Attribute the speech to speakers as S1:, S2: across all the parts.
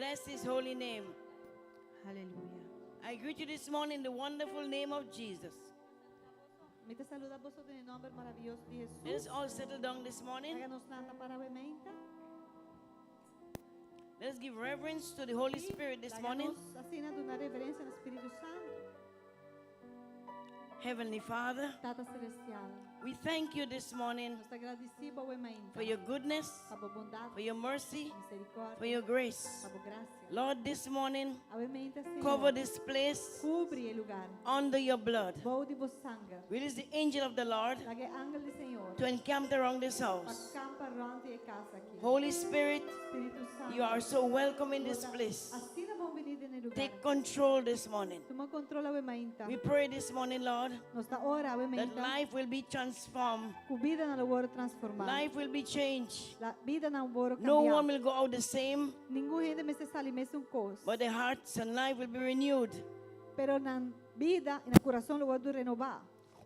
S1: Bless his holy name.
S2: Aleluya.
S1: I greet you this morning in the wonderful name of Jesus.
S2: Mi ta saluda boso den nomber maravioso di
S1: Let us
S2: Jesus.
S1: all settle down this morning.
S2: Laga nos lanta para awe mainta.
S1: Let us give reverence to the Holy Spirit this
S2: Laga
S1: morning.
S2: nos asina duna reverencia na Spirito Santo.
S1: Heavenly Father,
S2: Tata Celestial,
S1: we thank you this morning
S2: nos ta gradici bo awe mainta.
S1: for your goodness,
S2: Pa bo bondad,
S1: for your mercy,
S2: misericordia,
S1: for your grace.
S2: pa bo gracia.
S1: Lord, this morning,
S2: Awe mainta, Señor.
S1: cover this place
S2: Cubri e lugar.
S1: under your blood.
S2: Bou di bo sanger.
S1: Release the angel of the Lord
S2: Laga e angel di Señor.
S1: to encamp around this house.
S2: Pa campa rond e cas aki.
S1: Holy Spirit,
S2: Spirito Santo.
S1: you are so welcome in this place.
S2: Asina bon bini den e lugar.
S1: Take control this morning.
S2: Tuma control awe mainta.
S1: We pray this morning, Lord,
S2: Nos ta ora awe
S1: that
S2: mainta.
S1: life will be transformed,
S2: Cu bidanan lo wordo transforma.
S1: life will be changed.
S2: La bidanan lo wordo
S1: No
S2: cambia.
S1: one will go out the same,
S2: Ningun hende mester sali mesun cos.
S1: but the hearts and life will be renewed.
S2: Pero nan bida y nan curason lo wordo renoba.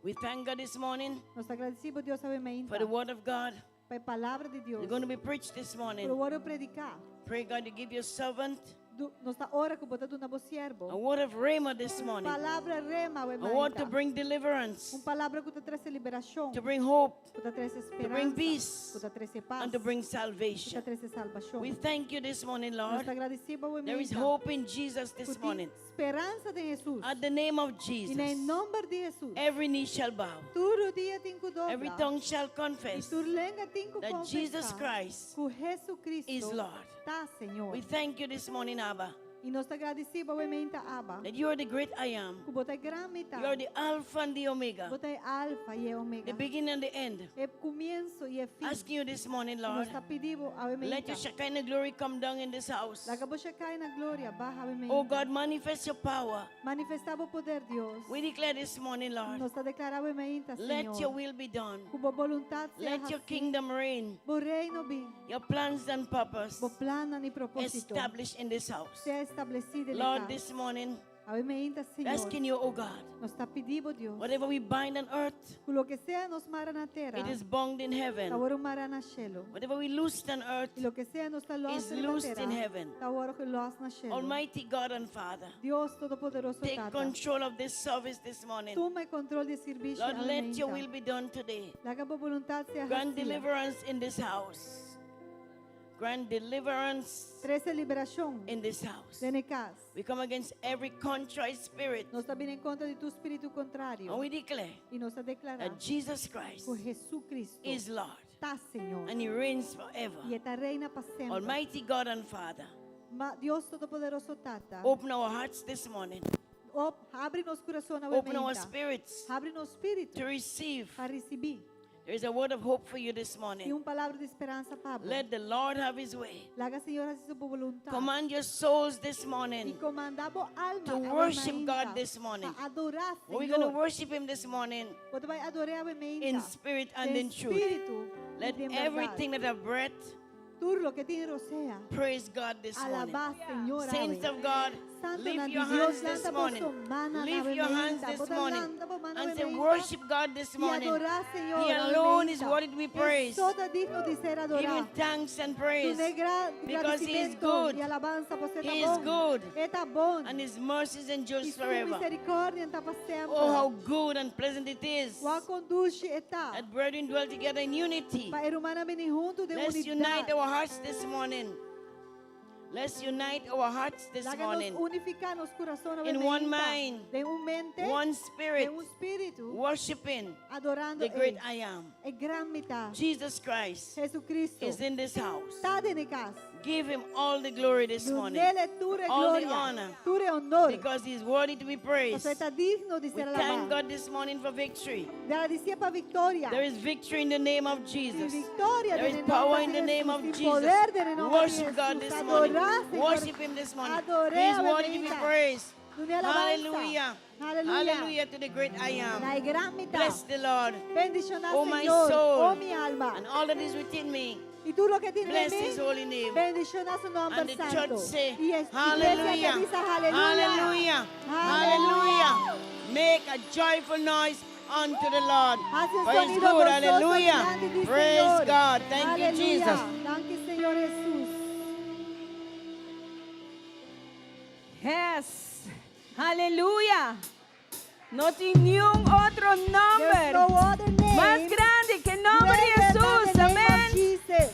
S1: We thank God this morning
S2: Nos ta gradici Dios awe mainta.
S1: for the word of God.
S2: Pa e palabra di Dios.
S1: You're going to be preached this morning.
S2: Lo wordo predica.
S1: Pray God to give your servant
S2: Nos ta ora cu bo ta duna bo siervo.
S1: a word of rhema this morning,
S2: Palabra rema
S1: a word to
S2: mainta.
S1: bring deliverance,
S2: Un palabra cu ta trece liberacion.
S1: to bring hope,
S2: Cu ta trece
S1: to bring
S2: speransa.
S1: peace,
S2: Cu ta trece paz.
S1: and to bring
S2: Cu ta
S1: salvation.
S2: trece salvacion.
S1: We thank you this morning,
S2: Nos
S1: Lord.
S2: ta gradici bo
S1: There is
S2: mainta.
S1: hope in Jesus this
S2: Cu tin
S1: morning.
S2: Speransa den Jesus.
S1: At the name of
S2: Y
S1: Jesus,
S2: den nomber di Jesus.
S1: every knee shall bow,
S2: Tur rudia tin cu dobla.
S1: every tongue shall
S2: Y
S1: confess
S2: tur lenga tin cu
S1: that
S2: confesa.
S1: Jesus Christ
S2: Cu Jesucristo
S1: is Lord.
S2: Ta Señor.
S1: We thank you this morning, Abba,
S2: Y nos ta gradici bo awe mainta Abba.
S1: that you are the great I am.
S2: Cu bo ta gran mi ta.
S1: You are the Alpha and the Omega,
S2: Bo ta e alfa y e omega.
S1: the beginning and the end.
S2: E comienso y e fin.
S1: Asking you this morning,
S2: Y
S1: Lord,
S2: nos ta pidi bo awe
S1: let
S2: mainta.
S1: your Shekinah glory come down in this house.
S2: Laga bo Shekinah gloria baha awe mainta.
S1: Oh God, manifest your power.
S2: Manifesta bo poder, Dios.
S1: We declare this morning, Lord,
S2: Nos ta declara awe mainta,
S1: let
S2: Señor.
S1: your will be done.
S2: Cu bo boluntad sea
S1: Let your
S2: haci.
S1: kingdom reign.
S2: Bo reino bin.
S1: Your plans and purpose
S2: Bo plannan y proposito.
S1: established in this house.
S2: Sea estableci den
S1: Lord,
S2: cas.
S1: this morning,
S2: Awe mainta, Señor.
S1: asking you, oh God,
S2: Nos ta pidi bo, Dios.
S1: whatever we bind on earth,
S2: Cu loke sea nos mara na tera.
S1: it is bound in heaven.
S2: Ta wordo mara na cielo.
S1: Whatever we loose on earth,
S2: Y loke sea nos ta los
S1: is
S2: na
S1: loosed
S2: tera.
S1: in heaven.
S2: Ta wordo los na cielo.
S1: Almighty God and Father,
S2: Dios Todopoderoso
S1: take
S2: Tata.
S1: control of this service this morning.
S2: Tuma control di e servicio.
S1: Lord, let your
S2: awe mainta.
S1: will be done today.
S2: Laga bo boluntad sea
S1: Grant
S2: haci.
S1: deliverance in this house. Grant deliverance
S2: Trece liberacion
S1: in this house.
S2: den e cas.
S1: We come against every contrary spirit.
S2: Nos ta bin contra di tur spirito contrario.
S1: And we declare
S2: Y nos ta declara
S1: that Jesus Christ
S2: cu Jesucristo
S1: is Lord
S2: ta Señor.
S1: and He reigns forever.
S2: Y E ta reina pa semper.
S1: Almighty God and Father,
S2: Ma Dios Todopoderoso Tata.
S1: open our hearts this morning.
S2: Op, habri nos curason
S1: Open our
S2: mainta.
S1: spirits
S2: Habri nos spirito
S1: to receive.
S2: pa ricibi.
S1: There is a word of hope for you this
S2: Tin
S1: morning.
S2: un palabra di speransa pa bo.
S1: Let the Lord have His way.
S2: Laga Señor haci su boluntad.
S1: Command your souls this
S2: Y
S1: morning
S2: comanda bo alma
S1: to
S2: awe
S1: worship
S2: mainta
S1: God this morning.
S2: Pa adora
S1: We're going to
S2: Señor.
S1: worship Him this morning
S2: Bo ta bay adora awe mainta.
S1: in spirit and
S2: Den
S1: in truth.
S2: spirito y
S1: Let
S2: den berdad.
S1: everything that have breath
S2: Tur loke tin rosea.
S1: praise God this morning.
S2: Alaba Señor
S1: Saints
S2: awe.
S1: of God,
S2: Santo
S1: lift
S2: na
S1: your
S2: Dios,
S1: hands this
S2: lanta
S1: morning.
S2: boso mana
S1: Lift
S2: na
S1: your hands
S2: mainta.
S1: this
S2: Bota
S1: morning
S2: lanta bo mana
S1: and say,
S2: mainta.
S1: Worship God this
S2: Y
S1: morning.
S2: adora Señor.
S1: He
S2: awe
S1: alone is
S2: mainta.
S1: worthy to be
S2: E
S1: praised.
S2: so ta digno di ser
S1: Give Him
S2: adora.
S1: thanks and praise
S2: Duna
S1: because He is
S2: gradicimento
S1: good
S2: y alabanza paso
S1: He
S2: ta
S1: is
S2: bon.
S1: good.
S2: E ta bon.
S1: and His mercies
S2: Y
S1: endures
S2: su
S1: forever.
S2: misericordia ta pa semper.
S1: Oh, how good and pleasant it is
S2: Wak con dushi e ta.
S1: that brethren dwell together in unity.
S2: Pa e rumannan bini hunto den
S1: Let's
S2: unidad.
S1: unite our hearts this morning. Let's unite our hearts this
S2: Laga nos
S1: morning.
S2: unifica nos curason
S1: In one mind,
S2: Den un mente,
S1: One spirit,
S2: den un spirito,
S1: worshiping
S2: adorando
S1: the great
S2: e,
S1: I am.
S2: e gran mi ta.
S1: Jesus Christ
S2: Jesucristo
S1: is in this house.
S2: ta den e cas.
S1: Give him all the glory this morning
S2: Dunele tur
S1: All the
S2: gloria,
S1: honor.
S2: tur honor.
S1: because he's worthy to be praised.
S2: Paso e ta digno di
S1: We
S2: ser
S1: thank
S2: alaba.
S1: God this morning for victory.
S2: Gradici pa victoria.
S1: There is victory in the name of
S2: Tin
S1: Jesus.
S2: victoria
S1: There is
S2: den nomber
S1: power
S2: di
S1: in the name
S2: Jesus.
S1: of
S2: Tin
S1: Jesus.
S2: poder den nomber di
S1: Worship God
S2: Jesus.
S1: this morning.
S2: Adora, Señor.
S1: Worship Him this morning.
S2: Adoré,
S1: He is worthy to be
S2: bendita.
S1: praised.
S2: Dun'e alabanza.
S1: Hallelujah.
S2: Hallelujah.
S1: Hallelujah to the great I am.
S2: Na gran mi ta.
S1: Bless the Lord
S2: Bendiciona
S1: Oh, my
S2: Señor,
S1: soul.
S2: oh mi alma.
S1: and all that is within me.
S2: Y tur loke tin
S1: Bless
S2: den mi,
S1: His holy name.
S2: bendiciona su nomber
S1: And the
S2: santo.
S1: church say,
S2: Y es iglesia
S1: Hallelujah.
S2: ta bisa, aleluya.
S1: Hallelujah. Hallelujah. Make a joyful noise unto the Lord.
S2: Haci un
S1: For He's
S2: sonido
S1: good.
S2: gozoso
S1: Hallelujah.
S2: dilanti di
S1: Praise
S2: Señor.
S1: God. Thank you,
S2: Aleluya.
S1: Jesus.
S2: Thank you, Señor Jesús.
S3: Yes. Aleluya. No tin ningun otro
S2: There's
S3: nòmber
S2: no other name
S3: mas grandi ku e nòmber di
S2: greater than
S3: Hesus.
S2: the name of
S3: Amèn.
S2: Jesus.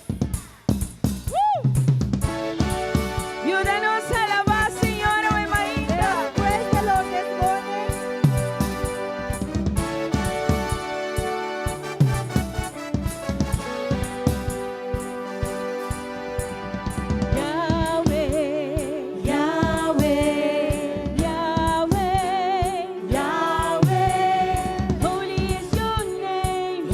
S3: Yuda nos alabá Señor, awe
S2: Let
S3: mainta.
S2: us praise the Lord this morning.
S3: Yahweh, Yahweh, Yahweh, Yahweh. Holy is your name.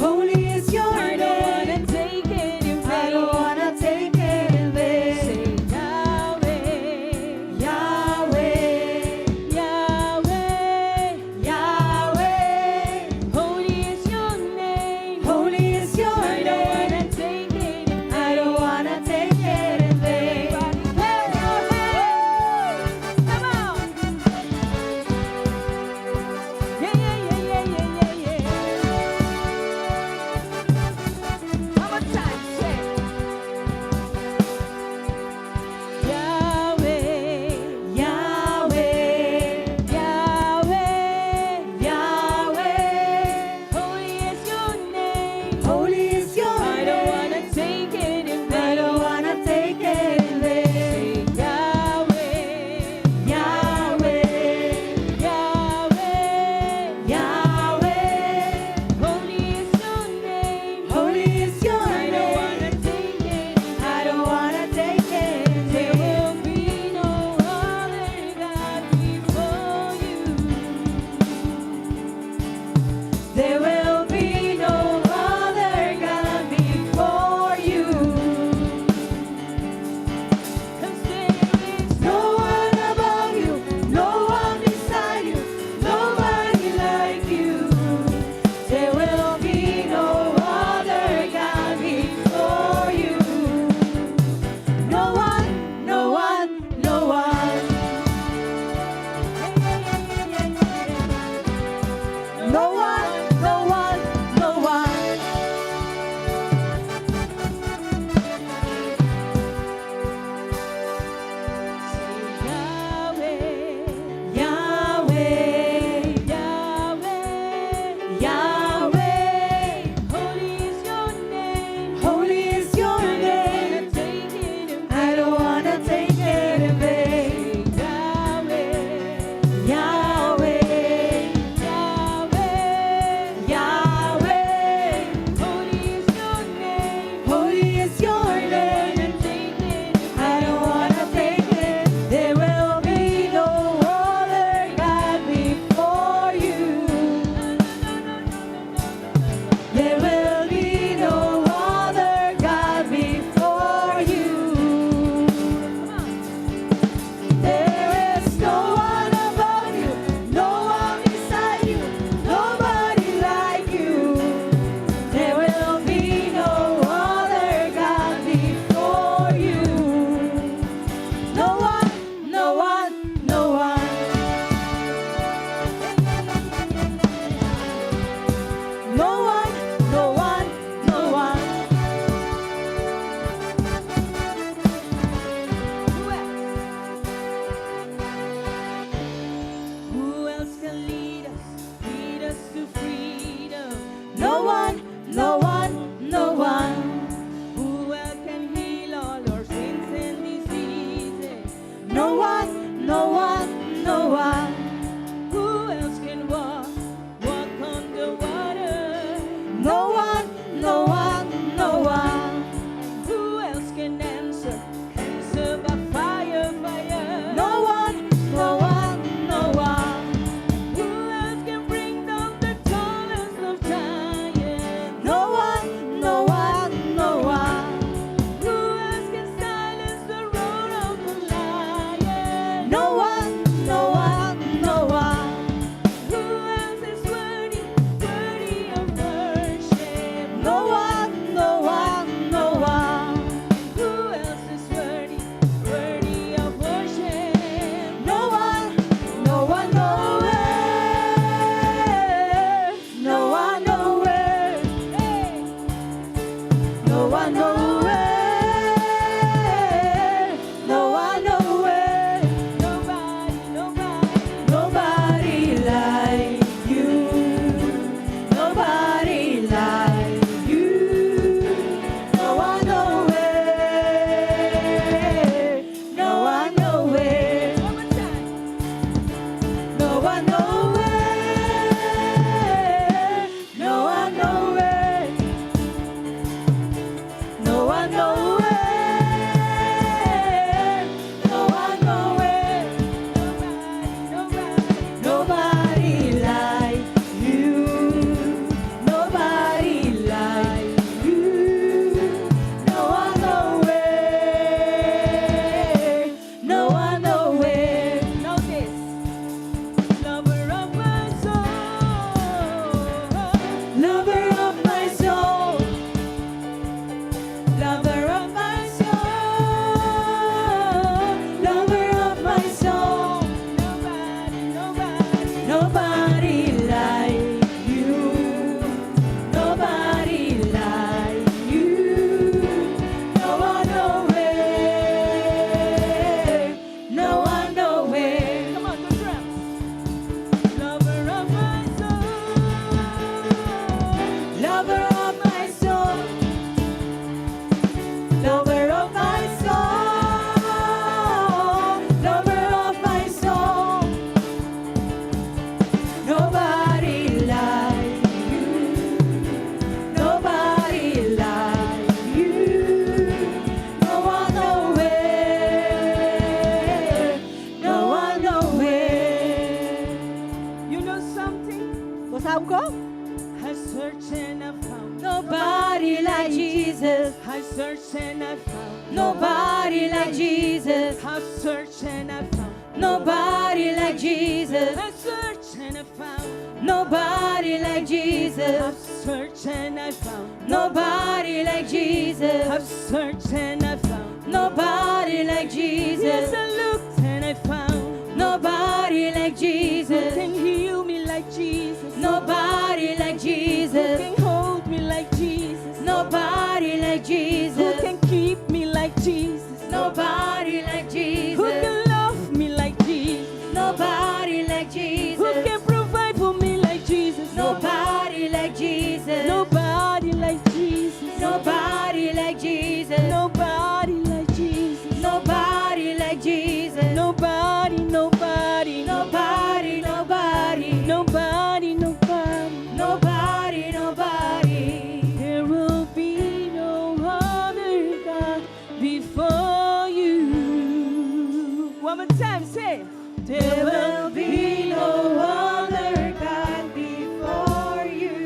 S4: Nobody like Jesus.
S1: I've searched and I found.
S4: Nobody like Jesus.
S1: I've searched and I found.
S4: Nobody like Jesus.
S1: I've searched and I found.
S4: Nobody like Jesus.
S1: I've searched and I found.
S4: Nobody like
S1: Yes,
S4: Jesus.
S1: I looked and I found.
S4: Nobody like
S1: Who
S4: Jesus.
S1: can heal me like Jesus?
S4: Nobody like
S1: Who
S4: Jesus.
S1: can hold me like Jesus?
S4: Nobody like
S1: Who
S4: Jesus.
S1: can keep me like Jesus?
S4: Nobody like
S1: Who
S4: Jesus.
S1: can love me like Jesus?
S4: Nobody like
S1: Who
S4: Jesus.
S1: can provide for me like Jesus?
S4: Nobody like Jesus.
S1: Nobody like Jesus.
S4: Nobody like Jesus.
S1: Nobody like Jesus.
S4: Nobody like Jesus.
S1: Nobody, nobody,
S4: Nobody, nobody.
S1: nobody, nobody.
S4: Nobody, nobody.
S1: There will be no other God before you. One more time, say. There will be no other God
S4: before you.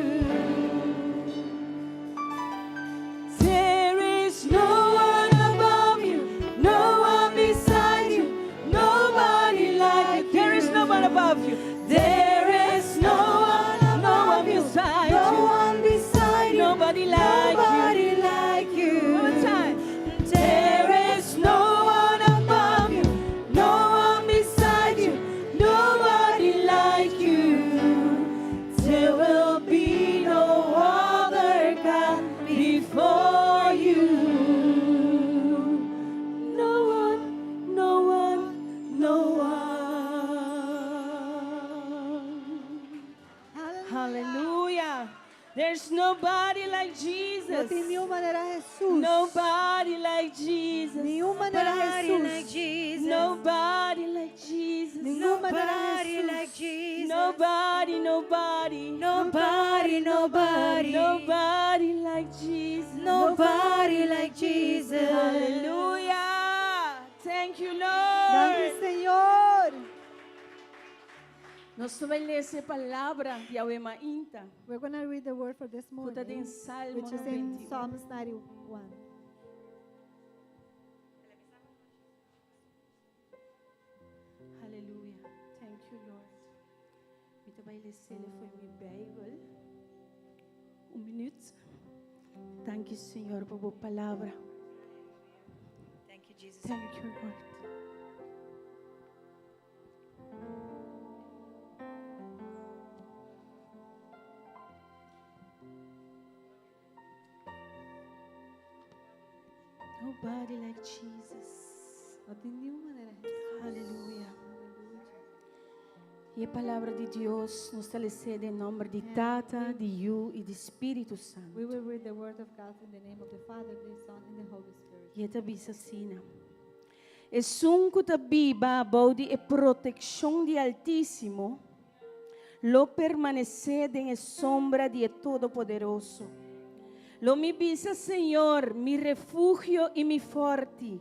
S1: There is no one above you, no one beside you, nobody like you. There is no one above you. There is no one, no one beside
S4: No
S1: you,
S4: one beside you.
S1: nobody like you.
S4: Nobody like you.
S1: One more time. There is no one above you, no one beside you, nobody like you. There will be no other God before you. No one, no one, no one. Hallelujah. There's nobody like
S2: No
S1: Jesus.
S2: tin ningun manera Jesus.
S1: Nobody like Jesus.
S2: Ningun manera
S4: Nobody
S2: Jesus.
S4: like Jesus.
S1: Nobody like Jesus.
S2: Ningun manera
S4: Nobody
S2: Jesus.
S4: like Jesus.
S1: Nobody, nobody.
S4: Nobody, nobody.
S1: Nobody like Jesus.
S4: Nobody like Jesus.
S1: Hallelujah. Thank you,
S2: Danki,
S1: Lord.
S2: Señor.
S3: Nos ta bai lesa e palabra di awe mainta.
S2: We're going to read the word for this
S3: Ku ta
S2: morning,
S3: den Salmo
S2: which is in
S3: 91.
S2: Psalms 91.
S3: Hallelujah. Thank you, Lord. Mi ta bai lesa for di mi Bijbel. Un minuut. Thank you, Señor, pa bo palabra.
S4: Thank you, Jesus.
S3: Thank you, Lord. Nobody like Jesus.
S2: No tin ningun manera Jesus.
S3: Hallelujah. E palabra di Dios nos ta lesa den nòmber di Tata, di Yu i di Spiritu Santu.
S2: We will read the word of God in the name of the Father, the Son, and the Holy Spirit.
S3: I e ta bisa asina. Esun ku ta biba bou di e protekshon di Altísimo, lo permanesé den sombra di Todopoderoso. Lo mi bisa Señor, mi refugio i mi fòrti,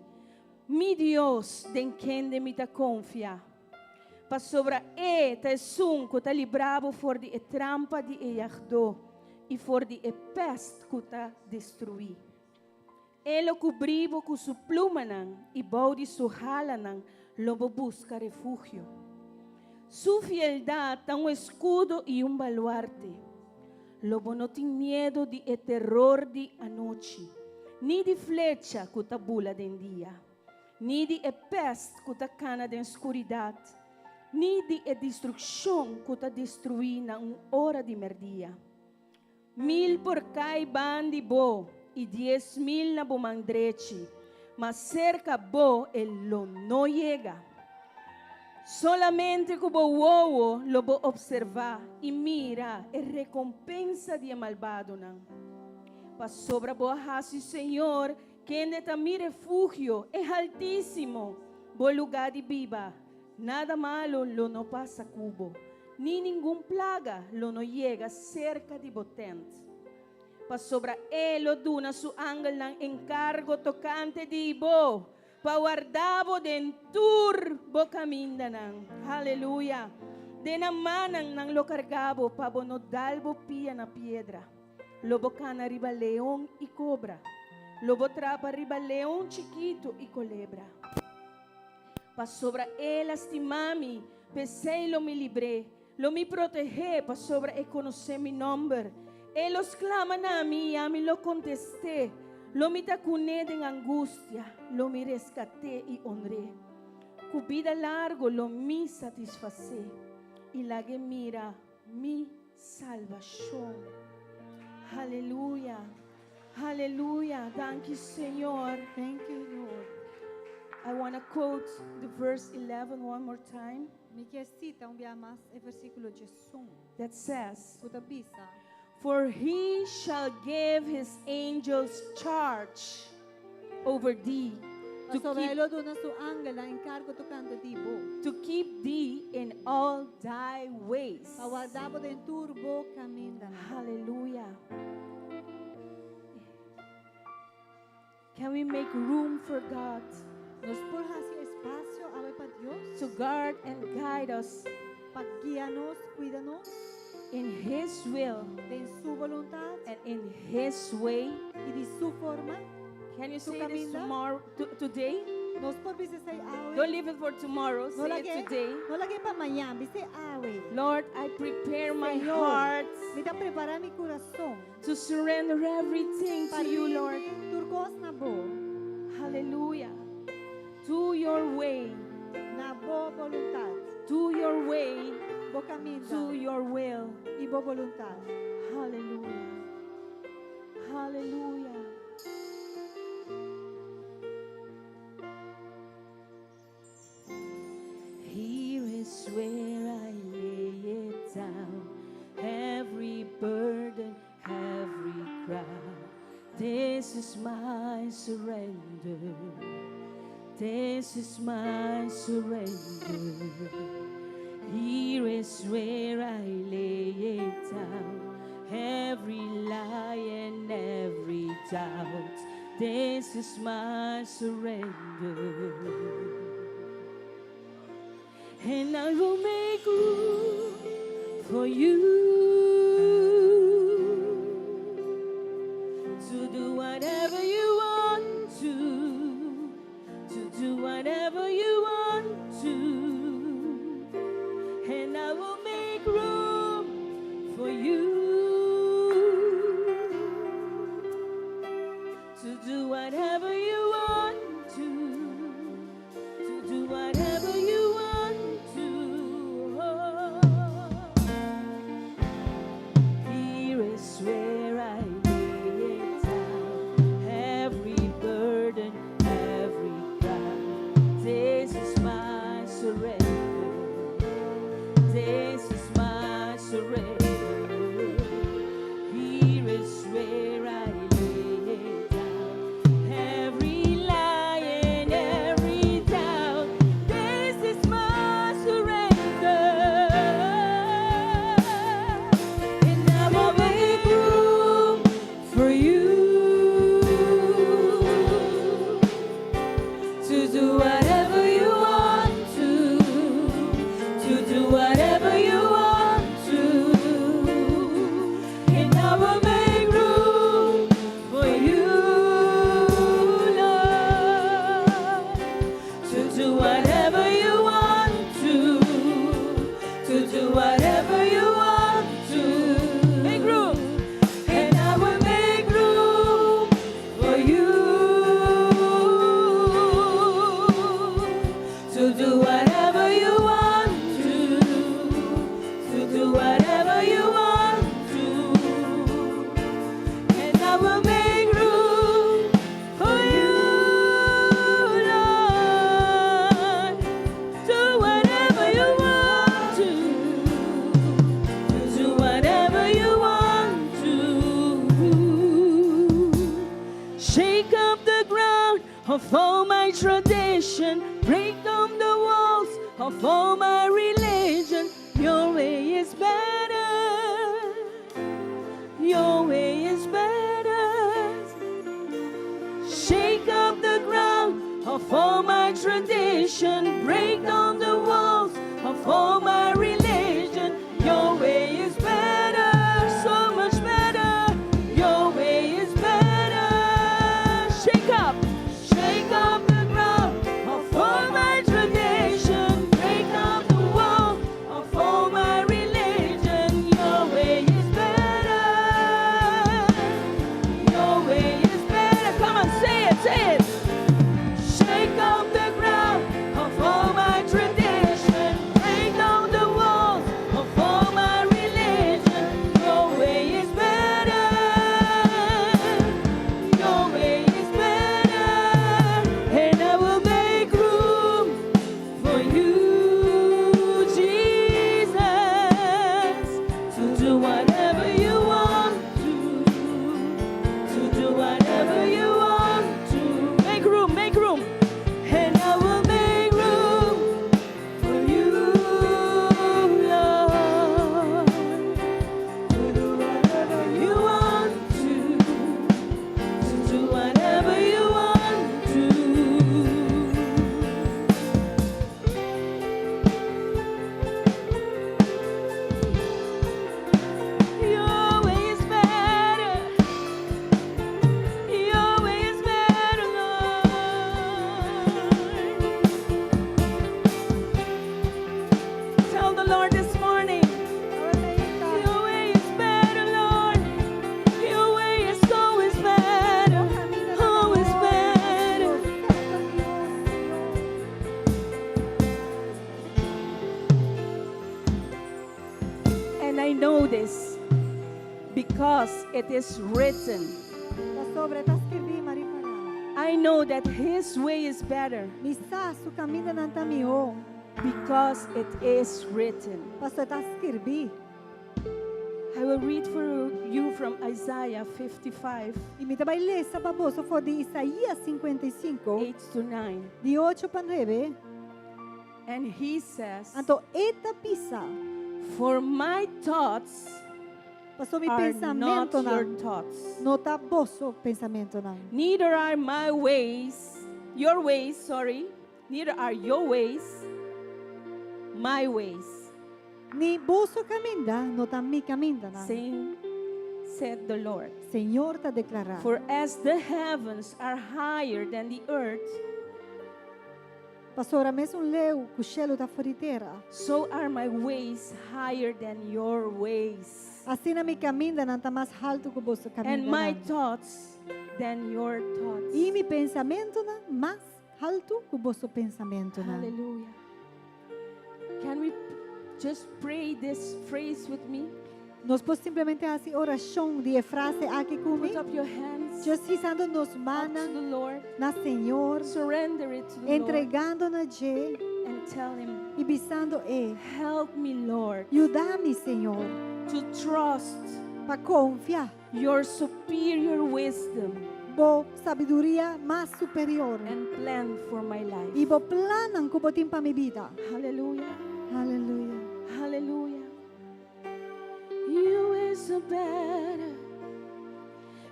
S3: mi Dios, den kende mi ta konfia. Pasobra e ta esun ku ta libra bo for di e trampa di e yagdó i for di e pèst ku ta destruí. E lo kubri bo ku su plumanan i bou di su halanan lo bo buska refugio. Su fieldat ta un eskudo i un baluarte. Lo bo no tin miedu di e teror di anochi, ni di flecha ku ta bula di dia, ni di e pèst ku ta kana den skuridat, ni di e destrukshon ku ta destruí na un ora di mèrdia. 1000 por kai band'i bo i 10.000 na bo man drechi, ma serka bo e lo no yega. Solamente ku bo wowo lo bo opservá i mira e rekompensa di malbadonan. Pasobra bo a hasi Señor, kende ta mi refugio, e Altísimo, bo lugá di biba. Nada malu lo no pasa ku bo, ni ningun plaga lo no yega serka di bo tènt. Pasobra e lo duna su angelnan enkargo tokante di bo, pa warda bo den tur bo kamindanan. Aleluya. Den nan mannan nan lo karga bo pa bo no dal bo pia na piedra. Lo bo kana riba leon i kobra. Lo bo trapa riba leon chikitu i kolebra. Pasobra el a stima mi, p'esei lo mi libr'é. Lo mi proteh'é, pasobra e konosé mi nòmber. E lo sklama na mi i ami lo kontest'é. Lo mi ta kuné den angustia, lo mi reskat'é i onr'é. Ku bida largu lo mi satisfas'é i lag'é mira mi salbashon. Aleluya! Aleluya! Danki, Señor.
S2: Thank you, Lord.
S3: I want to quote the verse 11 one more time
S2: Mi ke sita un bia mas e versíkulo 11.
S3: That says,
S2: Ku ta bisa.
S3: "For he shall give his angels charge over thee to
S2: Pasobra
S3: keep,
S2: e lo duna su angelnan enkargo tokante di bo.
S3: To keep thee in all thy ways."
S2: Pa warda bo den tur bo kamindanan.
S3: Hallelujah. Can we make room for God
S2: Nos por hasi espasio awe pa Dios
S3: to guard and guide us
S2: pa guia nos, kuida nos
S3: in His will
S2: den su boluntat
S3: and in His way?
S2: I di su forma?
S3: Can you
S2: Su
S3: say this
S2: kaminda?
S3: tomorrow, today?
S2: Nos por bisa esei awe?
S3: Don't leave it for tomorrow.
S2: No
S3: Say
S2: la
S3: it
S2: ke,
S3: today.
S2: no lag'é pa mañan, bis'é awe.
S3: Lord, I prepare my
S2: Señor,
S3: heart
S2: mi ta prepará mi kurason
S3: to surrender everything
S2: pa
S3: to you, Lord.
S2: rindi tur kos na bo.
S3: Hallelujah. Do your way.
S2: Na bo boluntat.
S3: Do your way.
S2: Bo kaminda
S3: Do your will.
S2: I bo boluntat.
S3: Hallelujah. Hallelujah. Here is where I lay it down. Every burden, every crown. This is my surrender. This is my surrender. Here is where I lay it down. Every lie and every doubt. This is my surrender. And I will make room for you to do whatever you want to do whatever you want to. And I will make room for you to do whatever you want to do whatever you want to. Oh. Here is where I lay it down. Every burden, every crown. This is my surrender. This is my surrender. Here is where I lay it down. Every lie and every doubt. This is my surrender. And I will make room for you to do whatever you want to do whatever you want to. And I will make room for you, Lord, to do whatever you want to do whatever you want to. Make room. And I will make room for you to do whatever you want to do whatever you want to. And I will make room for you, Lord. Do whatever you want to do whatever you want to. Shake up the ground of all my tradition, break down the walls of all my religion. Your way is better. Your way is better. Shake up the ground of all my tradition, break down the walls of all my religion. Your way is better, so much better. Your way is better. this because it is written.
S2: Pasobra ta skirbí, m'a ripará.
S3: I know that His way is better
S2: Mi sa su kamindanan ta mihó.
S3: Because it is written.
S2: Pasobra ta skirbí.
S3: I will read for you from Isaiah 55,
S2: I mi ta bai lesa pa boso for di Isaías 55,
S3: 8 to 9.
S2: Di 8 pa 9.
S3: And he says,
S2: Anto e ta bisa.
S3: "For my thoughts
S2: Pasobra mi
S3: are not
S2: pensamento
S3: your
S2: nan.
S3: Thoughts,
S2: No ta boso pensamentonan.
S3: Neither are my ways, your ways, sorry, neither are your ways, my ways."
S2: Ni boso kaminda, no ta mi kamindanan.
S3: Saying, said the Lord.
S2: Señor ta deklará.
S3: "For as the heavens are higher than the earth,
S2: Pasobra mesun leu ku shelu ta for di tera.
S3: So are my ways higher than your ways,
S2: Asina mi kamindanan ta mas haltu ku boso
S3: and my
S2: kamindanan.
S3: Thoughts than your thoughts."
S2: I mi pensamentonan mas haltu ku boso pensamentonan.
S3: Hallelujah. Can we just pray this phrase with me?
S2: Nos por simplemente hasi orashon di e frase aki ku mi.
S3: Put up your hands
S2: Just hisando nos
S3: up to
S2: mannan
S3: the Lord.
S2: Na Señor,
S3: Surrender it to the Lord
S2: entregando na dje
S3: and tell Him,
S2: i bisando e,
S3: "Help me, Lord,
S2: Yuda mi, Señor,
S3: to trust
S2: pa konfia
S3: your superior wisdom
S2: bo sabiduria mas superior
S3: and plan for my life."
S2: I bo plannan ku bo tin pa mi bida.
S3: Hallelujah.
S2: Aleluya.
S3: Hallelujah. Your ways are better.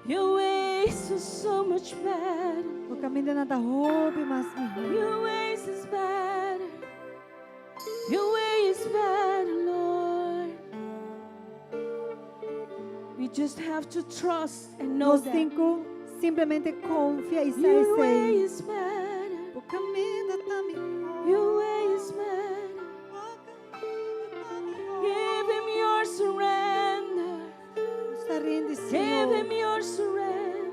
S3: Your ways are so much better.
S2: Bo kamindanan ta hopi mas mihó.
S3: Your ways is better. Your way is better, Lord. We just have to trust and know
S2: Nos
S3: that.
S2: tin ku simplemente konfia i
S3: Your way
S2: sei.
S3: Is better.
S2: Bo kaminda ta mihó.
S3: Your way is better.
S2: Bo kaminda ta mihó.
S3: Give him your surrender.
S2: Ta rindi,
S3: Give
S2: Señor.
S3: Him your surrender.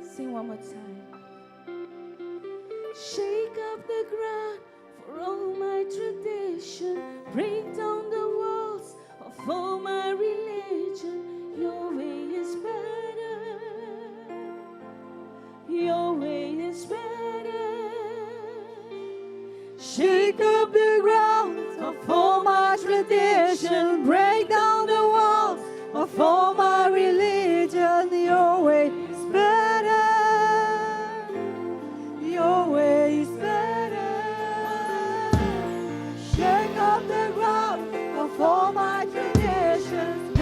S3: Sing one more time. Shake up the ground for all my tradition. Break down the walls of all my religion. Your way is better. Your way is better.
S1: Shake up the ground of all my tradition, break down the walls of all my religion. Your way is better. Your way is better. Shake up the ground of all my traditions.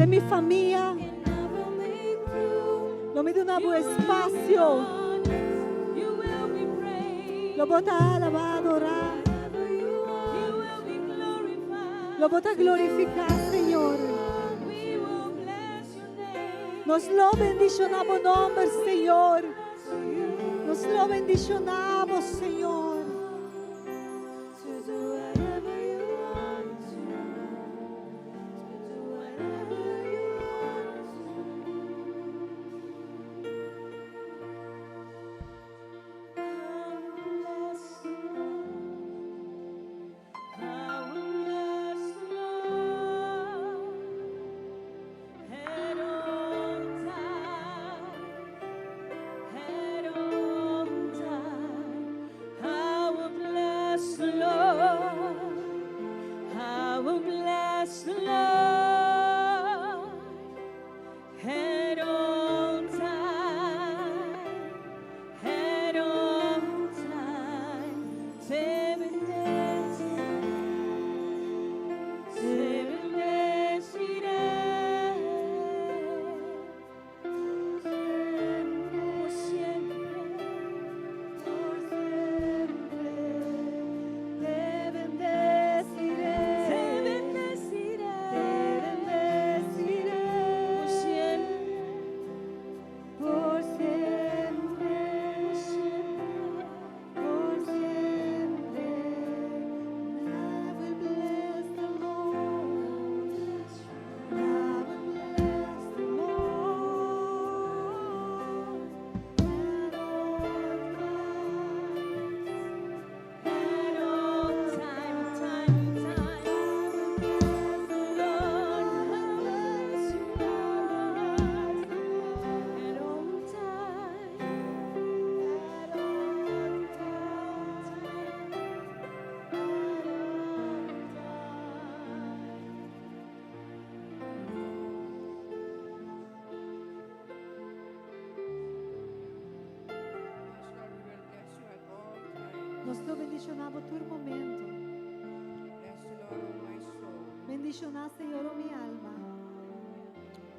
S2: Den mi famia. Lo mi duna bo espasio. Lo bo ta alabá, adorá. Lo bo ta glorifiká, Señor. Nos lo bendishoná bo nòmber, Señor. Nos lo bendishoná bo, Señor.
S1: To do whatever you want to. To do whatever you want to. I will bless the Lord. I will bless the Lord at all times. At all times. I will bless the Lord. I will bless the Lord at all times. At all times. Te bendeciré, te bendeciré. Por siempre,
S2: Por siempre te bendeciré.
S1: Te bendeciré.
S2: Te bendeciré.
S1: Por siempre,
S2: Por siempre.
S1: Por siempre.
S2: Por siempre. I will bless the Lord. I will bless the Lord at all times.
S1: At all time, time, time. Lord, bless you, Lord. At all time,
S2: At all times.
S1: At all time.
S5: Yes, Lord, we will bless you at all times.
S2: Nos lo bendishoná bo tur momento.
S5: Bless the Lord, O my soul.
S2: Bendishoná Señor, oh mi alma.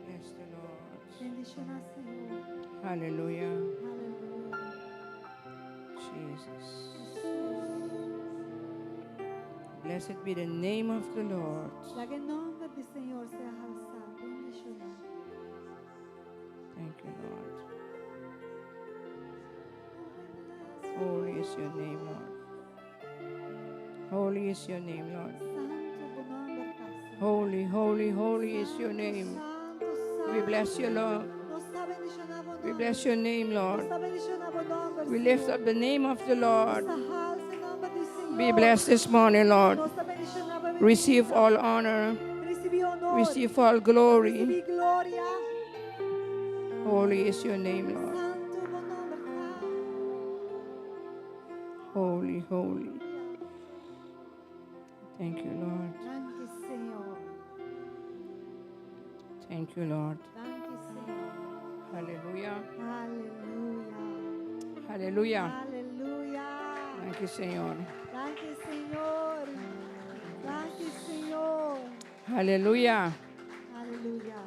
S5: Bless the Lord.
S2: Bendishoná Señor.
S5: Hallelujah.
S2: Aleluya.
S5: Jesus. Blessed be the name of the Lord.
S2: Laga e nòmber di Señor sea halsá. Bendishoná.
S5: Thank you, Lord. Holy is your name, Lord. Holy is your name, Lord.
S2: Santu bo nòmber ta, Señor.
S5: Holy, holy, holy is your name.
S2: Santu, santu.
S5: We bless you, Lord.
S2: Nos ta bendishoná bo
S5: We
S2: nòmber.
S5: bless your name, Lord.
S2: Nos ta bendishoná bo nòmber,
S5: We lift up the name of the Lord.
S2: Nos ta halsa e nòmber di Señor.
S5: Be blessed this morning, Lord.
S2: Nos ta bendishoná bo
S5: Receive all honor.
S2: Risibí honor.
S5: Receive all glory.
S2: Risibí gloria.
S5: Holy is your name, Lord.
S2: Santu bo nòmber ta.
S5: Holy, holy. Thank you, Lord.
S2: Danki, Señor.
S5: Thank you, Lord.
S2: Danki, Señor.
S5: Hallelujah.
S2: Aleluya.
S5: Hallelujah.
S2: Aleluya.
S5: Thank you, Señor.
S2: Danki, Señor. Danki, Señor.
S5: Hallelujah.
S2: Aleluya.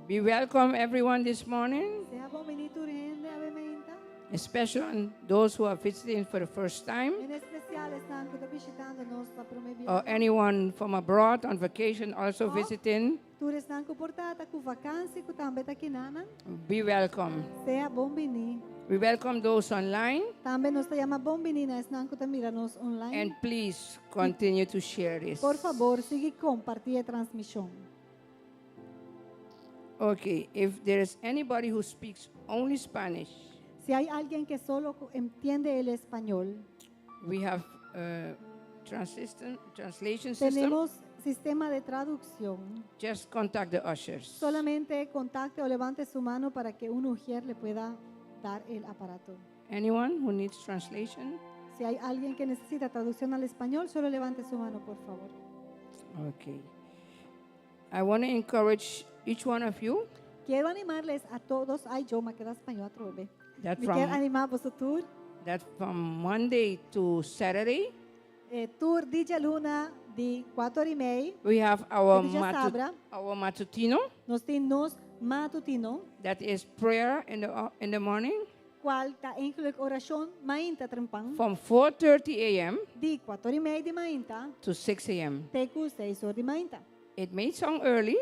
S5: Be welcome, everyone, this morning,
S2: Sea bon biní tur hende, awe mainta.
S5: Especially on those who are visiting for the first time
S2: En espesial esnan ku ta bishitando nos pa promé
S5: or
S2: biaha.
S5: Anyone from abroad on vacation also
S2: Oh.
S5: visiting.
S2: Tur esnan ku por ta ku vakansi ku tambe ta akinan.
S5: Be welcome.
S2: Sea bon biní.
S5: We welcome those online
S2: Tambe nos ta yama bon biní na esnan ku ta mira nos online.
S5: And please continue to share this.
S2: Por fabor, sigui kompartí e transmishon.
S5: Okay, if there is anybody who speaks only Spanish,
S2: Si hay alguien que solo entiende el español,
S5: we have a translation system.
S2: Tenemos sistema de traducción.
S5: Just contact the ushers.
S2: Solamente contacte o levante su mano para que un ujier le pueda dar el aparato.
S5: Anyone who needs translation?
S2: Si hay alguien que necesita traducción al español, solo levante su mano, por favor.
S5: Okay. I want to encourage each one of you
S2: Quiero animarles a todos. Ay, yo me queda español atrobe.
S5: That
S2: Mi ke
S5: from,
S2: animá boso tur.
S5: That from Monday to Saturday,
S2: Tur di djaluna Di 4:30,
S5: We have our,
S2: Di djasabra.
S5: our matutino.
S2: Nos tin nos matutino,
S5: That is prayer in the morning
S2: kual ta eigenlijk orashon mainta trempan,
S5: from 4:30 a.m.
S2: Di 4:30 di mainta,
S5: to 6 a.m.
S2: te ku 6 or di mainta.
S5: It may sound early,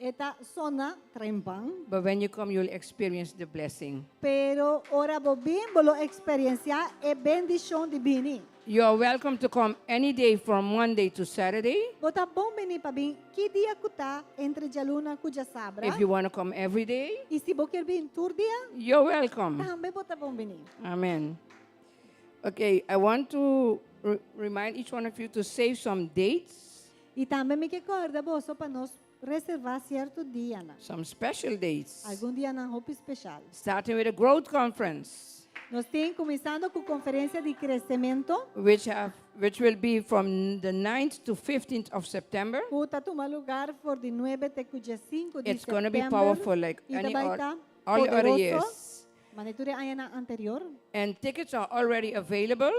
S2: E ta sona trempan,
S5: but when you come, you'll experience the blessing.
S2: Pero ora bo bin, bo lo eksperensiá e bendishon di bini.
S5: You are welcome to come any day from Monday to Saturday.
S2: Bo ta bon bini pa bin ki dia ku ta entre djaluna ku djasabra.
S5: If you want to come every day,
S2: I si bo ke bin tur dia,
S5: you're welcome.
S2: Tambe bo ta bon bini.
S5: Amen. Okay, I want to remind each one of you to save some dates,
S2: I tambe mi ke kòrda boso pa nos reservá sierto dianan.
S5: Some special dates.
S2: Algun dianan hopi spesial.
S5: Starting with a growth conference,
S2: Nos tin kuminsando ku konferensia di kresementu,
S5: which will be from the 9th to 15th of September.
S2: Ku ta tuma lugá for di 9 te 5 di
S5: It's going to be
S2: sèptèmber.
S5: powerful like
S2: I
S5: any
S2: tambe
S5: or,
S2: ta
S5: all the other
S2: poderoso.
S5: years.
S2: Manera tur aña anterior.
S5: And tickets are already available.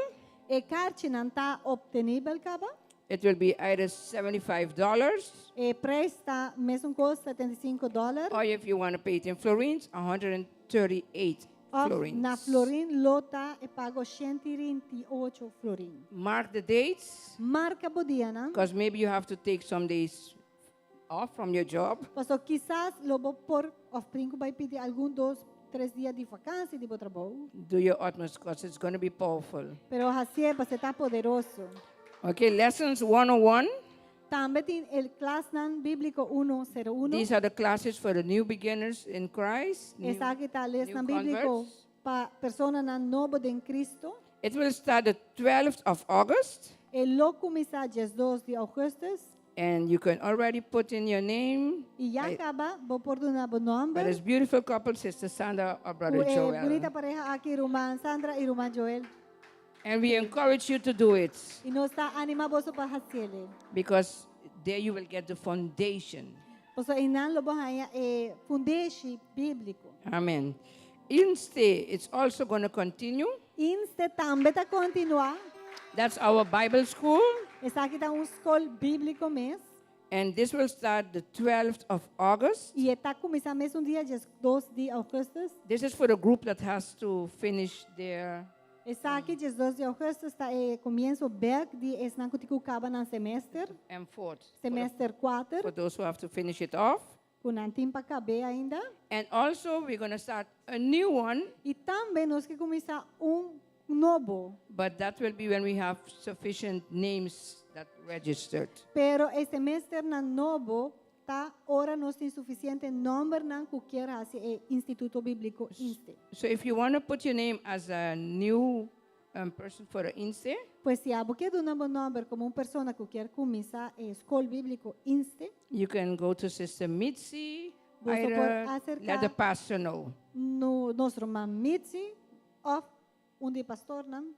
S2: E karchinan ta optenibel kaba.
S5: It will be either $75
S2: E preis ta mesun kos 75 dòler.
S5: Or if you want to pay it in florins, 138
S2: Òf
S5: florins.
S2: na florin lo ta e pago 138 florin.
S5: Mark the dates
S2: Marka bo dianan.
S5: Because maybe you have to take some days off from your job.
S2: Paso kisas lo bo por òf tin ku bai pidi algun dos, tres dia di vakansi di bo trabou.
S5: Do your utmost because it's going to be powerful.
S2: Pero hasié paso e ta poderoso.
S5: Okay, lessons 101.
S2: Tambe tin e klasnan bíbliko 101.
S5: These are the classes for the new beginners in Christ.
S2: Esaki ta lesnan
S5: New
S2: bíbliko
S5: converts.
S2: Pa personanan nobo den Kristu.
S5: It will start the 12th of August.
S2: E lo kuminsá 12 di ougùstùs.
S5: And you can already put in your name.
S2: I ya kaba, bo por duna bo nòmber.
S5: By this beautiful couple, Sister Sandra or Brother
S2: Ku e
S5: Joel.
S2: bunita pareha aki, ruman Sandra i ruman Joel.
S5: And we encourage you to do it
S2: I nos ta animá boso pa hasié.
S5: Because there you will get the foundation.
S2: Paso einan lo bo haña e fundeshi bíbliko.
S5: Amen. Inste, it's also going to continue.
S2: Inste tambe ta kontinuá.
S5: That's our Bible school.
S2: Esaki ta un skol bíbliko mes.
S5: And this will start the 12th of August.
S2: I e ta kuminsá mesun dia, 12 di ougùstùs.
S5: This is for the group that has to finish their
S2: Esaki, 12 di ougùstùs, ta e komienso bèk di esnan ku tin ku kaba nan semester.
S5: M4.
S2: Semester 4.
S5: For those who have to finish it off.
S2: Ku nan tin pa kaba ainda.
S5: And also, we're going to start a new one,
S2: I tambe nos ke kuminsá un nobo.
S5: But that will be when we have sufficient names that registered.
S2: Pero e semesternan nobo ta ora nos tin sufisiente nòmbernan ku ke hasi e Instituto Bíbliko Inste.
S5: So if you want to put your name as a new person for the INSTE,
S2: Pues si abo ke duna bo nòmber komo un persona ku ke kuminsá e Skol Bíbliko Inste,
S5: you can go to Sister Mitzi,
S2: Boso por
S5: either
S2: aserká
S5: let the pastor know.
S2: no nos ruman Mitzi òf un di pastornan.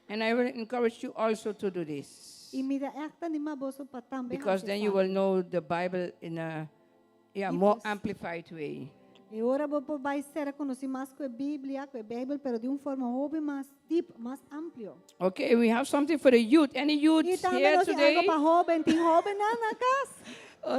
S5: And I will encourage you also to do this.
S2: I mi ta echt animá boso pa tambe
S5: Because then you will know the Bible in a, yeah, more amplified way.
S2: I ora bo por bai sera konosí mas ku e Biblia, ku e Beibel, pero di un forma hopi mas deep, mas amplio.
S5: Okay, we have something for the youth. Any youth
S2: I tambe
S5: here
S2: nos tin
S5: today?
S2: algu pa hóben, tin hóbennan na kas.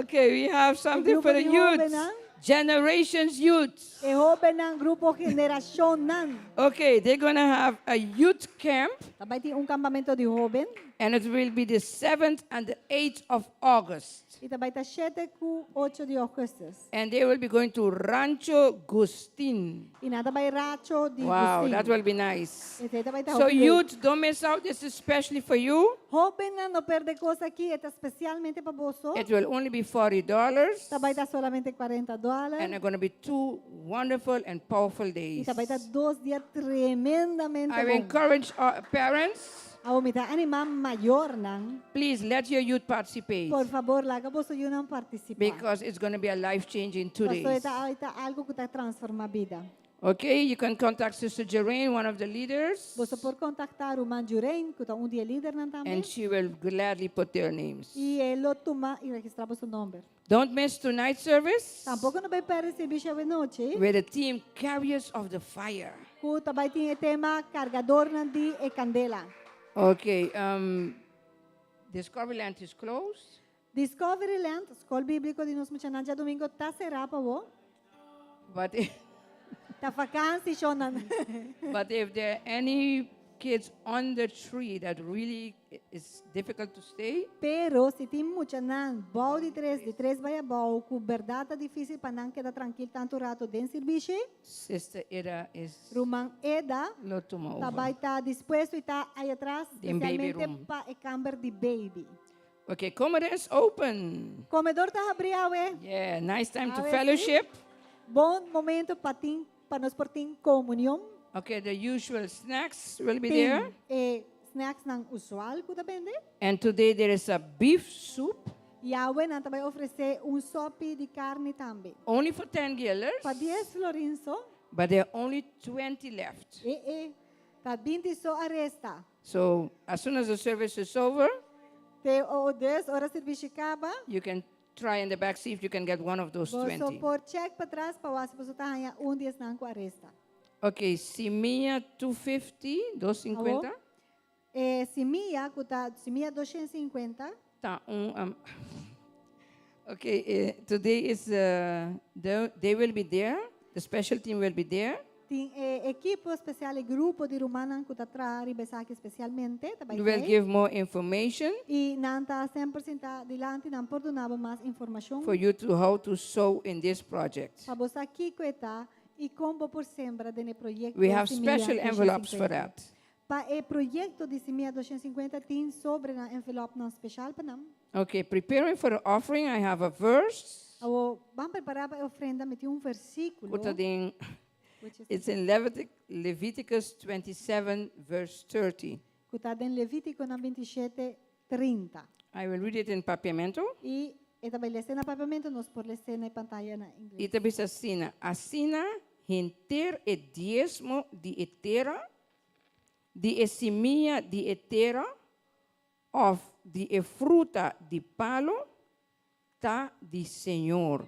S5: Okay, we have something for the
S2: Grupo di
S5: youth.
S2: hóbennan.
S5: Generations youth.
S2: E hóbennan, grupo generashonnan.
S5: Okay, they're going to have a youth camp,
S2: Ta bai tin un kampamentu di hóben.
S5: And it will be the 7th and the 8th of August.
S2: I ta bai ta 7 ku 8 di ougùstùs.
S5: And they will be going to Rancho Gustin.
S2: I nan ta bai Rancho di
S5: Wow,
S2: Gustin.
S5: that will be nice.
S2: Esei ta bai ta
S5: So,
S2: hopi leuk.
S5: youth, don't miss out. This is especially for you.
S2: Hóbennan, no pèrdè kos aki, ta spesialmente pa boso.
S5: It will only be $40.
S2: Ta bai ta solamente 40 dòler.
S5: And they're going to be two wonderful and powerful days.
S2: I ta bai ta dos dia tremendamente
S5: I
S2: bon.
S5: encourage our parents,
S2: Awor mi ta animá mayornan.
S5: Please let your youth participate.
S2: Por fabor, laga boso yunan partisipá.
S5: Because it's going to be a life changing 2
S2: Paso
S5: days.
S2: e ta algu ku ta transformá bida.
S5: Okay, you can contact Sister Jeraine, one of the leaders,
S2: Boso por kontaktá ruman Jurain, ku ta un di e lidernan tambe.
S5: And she will gladly put their names.
S2: I e lo tuma i registrá boso nòmber.
S5: Don't miss tonight's service
S2: Tampoko no bai pèrdè servisio awe nochi.
S5: With the theme Carriers of the Fire.
S2: Ku ta bai tin e tema kargadornan di e kandela.
S5: Okay, Discoveryland is closed.
S2: Discoveryland, skol bíbliko di nos muchanan djadumingu ta será pa bo.
S5: But
S2: Ta vakansi shonan.
S5: but if there are any kids under 3 that really is difficult to stay,
S2: Pero si tin muchanan bou di tres, di tres bai abou, ku berdat ta difísil pa nan keda trankil tantu ratu den sirbishi,
S5: Sister Ida is
S2: Ruman Eda
S5: lo tuma
S2: ta
S5: over.
S2: bai ta dispuesto i ta ei atras
S5: Den baby
S2: spesialmente
S5: room.
S2: pa e kamber di baby.
S5: Okay, comedor is open.
S2: Komedor ta habrí awe.
S5: Yeah, nice time to
S2: Awe sí.
S5: fellowship.
S2: Bon momento pa tin pa nos por tin komunion.
S5: Okay, the usual snacks will be
S2: Tin
S5: there.
S2: e snacksnan usual ku ta bende.
S5: And today there is a beef soup,
S2: I awe nan ta bai ofresé un sopi di karni tambe.
S5: only for 10 guilders,
S2: Pa 10 florin so.
S5: but there are only 20 left.
S2: E e, ta 20 so a resta.
S5: So as soon as the service is over,
S2: Te o des ora sirbishi kaba.
S5: you can try in the back, see if you can get one of those
S2: Boso
S5: 20.
S2: por check patras pa wak si boso ta haña un di esnan ku a resta.
S5: Okay, Simia 250, 250.
S2: Awor, e simia ku ta simia 250.
S5: Ta un, okay, today is, they will be there, the special team will be there.
S2: Tin e ekipo spesial, e grupo di rumannan ku ta traha riba esaki spesialmente, ta bai
S5: We will
S2: tei.
S5: give more information
S2: I nan ta semper sintá dilanti, nan por duna bo mas informashon.
S5: for you to how to sow in this project.
S2: Pa bo sa kiko e ta i kon bo por sembra den e proyekto
S5: We have
S2: Simia
S5: special envelopes for
S2: 250.
S5: that.
S2: Pa e proyekto di Simia 250 tin sobrenan envelopnan spesial pa nan.
S5: Okay, preparing for the offering, I have a verse.
S2: Awor, ban prepará pa e ofrenda, mi tin un versíkulo.
S5: Ku ta den,
S2: Which is
S5: it's in Leviticus 27, verse 30.
S2: Ku ta den Levítikonan 27, 30.
S5: I will read it in Papiamento.
S2: I e ta bai les'é na Papiamento, nos por les'é na pantaya na ingles.
S5: I ta bisa asina, asina henter e diesmo di e tera, di e simia di e tera, òf di e fruta di palu, ta di Señor.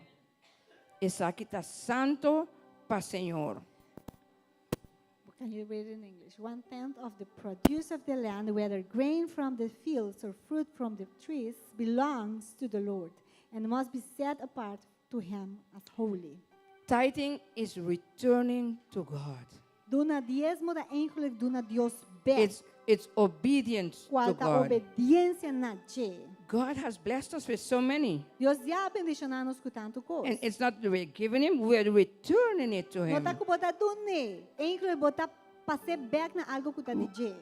S5: Esaki ta santo pa Señor.
S2: Can you read in English? One tenth of the produce of the land, whether grain from the fields or fruit from the trees, belongs to the Lord and must be set apart to him as holy.
S5: Tithing is returning to God.
S2: Duna diesmo ta eigenlijk duna Dios bek.
S5: It's obedience to
S2: Kual ta
S5: God.
S2: obediensia na dje.
S5: God has blessed us with so many.
S2: Dios ya a bendishoná nos ku tantu kos.
S5: And it's not that we're giving him, we're returning it to
S2: No
S5: him.
S2: ta ku bo ta dun'é. Eigenlijk bo ta pas'é bek na algu ku ta di dje.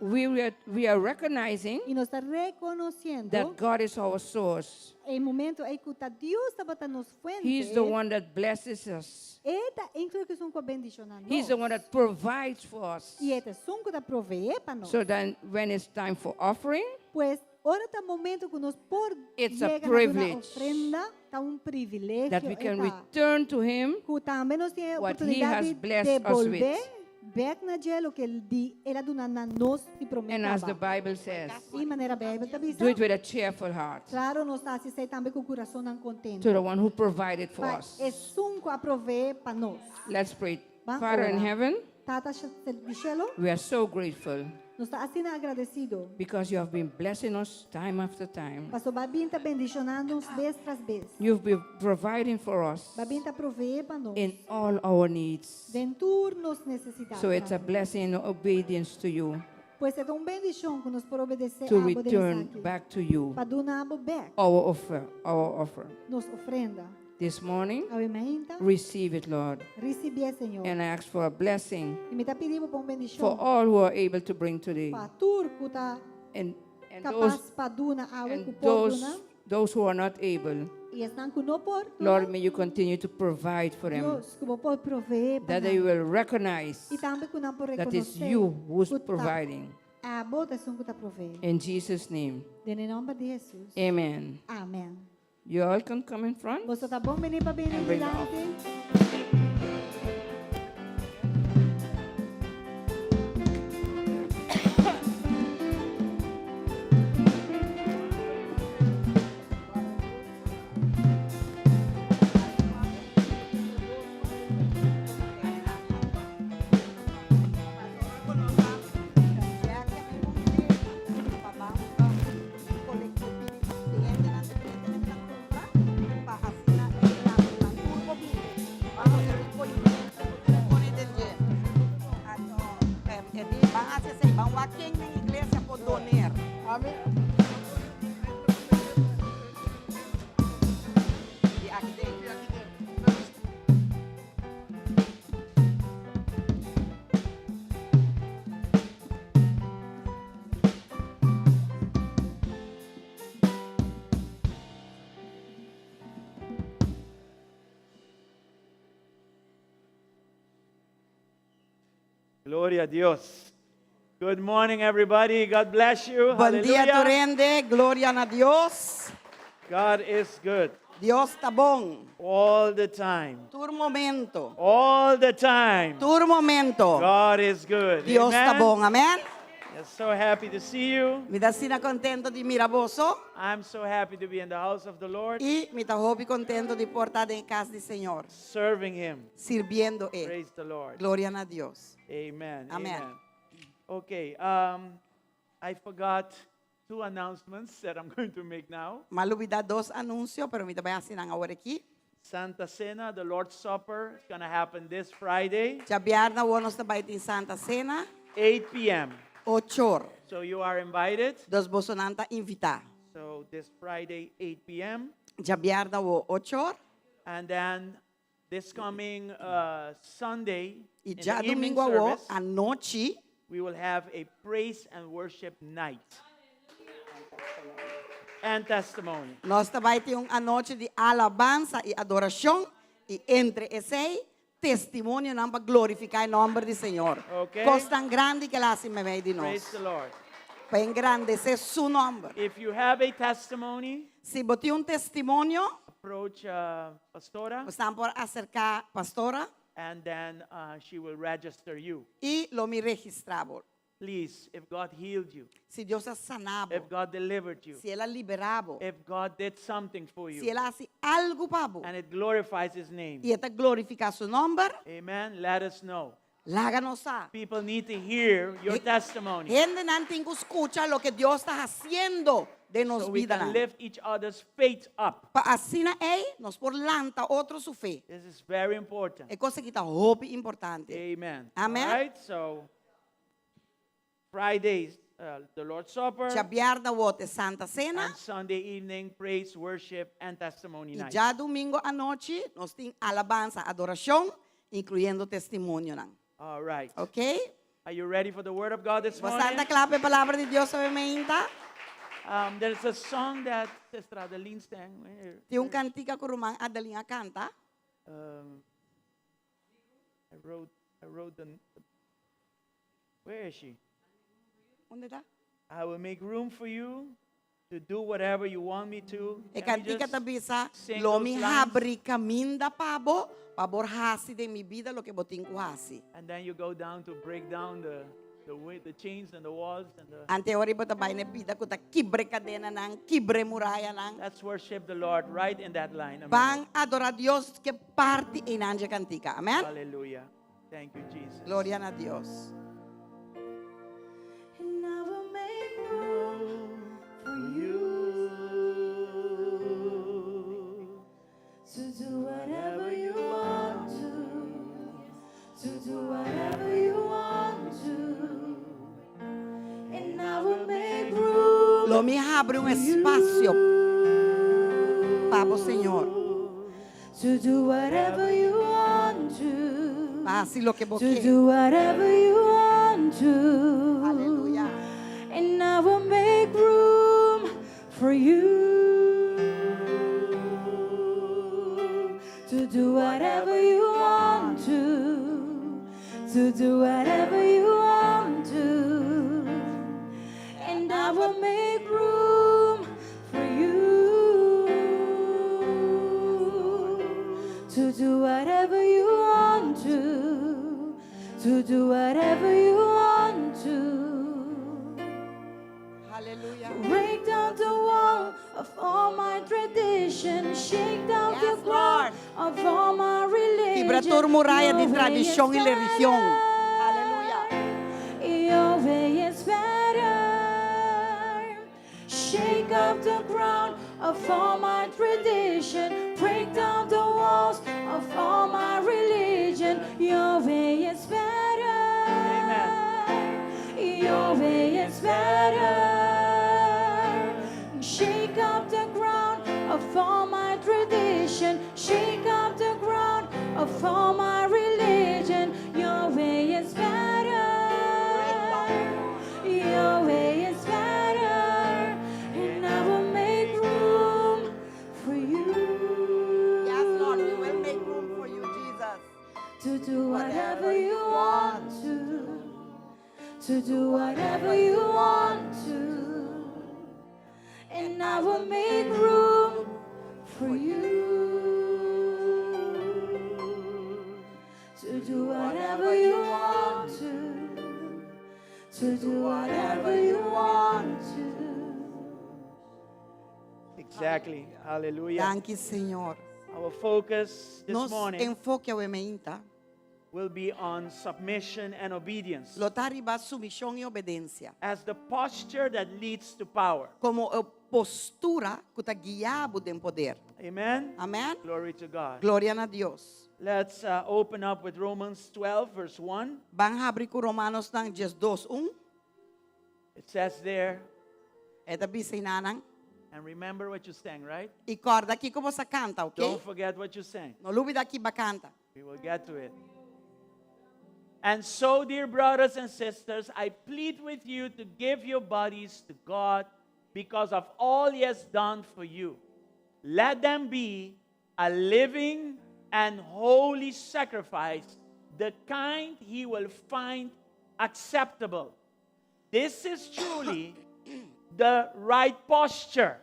S5: We are recognizing
S2: I nos ta rekonosiendo
S5: that God is our source.
S2: e momento ei ku ta Dios tabata nos fuente.
S5: He's the one that blesses us.
S2: E ta eigenlijk esun ku a bendishoná nos.
S5: He's the one that provides for us.
S2: I e ta esun ku ta proveé pa nos.
S5: So then when it's time for offering,
S2: Pues, ora ta momento ku nos por
S5: It's a
S2: yega na duna
S5: privilege
S2: ofrenda, ta un privilegio
S5: that we can
S2: e ta.
S5: return to him
S2: Ku tambe nos tin
S5: what he
S2: oportunidat
S5: has
S2: di
S5: blessed us with.
S2: debolbé bek na dje loke di el a duna na nos di promé
S5: And as the
S2: kaba.
S5: Bible says,
S2: I manera Beibel ta bisa,
S5: do it with a cheerful heart
S2: klaro nos ta hasi esei tambe ku kurasonnan kontentu.
S5: to the one who provided for
S2: Pa
S5: us.
S2: esun ku a proveé pa nos.
S5: Let's pray.
S2: Ban
S5: Father in
S2: ora.
S5: heaven,
S2: Tata di shelu,
S5: we are so grateful
S2: nos ta asina agradesido.
S5: because you have been blessing us time after time.
S2: Paso bo a bin ta bendishonando nos bes tras bes.
S5: You've been providing for us
S2: Bo a bin ta proveé pa nos.
S5: in all our needs.
S2: Den tur nos nesesidatnan.
S5: So it's a blessing in obedience to you
S2: Pues e ta un bendishon ku nos por obedesé
S5: to
S2: abo den
S5: return
S2: esaki.
S5: back to you
S2: Pa duna abo bek
S5: our offer, our offer.
S2: nos ofrenda.
S5: This morning,
S2: Awe mainta,
S5: receive it, Lord.
S2: risibié, Señor.
S5: And I ask for a blessing
S2: I mi ta pidi bo pa un
S5: for
S2: bendishon.
S5: all who are able to bring today.
S2: Pa tur ku ta
S5: And those,
S2: kapas pa duna awe
S5: and
S2: ku por duna.
S5: those who are not able,
S2: I esnan ku no por duna.
S5: Lord, may you continue to provide for them.
S2: Dios, ku bo por proveé pa
S5: That they
S2: nan.
S5: will recognize
S2: I tambe ku nan por
S5: that it's
S2: rekonosé
S5: you who's
S2: ku ta
S5: providing.
S2: Abo ta esun ku ta proveé.
S5: In Jesus' name,
S2: Den e nòmber di Hesus.
S5: amen.
S2: Amèn.
S5: You all can come in front.
S2: Boso ta bon bini pa bini
S5: And bring the
S2: dilanti.
S6: Gloria a Dios. Good morning, everybody. God bless you.
S7: Bon dia,
S6: Hallelujah.
S7: tur hende. Gloria na Dios.
S6: God is good
S7: Dios ta bon.
S6: all the time.
S7: Tur momento.
S6: All the time.
S7: Tur momento.
S6: God is good.
S7: Dios ta
S6: Amen.
S7: bon. Amen.
S6: I'm so happy to see you.
S7: Mi ta asina kontentu di mira boso.
S6: I'm so happy to be in the house of the Lord,
S7: I mi ta hopi kontentu di por ta den kas di Señor.
S6: serving Him.
S7: Sirbiendo E.
S6: Praise the Lord.
S7: Gloria na Dios.
S6: Amen.
S7: Amen.
S6: Amen. Okay. I forgot two announcements that I'm going to make now.
S7: M'a lubidá dos anunsio, pero mi ta bai hasi nan awor aki.
S6: Santa Cena, the Lord's Supper, is going to happen this Friday,
S7: Djabièrnè awor nos ta bai tin Santa Sena,
S6: 8 p.m.
S7: 8 or.
S6: So you are invited.
S7: Dus bosonan ta invitá.
S6: So this Friday, 8 p.m.
S7: Djabièrnè awor 8 or.
S6: And then this coming Sunday,
S7: I
S6: in the
S7: dja
S6: evening
S7: domingo awor,
S6: service,
S7: anochi,
S6: we will have a praise and worship night and testimony.
S7: Nos ta bai tin un anochi di alabansa i adorashon i entre esei testimonionan pa glorifiká e nòmber di Señor.
S6: Okay.
S7: Kosnan grandi ku el a hasi meimei di nos.
S6: Praise the Lord.
S7: Pa engrandesé su nòmber.
S6: If you have a testimony,
S7: Si bo tin un testimonio,
S6: approach Pastora
S7: bo por aserká Pastora
S6: and then she will register you.
S7: i lo mi registrá bo.
S6: Please, if God healed you,
S7: Si Dios a sana bo,
S6: if God delivered you,
S7: si El a liberá bo,
S6: if God did something for
S7: si
S6: you,
S7: El a hasi algu pa bo
S6: and it glorifies His name,
S7: i e ta glorifiká su nòmber,
S6: amen, let us know.
S7: laga nos sa.
S6: People need to hear your testimony
S7: Hendenan tin ku skucha loke Dios ta hasiendo den nos
S6: so we can
S7: bidanan.
S6: lift each other's faith up.
S7: Pa asina ei nos por lanta otro su fe.
S6: This is very important.
S7: E kos aki ta hopi importante.
S6: Amen.
S7: Amen.
S6: All right, so Fridays, the Lord's Supper,
S7: Djabièrnè awor ta Santa Cena.
S6: and Sunday evening, praise, worship, and testimony
S7: I
S6: night.
S7: djadumingu anochi nos tin alabansa, adorashon, inkluyendo testimonionan.
S6: All right.
S7: Ok?
S6: Are you ready for the Word of God this
S7: Bo
S6: morning?
S7: ta kla pa e palabra di Dios awe mainta?
S6: There's a song that Sister Adeline sang. Where,
S7: Tin un kantika ku ruman Adeline a kanta.
S6: I wrote the, where is she?
S7: Unda e ta?
S6: I will make room for you to do whatever you want me to.
S7: E
S6: Can we
S7: kantika
S6: just
S7: ta bisa,
S6: sing
S7: lo
S6: those
S7: mi
S6: lines?
S7: habri kaminda pa bo, pa bo hasi den mi bida loke bo tin ku hasi.
S6: And then you go down to break down the, the, wi- the chains and the walls and the.
S7: Anto ora bo ta bai na pida ku ta kibra kadenanan, kibra murayanan.
S6: Let's worship the Lord right in that line. Amen.
S7: Ban adorá Dios ku e parti einan dje kantika. Amen.
S6: Hallelujah. Thank you, Jesus.
S7: Gloria na Dios.
S1: And I will make room for you to do whatever you want to, to do whatever you want to. And I will make room
S7: Lo mi habri un espasio pa bo, Señor.
S1: to do whatever you want to.
S7: Pa hasi loke bo
S1: To
S7: ke.
S1: do whatever you want to.
S7: Aleluya.
S1: And I will make room for you to do whatever you want to. To do whatever you want to. And I will make room for you to do whatever you want to. To do whatever you want to.
S7: Aleluya.
S1: Break down the wall of all my tradition, shake down the
S7: Yes,
S1: ground
S7: Lord.
S1: of all my religion.
S7: Kibra tur muraya di
S1: Your way is
S7: tradishon i religion.
S1: better.
S7: Aleluya.
S1: Your way is better. Shake up the ground of all my tradition. Break down the walls of all my religion. Your way is better.
S6: Amen.
S1: Your way is better. To do whatever you want to. To do whatever you want to. And I will make room for you. To do whatever you want to. To do whatever you want to.
S6: Exactly. Hallelujah.
S7: Danki, Señor.
S6: Our focus this
S7: Nos
S6: morning
S7: enfoke awe mainta.
S6: will be on submission and obedience
S7: Lo ta riba sumishon i obedensia.
S6: as the posture that leads to power.
S7: Komo e postura ku ta guia bo den poder.
S6: Amen.
S7: Amèn?
S6: Glory to God.
S7: Gloria na Dios.
S6: Let's open up with Romans 12, verse 1.
S7: Ban habri ku Romanonan 12, 1.
S6: It says there,
S7: E ta bisa einan.
S6: and remember what you sang, right?
S7: I kòrda kiko boso a kanta, ok?
S6: Don't forget what you sang.
S7: No lubidá kiko b'a kanta.
S6: We will get to it. And so, dear brothers and sisters, I plead with you to give your bodies to God because of all He has done for you. Let them be a living and holy sacrifice, the kind He will find acceptable. This is truly the right posture.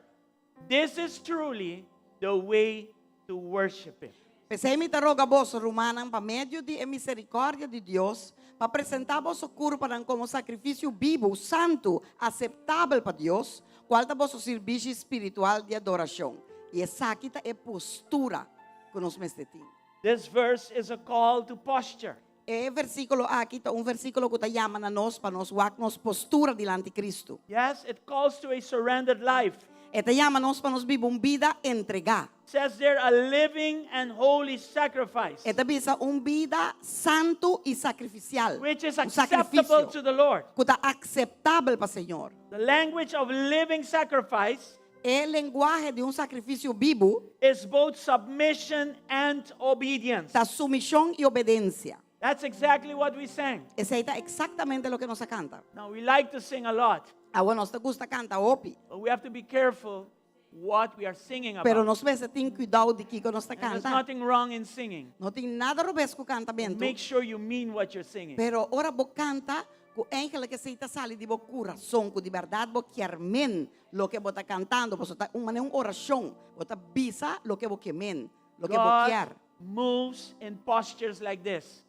S6: This is truly the way to worship Him.
S7: P'esei mi ta roga boso, rumannan, pa medio di e miserikòrdia di Dios, pa presentá boso kurpanan komo sakrifisio bibu, santu, aseptabel pa Dios, kual ta boso sirbishi spiritual di adorashon. I esaki ta e postura ku nos mester tin.
S6: This verse is a call to posture.
S7: E versíkulo aki ta un versíkulo ku ta yama na nos pa nos wak nos postura dilanti Kristu.
S6: Yes, it calls to a surrendered life.
S7: E ta yama nos pa nos biba un bida entregá.
S6: It says there a living and holy sacrifice,
S7: E ta bisa un bida santu i sakrifisial.
S6: which is
S7: Un
S6: acceptable
S7: sakrifisio
S6: to the Lord.
S7: ku ta aseptabel pa Señor.
S6: The language of living sacrifice
S7: E lenguahe di un sakrifisio bibu
S6: is both submission and obedience.
S7: ta sumishon i obedensia.
S6: That's exactly what we sang.
S7: Esei ta eksaktamente loke nos a kanta.
S6: Now, we like to sing a lot,
S7: Awor nos ta gusta kanta hopi,
S6: but we have to be careful what we are singing
S7: pero
S6: about.
S7: nos mester tin kuidou di kiko nos ta
S6: And there's
S7: kanta.
S6: nothing wrong in singing.
S7: No tin nada robes ku kantamentu,
S6: Make sure you mean what you're singing.
S7: pero ora bo kanta, ku eigenlijk esei ta sali di bo kurason, ku di bèrdat bo kier men loke bo ta kantando, pasobra ta un manera un orashon, bo ta bisa loke bo ke men, loke bo
S6: God
S7: kier.
S6: moves in postures like this.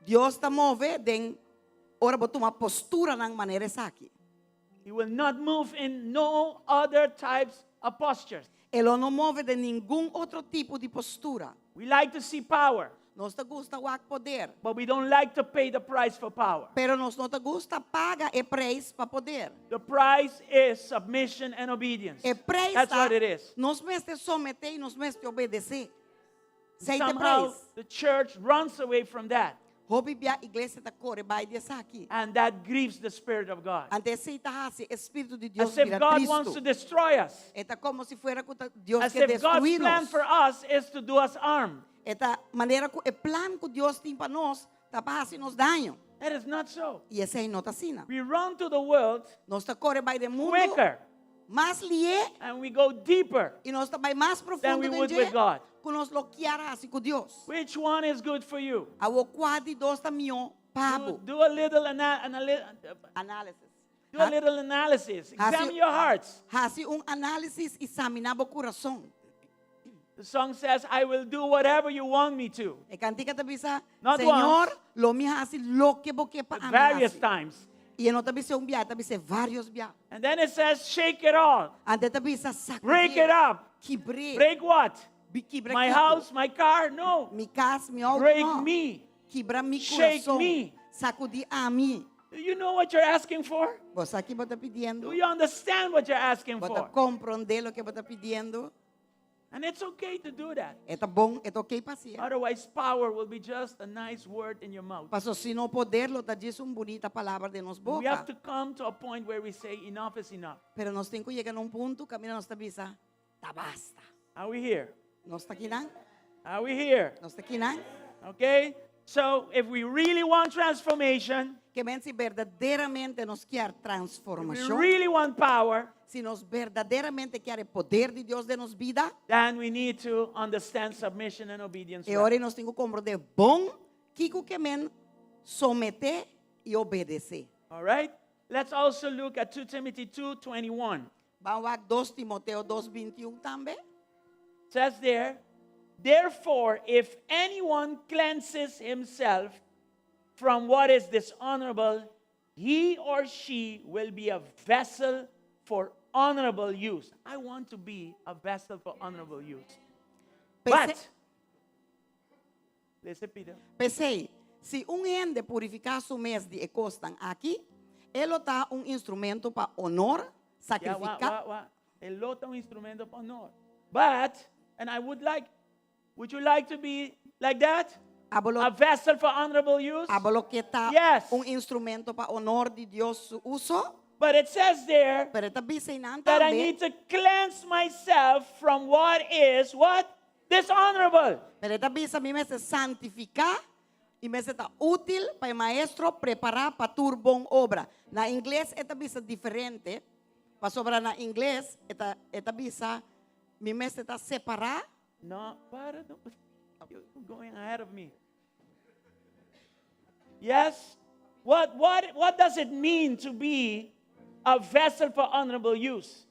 S7: Dios ta move den ora bo tuma posturanan manera esaki.
S6: He will not move in no other types of postures.
S7: E lo no move den ningun otro tipo di postura.
S6: We like to see power,
S7: Nos ta gusta wak poder,
S6: but we don't like to pay the price for power.
S7: pero nos no ta gusta paga e preis pa poder.
S6: The price is submission and obedience.
S7: E preis
S6: That's
S7: ta
S6: what it is.
S7: nos mester someté i nos mester obedesé. Esei ta e
S6: Somehow
S7: preis.
S6: the church runs away from that,
S7: Hopi bia iglesia ta kore bai di esaki.
S6: and that grieves the Spirit of God.
S7: Anto esei ta hasi e Spiritu di Dios
S6: As if
S7: bira
S6: God wants to
S7: tristu.
S6: destroy us.
S7: E ta komo si fuera ku Dios
S6: As
S7: ke
S6: if God's
S7: destruí
S6: plan
S7: nos.
S6: for us is to do us harm.
S7: E ta manera ku e plan ku Dios tin pa nos ta pa hasi nos daño.
S6: That is not so.
S7: I esei no ta asina.
S6: We run to the world
S7: Nos ta kore bai den mundu
S6: quicker
S7: mas lihé
S6: and we go deeper
S7: i nos ta bai mas
S6: than
S7: profundo
S6: we
S7: den
S6: would
S7: dje
S6: with God.
S7: ku nos lo kier a hasi ku Dios.
S6: Which one is good for you?
S7: Awor kua di dos ta mihó pa
S6: Do,
S7: bo?
S6: do a little ana, anali-
S7: Análisis.
S6: do a little analysis.
S7: Hasi-
S6: Examine your hearts.
S7: Hasi un análisis i saminá bo kurason.
S6: The song says, I will do whatever you want me to.
S7: E kantika ta bisa,
S6: Not
S7: Señor,
S6: once.
S7: lo mi hasi loke bo ke pa
S6: But
S7: ami
S6: various
S7: hasi.
S6: times.
S7: I e no ta bisa un bia, e ta bisa vários bia.
S6: And then it says, shake it all.
S7: Anto e ta bisa sakudí.
S6: Break it up.
S7: Kibr'é.
S6: Break what?
S7: Bi kibra
S6: My
S7: kiko.
S6: house, my car? No.
S7: Mi kas, mi outo.
S6: Break
S7: no.
S6: me.
S7: Kibra mi
S6: Shake
S7: kurason.
S6: me.
S7: Sakudí ami.
S6: Do you know what you're asking for?
S7: Bo sa ki bo ta pidiendo?
S6: Do you understand what you're asking
S7: Bo ta
S6: for?
S7: komprondé loke bo ta pidiendo?
S6: And it's okay to do that.
S7: E ta bon, e ta ok pa hasié.
S6: Otherwise, power will be just a nice word in your mouth.
S7: Paso sino poder lo ta djis un bunita palabra den nos
S6: We have
S7: boka.
S6: to come to a point where we say, enough is enough.
S7: Pero nos tin ku yega na un punto kaminda nos ta bisa, ta basta.
S6: Are we here?
S7: Nos ta akinan?
S6: Are we here?
S7: Nos ta akinan?
S6: Okay? So, if we really want transformation,
S7: Ke men si berdaderamente nos kier
S6: if we
S7: transformashon,
S6: really want power,
S7: si nos berdaderamente kier e poder di Dios den nos bida,
S6: then we need to understand submission and obedience.
S7: e
S6: well.
S7: ora nos tin ku komprondé bon. Kiko ke men someté i obedesé.
S6: All right? Let's also look at 2 Timothy 2:21.
S7: Ban wak 2 Timoteo 2:21 tambe.
S6: Says there, therefore, if anyone cleanses himself from what is dishonorable, he or she will be a vessel for honorable use. I want to be a vessel for honorable use. But, listen, Peter.
S7: P'esei, si un hende purifiká su mes di e kosnan aki, e lo ta un instrumento pa honor,
S6: Yeah, wa,
S7: sakrifiká.
S6: wa, wa. E lo ta un instrumento pa honor. But, and I would like, would you like to be like that?
S7: Abo lo,
S6: A vessel for honorable use?
S7: abo lo ke ta
S6: Yes.
S7: un instrumento pa honor di Dios su uso?
S6: But it says there
S7: Pero e ta bisa einan
S6: that I
S7: tambe.
S6: need to cleanse myself from what is what? Dishonorable.
S7: Pero e ta bisa mi mester santifiká i mester ta útil pa e maestro prepará pa tur bon obra. Na ingles e ta bisa diferente, pasobra na ingles e ta e ta bisa mi mester ta separá.
S6: No, para, no, you're going ahead of me. Yes? What, what, what does it mean to be a vessel for honorable use?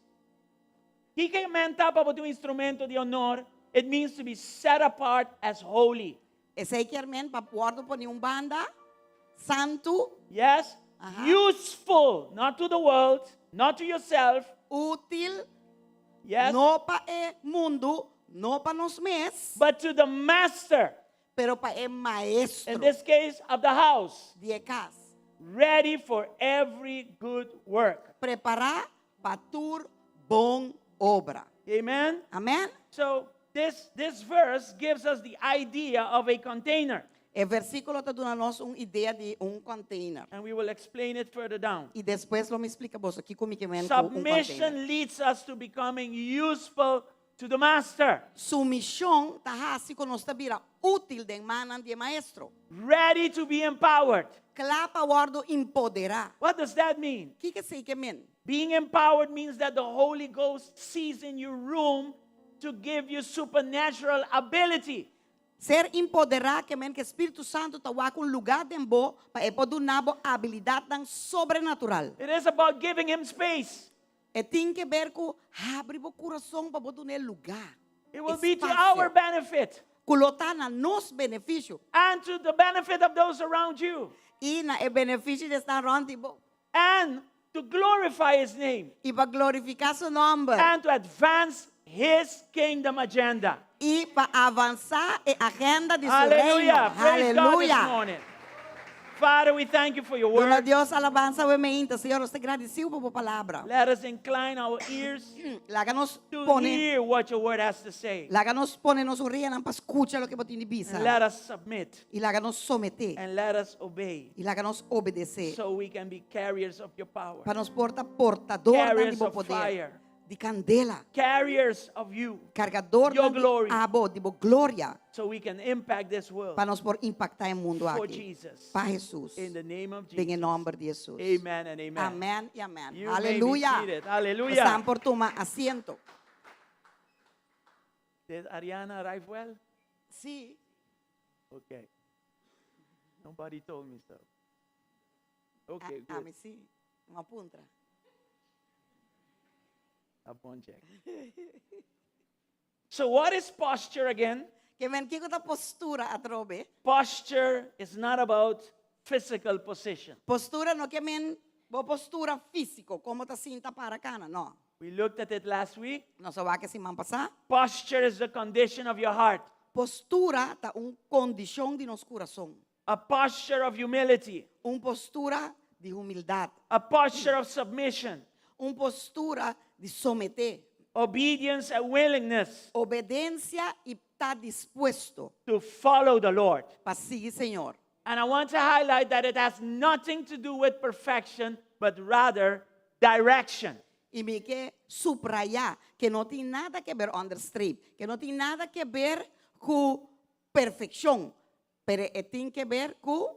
S6: Kiko ke men ta pa bo ta un instrumento di honor? It means to be set apart as holy.
S7: Esei kier men pa wòrdu pone un banda, santu.
S6: Yes?
S7: Aha.
S6: Useful, not to the world, not to yourself.
S7: Útil,
S6: Yes?
S7: no pa e mundu, no pa nos mes,
S6: But to the master.
S7: pero pa e maestro.
S6: In this case, of the house.
S7: Di e kas.
S6: Ready for every good work.
S7: Prepará pa tur bon obra.
S6: Amen?
S7: Amèn?
S6: So this, this verse gives us the idea of a container.
S7: E versíkulo ta duna nos un idea di un container.
S6: And we will explain it further down.
S7: I despues lo mi splika boso kiko mi ke men ku un container.
S6: Submission leads us to becoming useful to the master.
S7: Sumishon ta hasi ku nos ta bira útil den mannan di e maestro.
S6: Ready to be empowered.
S7: Kla pa wòrdu empoderá.
S6: What does that mean?
S7: Kiko esei ke men?
S6: Being empowered means that the Holy Ghost sees in your room to give you supernatural ability.
S7: Ser empoderá ke men ku Spiritu Santu ta wak un lugá den bo pa e por duna bo abilidatnan sobrenatural.
S6: It is about giving him space.
S7: E tin ke ber ku habri bo kurason pa bo dun'é lugá.
S6: It will be to
S7: Espasio.
S6: our benefit.
S7: Ku lo ta na nos benefisio.
S6: And to the benefit of those around you.
S7: I na e benefisio di esnan rònt di bo.
S6: And to glorify his name.
S7: I pa glorifiká su nòmber.
S6: And to advance his kingdom agenda.
S7: I pa avansá e agenda di su reino.
S6: Hallelujah. Praise God this
S7: Aleluya.
S6: morning. Father, we thank you for your
S7: Duna
S6: word.
S7: Dios alabansa awe meinta. Señor, nos ta gradisido pa bo palabra.
S6: Let us incline our ears
S7: Laga nos
S6: to
S7: pone,
S6: hear what your word has to say.
S7: laga nos pone nos oreanan pa skucha loke bo tin di bisa.
S6: And let us submit
S7: I laga nos someté.
S6: and let us obey
S7: I laga nos obedesé.
S6: so we can be carriers of your power,
S7: Pa nos por ta portadornan di
S6: Carriers
S7: bo
S6: of
S7: poder.
S6: fire.
S7: Di kandela.
S6: Carriers of you.
S7: Kargadornan
S6: Your
S7: di
S6: glory.
S7: abo, di bo gloria.
S6: So we can impact this world
S7: Pa nos por impaktá e mundu
S6: for
S7: aki.
S6: Jesus.
S7: Pa Jesus.
S6: In the name of
S7: Den e
S6: Jesus.
S7: nòmber di Jesus.
S6: Amen and amen.
S7: Amèn i amèn.
S6: You may be
S7: Aleluya.
S6: seated. Hallelujah.
S7: Boso por tuma asiento.
S6: Did Ariana arrive well?
S7: Sí.
S6: Okay. Nobody told me so. Okay,
S7: A,
S6: good.
S7: ami sí. M'a puntra.
S6: Up on check. So what is posture again?
S7: Ke men kiko ta postura atrobe?
S6: Posture is not about physical position.
S7: Postura no ke men bo postura físiko, kon bo ta sinta para kana, no.
S6: We looked at it last week.
S7: Nos a wak e siman pasá.
S6: Posture is the condition of your heart.
S7: Postura ta un kondishon di nos kurason.
S6: A posture of humility.
S7: Un postura di humildat.
S6: A posture of submission.
S7: Un postura di someté.
S6: Obedience and willingness
S7: Obedensia i ta dispuesto
S6: to follow the Lord.
S7: pa sigui Señor.
S6: And I want to highlight that it has nothing to do with perfection, but rather direction.
S7: I mi ke suprayá ku no tin nada ke ber onderstreep, ku no tin nada ke ber ku perfekshon, pero e tin ke ber ku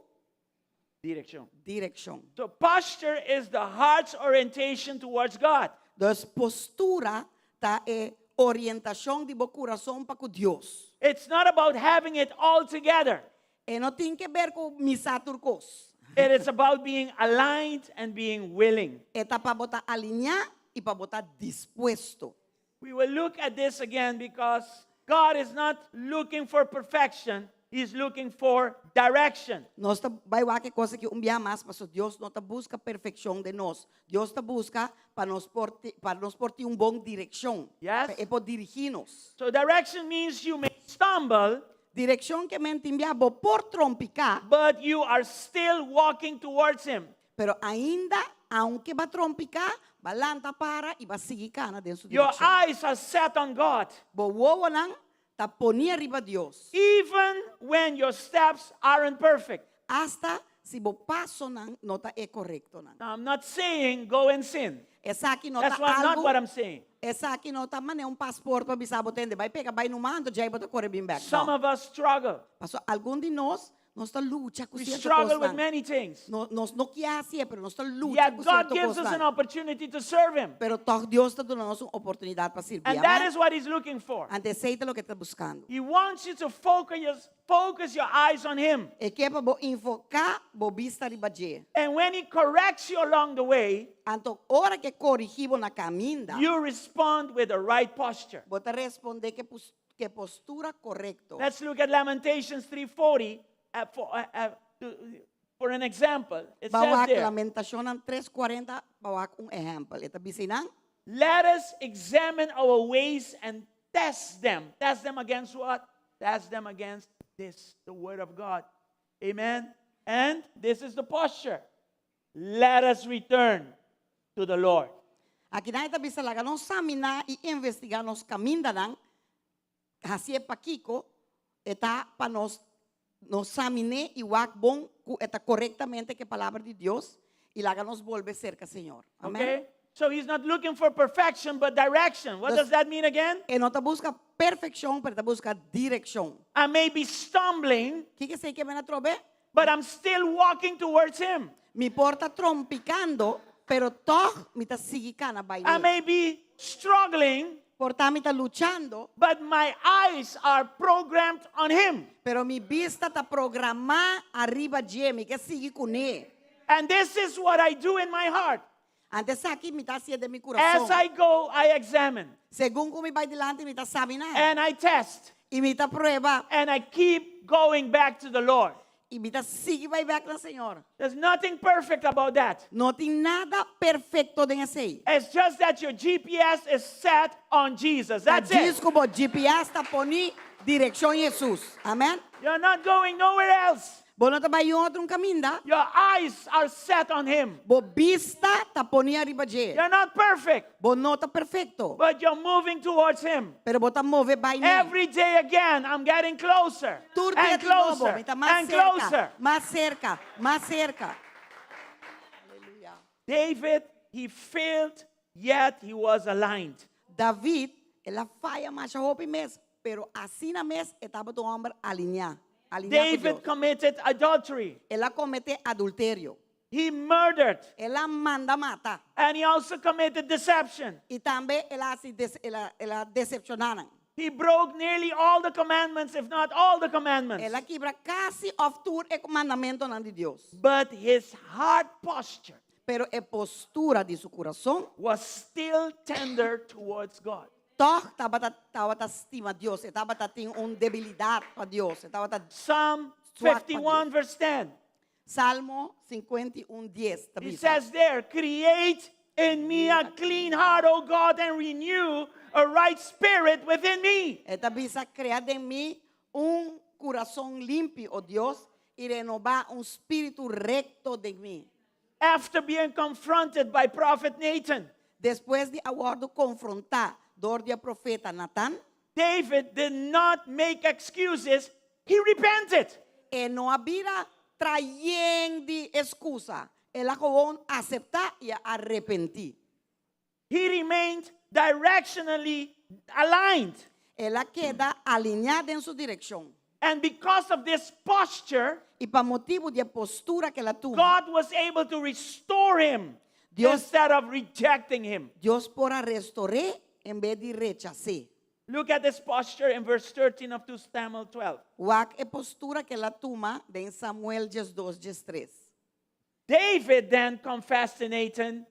S6: Direkshon.
S7: direkshon.
S6: So posture is the heart's orientation towards God.
S7: Dus postura ta e orientashon di bo kurason pa ku Dios.
S6: It's not about having it all together.
S7: E no tin ke ber ku mi sa tur kos.
S6: It is about being aligned and being willing.
S7: E ta pa bo ta alineá i pa bo ta dispuesto.
S6: We will look at this again because God is not looking for perfection, He's looking for direction.
S7: Nos ta bai wak e kos aki un bia mas, pasobra Dios no ta buska perfekshon den nos. Dios ta buska pa nos por pa nos por tin un bon direkshon.
S6: Yes.
S7: Pa e por dirigí nos.
S6: So, direction means you may stumble,
S7: Direkshon ke men tin bia bo por trompiká,
S6: but you are still walking towards Him.
S7: pero ainda, aunke bo a trompiká, bo a lanta para i bo a sigui kana den su
S6: Your
S7: direkshon.
S6: eyes are set on God,
S7: Bo wowonan ta poní riba Dios.
S6: even when your steps aren't perfect.
S7: Asta si bo pasonan no ta e korektonan.
S6: Now, I'm not saying go and sin.
S7: Esaki no
S6: That's
S7: ta
S6: what, not
S7: algu.
S6: what I'm saying.
S7: Esaki no ta manera un paspòrt pa bisa bo tende bai peka bai numa anto djei bo ta kore bin bèk.
S6: Some
S7: No.
S6: of us struggle.
S7: Paso algun di nos nos ta lucha ku
S6: We
S7: sierto
S6: struggle with
S7: kosnan.
S6: many things.
S7: No, nos no ke hasié, pero nos ta lucha
S6: Yet
S7: ku
S6: God
S7: sierto
S6: gives us an
S7: kosnan.
S6: opportunity to serve Him.
S7: Pero tòg Dios ta duna nos un oportunidat pa sirbi.
S6: And that
S7: Amèn?
S6: is what He's looking for.
S7: Anto esei ta loke e ta buskando.
S6: He wants you to focus your, focus your eyes on Him.
S7: E ke pa bo enfoká bo bista riba dje.
S6: And when He corrects you along the way,
S7: Anto ora ku e korigí bo na kaminda,
S6: you respond with the right posture.
S7: bo ta respondé ku pos- ku postura korekto.
S6: Let's look at Lamentations 3:40 for, for an example. It says
S7: Ban wak
S6: there,
S7: Lamentashonnan 3:40 pa wak un ehèmpel. E ta bisa nan,
S6: Let us examine our ways and test them. Test them against what? Test them against this, the word of God. Amen. And this is the posture. Let us return to the Lord.
S7: Akinan e ta bisa laga nos saminá i investigá nos kamindanan, hasié pakiko e ta pa nos nos saminé i wak bon ku e ta korektamente ku e Palabra di Dios i laga nos bolbe serka Señor. Amèn.
S6: Okay? So he's not looking for perfection, but direction. What
S7: Dus
S6: does that mean again?
S7: e no ta buska perfekshon, pero e ta buska direkshon.
S6: I may be stumbling,
S7: Kiko esei ke men atrobe?
S6: but I'm still walking towards him.
S7: Mi por ta trompikando, pero tòg mi ta sigui kana bai
S6: I
S7: n'e.
S6: may be struggling,
S7: Por ta mi ta luchando,
S6: but my eyes are programmed on him.
S7: pero mi bista ta programá ariba dje, mi ke sigui kuné.
S6: And this is what I do in my heart.
S7: Anto esaki mi ta hasi den mi
S6: As
S7: kurason.
S6: I go, I examine
S7: Segun ku mi bai dilanti, mi ta saminá.
S6: and I test
S7: I mi ta prueba.
S6: and I keep going back to the Lord.
S7: I mi ta sigui bai bèk na Señor.
S6: There's nothing perfect about that.
S7: No tin nada perfekto den esei.
S6: It's just that your GPS is set on Jesus. That's
S7: Ta
S6: it.
S7: djis ku bo GPS ta poni direkshon Jesus. Amèn?
S6: You're not going nowhere else.
S7: Bo no ta bai otro un kaminda.
S6: Your eyes are set on Him.
S7: Bo bista ta poni ariba dje.
S6: You're not perfect,
S7: Bo no ta perfekto.
S6: but you're moving towards Him.
S7: Pero bo ta move bai n'e.
S6: Every day again, I'm getting closer
S7: Tur dia
S6: and
S7: di nobo,
S6: closer
S7: mi ta mas
S6: and
S7: serka,
S6: closer.
S7: mas serka, mas serka. Aleluya.
S6: David, he failed, yet he was aligned.
S7: David, el a faya masha hopi mes, pero asina mes e tabata un hòmber alineá. Alineá ku
S6: David
S7: Dios.
S6: committed adultery.
S7: El a kometé adulterio.
S6: He murdered.
S7: El a manda mata.
S6: And he also committed deception.
S7: I tambe el a hasi des, el a, el a desepshoná nan.
S6: He broke nearly all the commandments, if not all the commandments.
S7: El a kibra kasi òf tur e mandamentunan di Dios.
S6: But his heart posture
S7: Pero e postura di su kurason
S6: was still tender towards God.
S7: tòg tabata tabata stima Dios, e tabata tin un debilidat pa Dios, e tabata
S6: Psalm
S7: Swak pa
S6: 51,
S7: Dios.
S6: verse 10.
S7: Salmo 51, 10 ta
S6: He
S7: bisa.
S6: says there, Create in me a clean heart, O God, and renew a right spirit within me.
S7: E ta bisa, Krea den mi un kurason limpi, o Dios, i renobá un spiritu rekto den mi.
S6: After being confronted by prophet Nathan,
S7: Despues di a wòrdu konfrontá dor di e profeta Natan,
S6: David did not make excuses. He repented.
S7: E no a bira traha yen di eskusa. El a gewoon aseptá i a arepentí.
S6: He remained directionally aligned.
S7: El a keda alineá den su direkshon.
S6: And because of this posture,
S7: I pa motibu di e postura ku el a tuma,
S6: God was able to restore him
S7: Dios,
S6: instead of rejecting him.
S7: Dios por a restor'é en bes di rechas'é.
S6: Look at this posture in verse 13 of 2 Samuel 12.
S7: Wak e postura ku el a tuma den Samuel 12, 13.
S6: David then confessed to Nathan,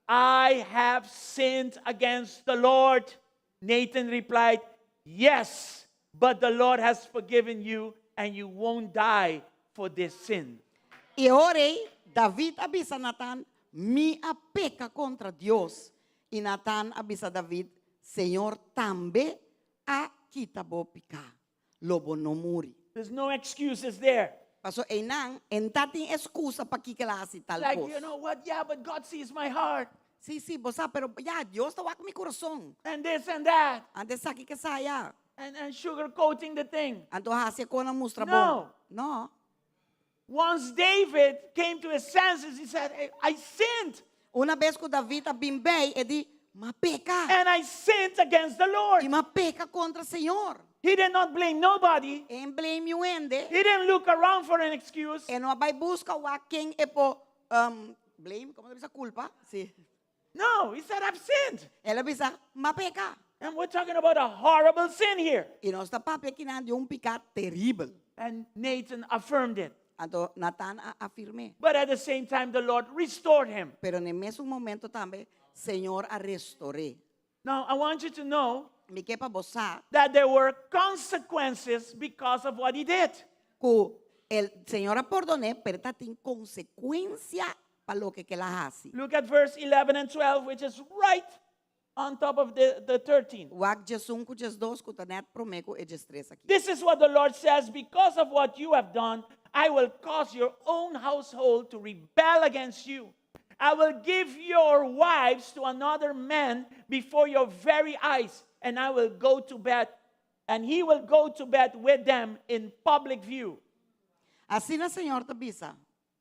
S6: "I have sinned against the Lord." Nathan replied, "Yes, but the Lord has forgiven you and you won't die for this sin."
S7: I ora David a bisa Natan, "Mi a peka kontra Dios." I Natan a bisa David, "Señor tambe a kita bo piká. Lo bo no muri."
S6: There's no excuses there.
S7: Paso einan, n' tatin ekskusa pa kiko el a hasi tal
S6: Like,
S7: kos.
S6: you know what? Yeah, but God sees my heart.
S7: Si, bo sa, pero ya, Dios ta wak mi kurason.
S6: And this and that.
S7: Anto esaki ku esaya.
S6: And sugarcoating the thing.
S7: Anto hasi kos mustra
S6: No.
S7: bon. No.
S6: Once David came to his senses, he said, "Hey, I sinned."
S7: Unabes ku David a bin bei, e di, "M'a peka."
S6: And I sinned against the Lord.
S7: I m'a peka kontra Señor.
S6: He did not blame nobody.
S7: E n' blame niun hende.
S6: He didn't look around for an excuse.
S7: E no a bai buska wak ken e por blame, kon ta bisa kulpa? Si.
S6: No, he said, "I've sinned."
S7: El a bisa, "M'a peka."
S6: And we're talking about a horrible sin here.
S7: I nos ta papia akinan di un piká teribel.
S6: And Nathan affirmed it.
S7: Anto Natan a afirm'é.
S6: But at the same time, the Lord restored him.
S7: Pero na mesun momento tambe, Señor a restour'é.
S6: Now, I want you to know
S7: Mi ke pa bo sa
S6: that there were consequences because of what he did.
S7: Ku el Señor a pordon'é, pero tatin konsekuensia pa loke ku el a hasi.
S6: Look at verse 11 and 12, which is right on top of the 13.
S7: Wak 11 ku 12 ku ta nèt promé ku e 13 aki.
S6: This is what the Lord says: "Because of what you have done, I will cause your own household to rebel against you. I will give your wives to another man before your very eyes, and I will go to bed, and he will go to bed with them in public view."
S7: Asina Señor ta bisa.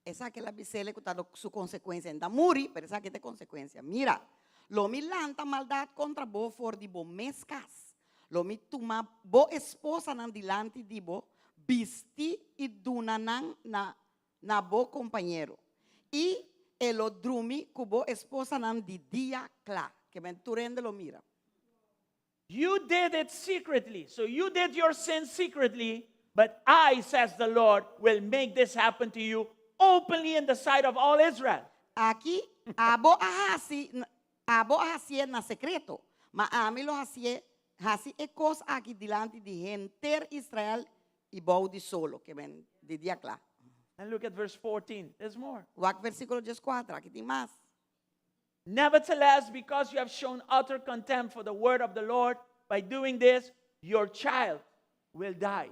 S7: Esaki el a bis'é ku ta su konsekuensia. N' ta muri, pero esaki ta e konsekuensia. "Mira, lo mi lanta maldat kontra bo for di bo mes kas. Lo mi tuma bo esposanan dilanti di bo, bisti i duna nan na bo kompañero. I e lo drumi ku bo esposanan di dia kla." Ke men tur hende lo mira.
S6: You did it secretly. So you did your sin secretly, but I, says the Lord, will make this happen to you openly in the sight of all Israel.
S7: Aki, abo a hasi, abo a hasié na sekreto. Ma ami lo hasié, hasi e kos aki dilanti di henter Israel i bou di solo, ke men di dia kla.
S6: And look at verse 14. There's more.
S7: Wak versíkulo 14, aki tin mas.
S6: Nevertheless, because you have shown utter contempt for the word of the Lord by doing this, your child will die.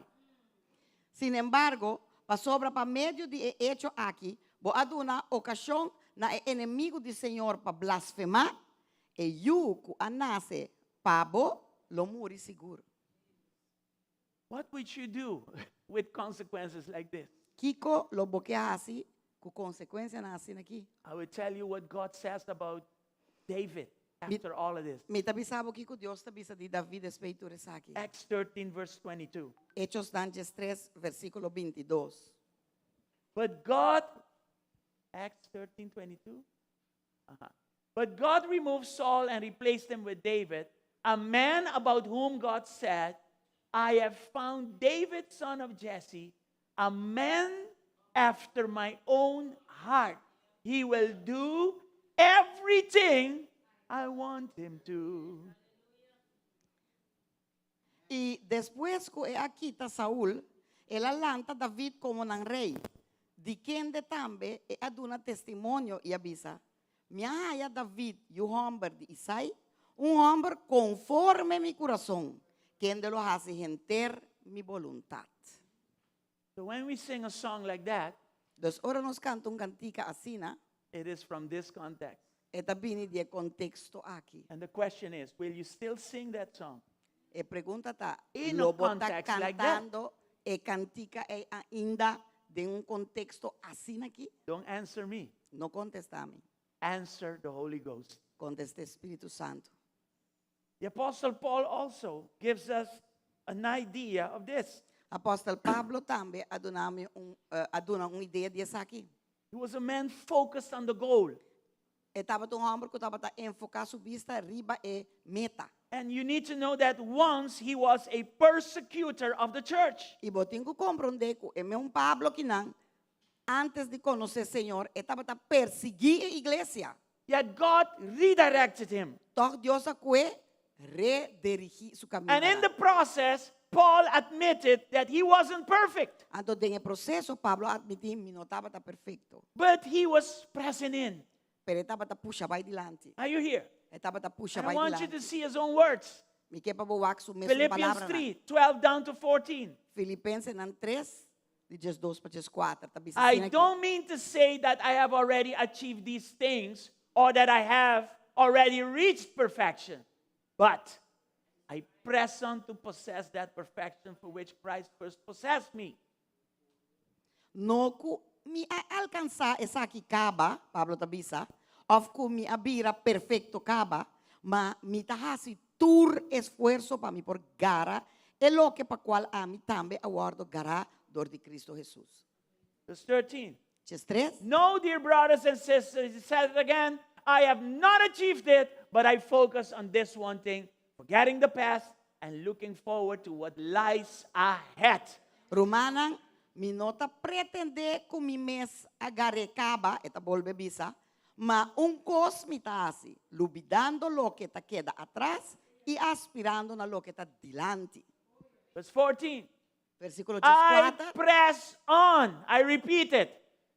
S7: Sin embargo, pasobra pa medio di e echo aki, bo a duna okashon na e enemigu di Señor pa blasfemá, e yu ku a nase pa bo lo muri sigur.
S6: What would you do with consequences like this?
S7: Kiko lo bo ke hasi ku konsekuensianan asina aki?
S6: I will tell you what God says about David after all of this.
S7: Mi ta bisa bo kiko Dios ta bisa di David despues di tur esaki.
S6: Acts 13, verse 22.
S7: Echonan 13, versíkulo 22.
S6: But God, Acts 13, 22? But God removed Saul and replaced him with David, a man about whom God said, "I have found David, son of Jesse, a man after my own heart. He will do everything I want him to."
S7: I despues ku el a kita Saul, el a lanta David komo nan rei. Di kende tambe el a duna testimonio i a bisa, "Mi a haña David, yu hòmber di Isai, un hòmber konforme mi kurason, kende lo hasi henter mi boluntat."
S6: So when we sing a song like that,
S7: Dus ora nos kanta un kantika asina,
S6: it is from this context.
S7: e ta bini di e konteksto aki.
S6: And the question is, will you still sing that song?
S7: E pregunta ta,
S6: In a
S7: lo bo ta
S6: context like that?
S7: kantando e kantika ei ainda den un konteksto asina aki?
S6: Don't answer me.
S7: No kontestá mi.
S6: Answer the Holy Ghost.
S7: Kontestá Spiritu Santu.
S6: The Apostle Paul also gives us an idea of this.
S7: Apòstel Pablo tambe a duna un a duna un idea di esaki.
S6: He was a man focused on the goal.
S7: E tabata un hòmber ku tabata enfoká su bista riba e meta.
S6: And you need to know that once he was a persecutor of the church.
S7: I bo tin ku komprondé ku e mesun Pablo akinan, antes di konosé Señor, e tabata persiguí e iglesia.
S6: Yet God redirected him.
S7: Toch Dios a kue redirigí su kaminda.
S6: And in the process, Paul admitted that he wasn't perfect,
S7: Anto den e proseso Pablo a atmití, Mi no tabata perfekto,
S6: but he was pressing in.
S7: pero e tabata pusha bai dilanti.
S6: Are you here?
S7: E tabata pusha
S6: And I
S7: bai
S6: want you
S7: dilanti.
S6: to see his own words.
S7: Mi ke pa bo wak su mesun
S6: Philippians
S7: palabranan.
S6: 3 12 down to 14.
S7: Filipensenan 3, di 12 pa 14, ta bisa
S6: I
S7: asina aki.
S6: don't mean to say that I have already achieved these things or that I have already reached perfection, but I press on to possess that perfection for which Christ first possessed me.
S7: No ku mi a alkansá esaki kaba, Pablo ta bisa, òf ku mi a bira perfekto kaba, ma mi ta hasi tur esfuerso pa mi por gara e loke pa kual ami tambe a wòrdu gará dor di Kristu Hesus.
S6: Verse 13.
S7: 13.
S6: No, dear brothers and sisters, he said it again, I have not achieved it, but I focus on this one thing, forgetting the past and looking forward to what lies ahead.
S7: Rumannan, mi no ta pretendé ku mi mes a gar'é kaba, e ta bolbe bisa, ma un kos mi ta hasi, lubidando loke ta keda atras i aspirando na loke ta dilanti.
S6: Verse 14.
S7: Versíkulo
S6: I
S7: 14.
S6: press on. I repeat it.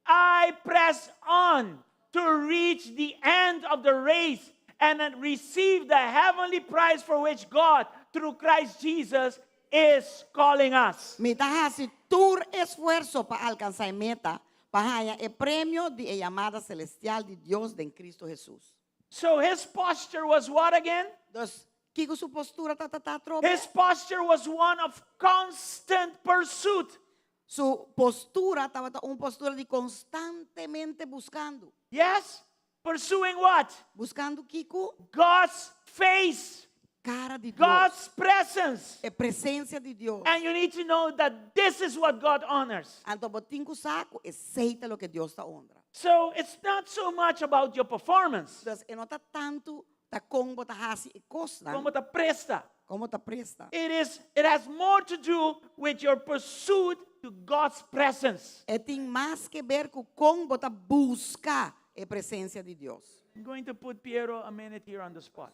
S6: I press on to reach the end of the race and then receive the heavenly prize for which God, through Christ Jesus, is calling us.
S7: Mi ta hasi tur esfuerso pa alkansá e meta, pa haña e premio di e yamada selestial di Dios den Kristu Hesus.
S6: So his posture was what again?
S7: Dus, kiko su postura tabata atrobe?
S6: His posture was one of constant pursuit.
S7: Su postura tabata un postura di konstantemente buskando.
S6: Yes? Pursuing what?
S7: Buskando kiko?
S6: God's face,
S7: Kara di Dios.
S6: God's presence.
S7: E presensia di Dios.
S6: And you need to know that this is what God honors.
S7: Anto bo tin ku sa ku esei ta loke Dios ta honra.
S6: So it's not so much about your performance,
S7: Dus e no ta tantu ta kon bo ta hasi e kosnan,
S6: como ta presta.
S7: kon bo ta presta.
S6: It is it has more to do with your pursuit to God's presence.
S7: E tin mas ke ber ku kon bo ta buska e presensia di Dios.
S6: I'm going to put Piero a minute here on the spot.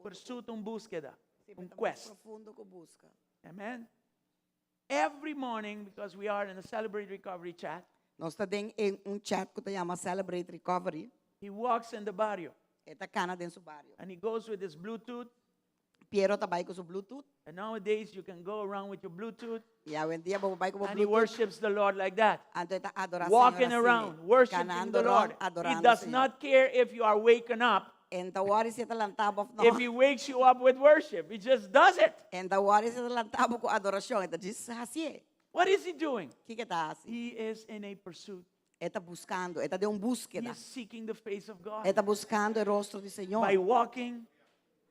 S6: Pursuit un búsqueda, un quest.
S7: Profundo ku buska.
S6: Amen. Every morning, because we are in the Celebrate Recovery chat,
S7: Nos ta den un chat ku ta yama Celebrate Recovery.
S6: he walks in the barrio
S7: E ta kana den su bario.
S6: and he goes with his Bluetooth.
S7: Piero ta bai ku su Bluetooth.
S6: And nowadays you can go around with your Bluetooth
S7: I awendia bo por bai ku bo
S6: and he
S7: Bluetooth.
S6: worships the Lord like that.
S7: Anto e ta adorá Señor
S6: Walking
S7: asina,
S6: around, worshiping
S7: kanando
S6: the
S7: rònt,
S6: Lord. He
S7: adorando
S6: does
S7: Señor.
S6: not care if you are waking up,
S7: E n' ta wòri si e ta lantá bo òf no.
S6: if he wakes you up with worship. He just does it.
S7: E n' ta wòri si e ta lantá bo ku adorashon. E ta djis hasié.
S6: What is he doing?
S7: Kiko e ta hasi?
S6: He is in a pursuit.
S7: E ta buskando, e ta den un
S6: He
S7: búskeda.
S6: is seeking the face of God
S7: E ta buskando e rostro di Señor.
S6: by walking,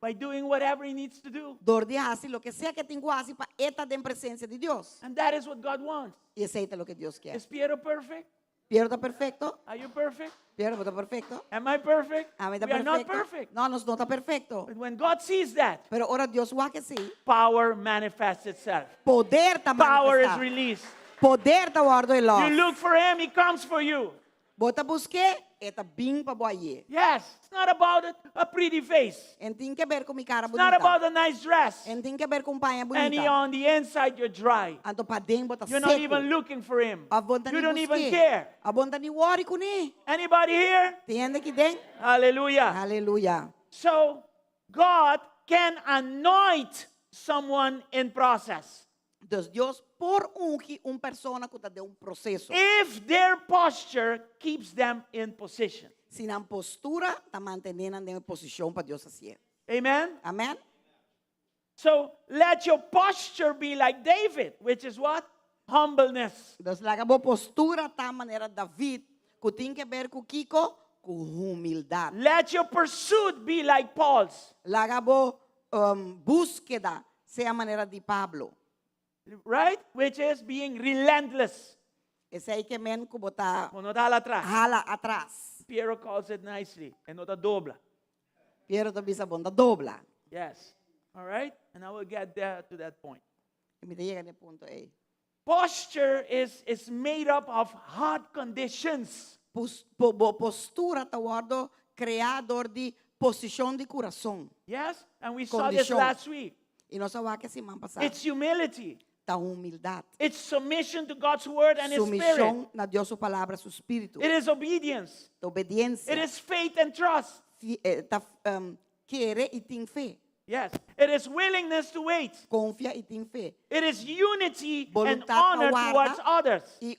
S6: by doing whatever he needs to do.
S7: Dor di hasi loke sea ku e tin ku hasi pa e ta den presensia di Dios.
S6: And that is what God wants.
S7: I esei ta loke Dios kier.
S6: Is Piero perfect?
S7: Piero ta perfekto?
S6: Are you perfect?
S7: Piero, bo ta perfekto?
S6: Am I perfect?
S7: Ami ta
S6: We are not
S7: perfekto?
S6: perfect.
S7: No, nos no ta perfekto.
S6: But when God sees that,
S7: Pero ora Dios wak esei,
S6: power manifests itself.
S7: poder ta
S6: Power is
S7: manifestá.
S6: released.
S7: Poder ta wòrdu
S6: You
S7: lòs.
S6: look for him, he comes for you.
S7: Bo ta busk'é, e ta bin pa bo ay'é.
S6: Yes, it's not about a, a pretty face.
S7: E n' tin ke ber ku mi kara
S6: It's not
S7: bunita.
S6: about a nice dress.
S7: E n' tin ke ber ku un paña
S6: And he,
S7: bunita.
S6: on the inside, you're dry.
S7: Anto paden bo ta
S6: You're not even
S7: seku.
S6: looking for him.
S7: Òf bo n' ta
S6: You
S7: ni
S6: don't even
S7: busk'é.
S6: care.
S7: Òf bo n' ta ni wòri kuné.
S6: Anybody here?
S7: Tin hende aki den?
S6: Hallelujah.
S7: Aleluya.
S6: So, God can anoint someone in process.
S7: Dus Dios por ungi un persona ku ta den un proseso.
S6: If their posture keeps them in position.
S7: Si nan postura ta mantené nan den e posishon pa Dios hasié.
S6: Amen?
S7: Amèn?
S6: So let your posture be like David, which is what? Humbleness.
S7: Dus laga bo postura ta manera David, ku tin ke ber ku kiko? Ku humildat.
S6: Let your pursuit be like Paul's.
S7: Laga bo um, búskeda sea manera di Pablo.
S6: Right? Which is being relentless.
S7: Esei ke men ku bo ta
S6: Bo no ta hala atras.
S7: hala atras.
S6: Piero calls it nicely. E no ta dobla.
S7: Piero ta bisa bo n' ta dobla.
S6: Yes. All right? And I will get there to that point.
S7: I mi ta yega na e punto ei.
S6: Posture is made up of heart conditions.
S7: Pos, po, bo postura ta wòrdu kreá dor di posishon di kurason.
S6: Yes? And we saw this
S7: Kondishon.
S6: last week.
S7: I nos a wak siman pasá.
S6: It's humility.
S7: Ta humildat.
S6: It's submission to God's word and His Spirit.
S7: Sumishon na Dios su palabra, su spiritu.
S6: It is obedience.
S7: Ta obediensia.
S6: It is faith and trust.
S7: Fi, eh, ta kere i tin fe.
S6: Yes. It is willingness to wait.
S7: Konfia i tin fe.
S6: It is unity and
S7: Boluntat pa
S6: honor
S7: warda.
S6: towards others.
S7: I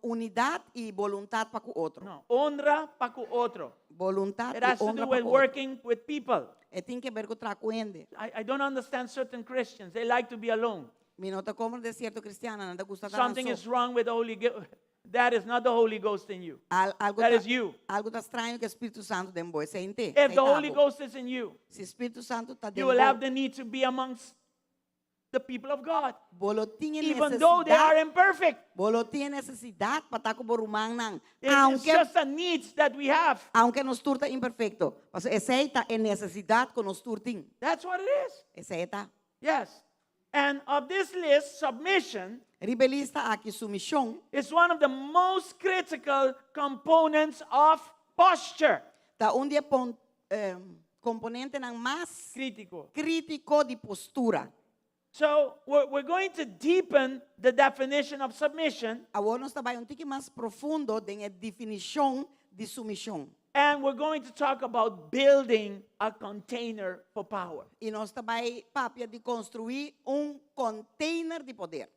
S7: unidat i boluntat pa ku otro.
S6: No, honra pa ku otro.
S7: Boluntat
S6: It
S7: i
S6: has to
S7: honra
S6: do
S7: pa
S6: with
S7: ku otro.
S6: working with people.
S7: E tin ke ber ku traha ku hende.
S6: I don't understand certain Christians. They like to be alone.
S7: Mi no ta komprondé sierto kristiannan, nan ta gusta ta nan
S6: Something
S7: so.
S6: is wrong with the Holy Ghost. That is not the Holy Ghost in you.
S7: Al, algo
S6: That
S7: ta,
S6: is you.
S7: Algo ta straño ku Spiritu Santu den bo. Esei hende.
S6: If the Holy Ghost is in you,
S7: Si Spiritu Santu ta
S6: you
S7: den
S6: will have
S7: bo,
S6: the need to be amongst the people of God.
S7: Bo lo tin
S6: Even though they are
S7: nesesidat.
S6: imperfect.
S7: Bo lo tin nesesidat pa ta ku bo rumannan.
S6: It's
S7: Aunke,
S6: just a need that we have.
S7: aunke nos tur ta imperfekto. Paso esei ta e nesesidat ku nos tur tin.
S6: That's what it is.
S7: Esei ta.
S6: Yes. And of this list, submission
S7: Riba e lista aki sumishon
S6: is one of the most critical components of posture.
S7: Ta un di e pon, eh, komponentenan mas
S6: Krítiko.
S7: krítiko di postura.
S6: So we're going to deepen the definition of submission.
S7: Awor nos ta bai un tiki mas profundo den e definishon di sumishon.
S6: And we're going to talk about building a container for power.
S7: I nos ta bai papia di konstruí un container di poder.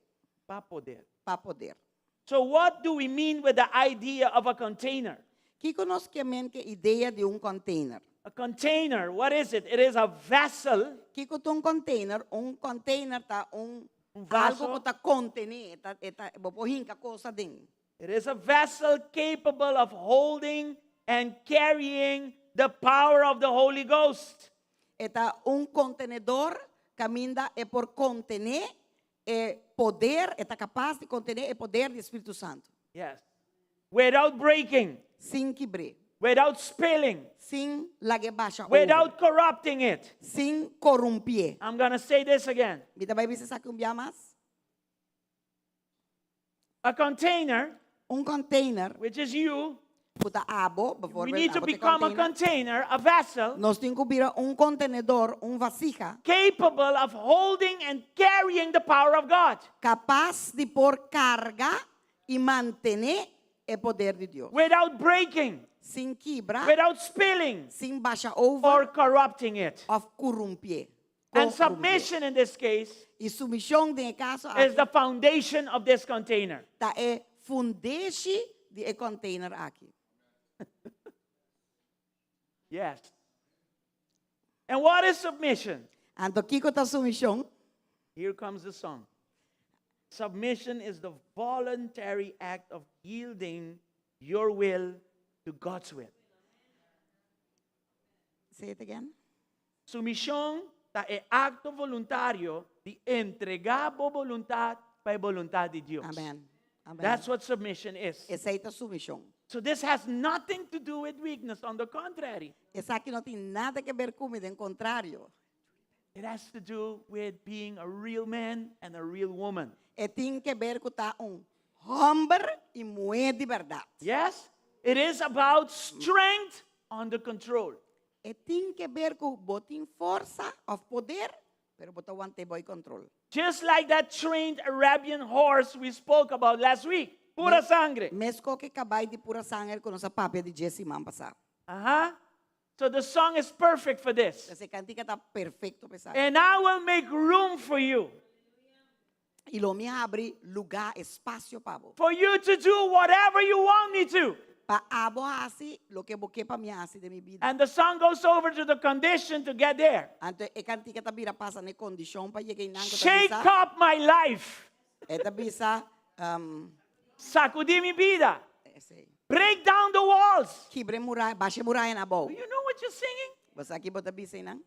S6: Pa poder.
S7: Pa poder.
S6: So what do we mean with the idea of a container?
S7: Kiko nos ke men ku idea di un container?
S6: A container, what is it? It is a vessel.
S7: Kiko ta un container? Un container ta un
S6: Un vaso.
S7: algo ku ta kontené, ta, ta, bo por hinka kos aden.
S6: It is a vessel capable of holding and carrying the power of the Holy Ghost.
S7: E ta un kontenedor kaminda e por kontené e poder, e ta kapas di kontené e poder di Spiritu Santu.
S6: Yes. Without breaking.
S7: Sin kibr'é.
S6: Without spilling.
S7: Sin lag'é basha over.
S6: Without corrupting it.
S7: Sin korumpié.
S6: I'm going to say this again.
S7: Mi ta bai bisa esaki un bia mas.
S6: A container,
S7: Un container,
S6: which is you,
S7: ku ta abo,
S6: we
S7: bijvoorbeeld,
S6: need to
S7: abo ta
S6: become a
S7: container.
S6: container, a vessel,
S7: Nos tin ku bira un kontenedor, un vasija,
S6: capable of holding and carrying the power of God.
S7: Kapas di por karga i mantené e poder di Dios.
S6: Without breaking,
S7: Sin kibra,
S6: without spilling,
S7: sin basha over,
S6: or corrupting it.
S7: òf korumpié.
S6: And submission in this case
S7: I sumishon den e kaso
S6: is
S7: aki
S6: the foundation of this container.
S7: ta e fundeshi di e container aki.
S6: Yes. And what is submission?
S7: Anto kiko ta sumishon?
S6: Here comes the song. Submission is the voluntary act of yielding your will to God's will.
S7: Say it again.
S6: Sumishon ta e akto voluntario di entregá bo boluntat pa e boluntat di Dios.
S7: Amen. Amen.
S6: That's what submission is.
S7: Esei ta sumishon.
S6: So this has nothing to do with weakness. On the contrary,
S7: Esaki no tin nada ke ber ku mi, kontrario.
S6: it has to do with being a real man and a real woman.
S7: E tin ke ber ku ta un hòmber i muhé di bèrdat.
S6: Yes? It is about strength under control.
S7: E tin ke ber ku bo tin forsa òf poder, pero bo ta want'é bou kontrol.
S6: Just like that trained Arabian horse we spoke about last week. Pura sangre.
S7: Meskos ku e kabai di pura sanger ku nos a papia di dje siman pasá.
S6: So the song is perfect for this.
S7: E kantika ta perfekto pa esaki.
S6: And I will make room for you.
S7: I lo mi habri lugá, espasio pa bo.
S6: For you to do whatever you want me to.
S7: Pa abo hasi loke bo ke pa mi hasi den mi bida.
S6: And the song goes over to the condition to get there.
S7: Anto e kantika ta bira pasa na e kondishon pa yega einan
S6: Shake up my life.
S7: E ta bisa
S6: Sakudí mi bida.
S7: Esei.
S6: Break down the walls.
S7: Kibra muraya, basha murayanan abou.
S6: Do you know what you're singing?
S7: Bo sa ki bo ta bisa einan?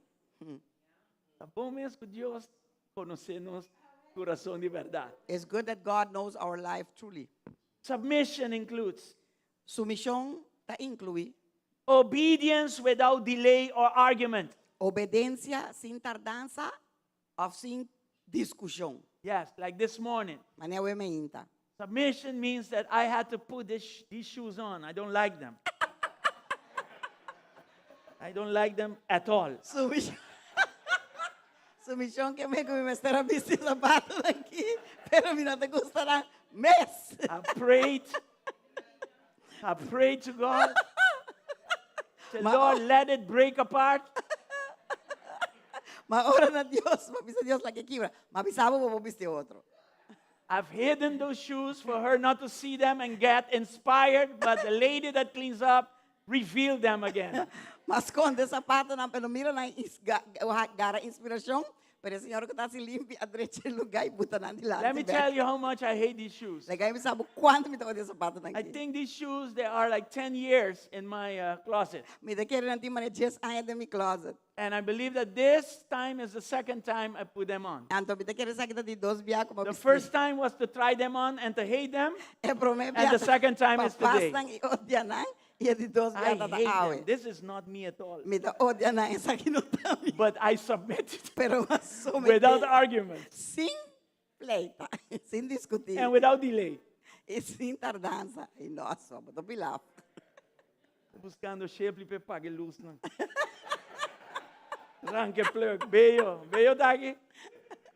S6: Ta bon mes ku Dios konosé nos kurason di bèrdat.
S7: It's good that God knows our life truly.
S6: Submission includes
S7: Sumishon ta inkluí.
S6: Obedience without delay or argument.
S7: Obedensia sin tardansa òf sin diskushon.
S6: Yes, like this morning.
S7: Manera awe mainta.
S6: Submission means that I had to put this, these shoes on. I don't like them. I don't like them at all.
S7: Sumishon. Sumishon ke men ku mi mester a bisti sapatonan aki, pero mi no ta gusta nan mes.
S6: I prayed. I prayed to God. Said,
S7: Ma-
S6: Lord, let it break apart.
S7: M'a ora na Dios, m'a bisa Dios lag'é kibra. M'a bisa bo bo por bisti otro.
S6: I've hidden those shoes for her not to see them and get inspired, but the lady that cleans up revealed them again.
S7: M'a skonde sapatonan, pero mira nan gara inspirashon, pero e señora ku ta hasi limpi a drecha e lugá i buta nan dilanti
S6: Let me
S7: bèk.
S6: tell you how much I hate these shoes.
S7: Laga mi bisa bo kuantu mi ta odia e sapatonan
S6: I
S7: aki.
S6: think these shoes, they are like 10 years in my uh, closet.
S7: Mi ta kere nan tin manera dies aña den mi closet.
S6: And I believe that this time is the second time I put them on.
S7: Anto mi ta kere esaki ta di dos bia ku mi a
S6: The
S7: bisti.
S6: first time was to try them on and to hate them.
S7: E promé
S6: And
S7: bia
S6: the second time
S7: pa
S6: is today.
S7: pas nan i odia nan, i e di dos
S6: I
S7: bia ta ta
S6: hate
S7: awe.
S6: them. This is not me at all.
S7: Mi ta odia nan, esaki no ta mi.
S6: But I submitted
S7: Pero m'a someté
S6: without argument
S7: sin pleita, sin diskutí
S6: and without delay.
S7: i sin tardansa. I noso, bo ta pilaf.
S6: Buscando Shepli pe pague luz nan. Ranke pluk. Bello. Bello ta aki?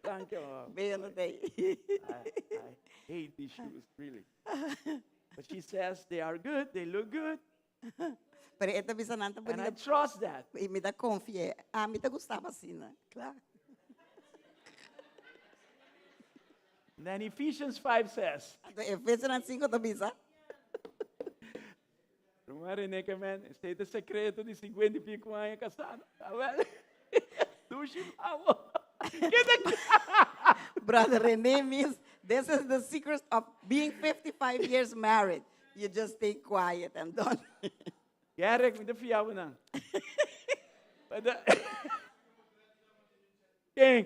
S6: Ranke. Oh.
S7: Bello no t'ei.
S6: I, I hate these shoes, really. But she says they are good, they look good.
S7: Pero e ta bisa nan ta
S6: And I
S7: bonita.
S6: trust that.
S7: I mi ta konfi'é. Ah, mi ta gustaba asina, kla.
S6: And then Ephesians 5 says,
S7: Anto Efesonan 5 ta bisa.
S6: Ruman René ke men, esei ta e sekreto di 50 i pico aña kasado. Awel, dushi pabo. Keda
S7: Brother René means this is the secret of being 55 years married. You just stay quiet and don't.
S6: Gerrit, mi ta fia bo nan. Ken?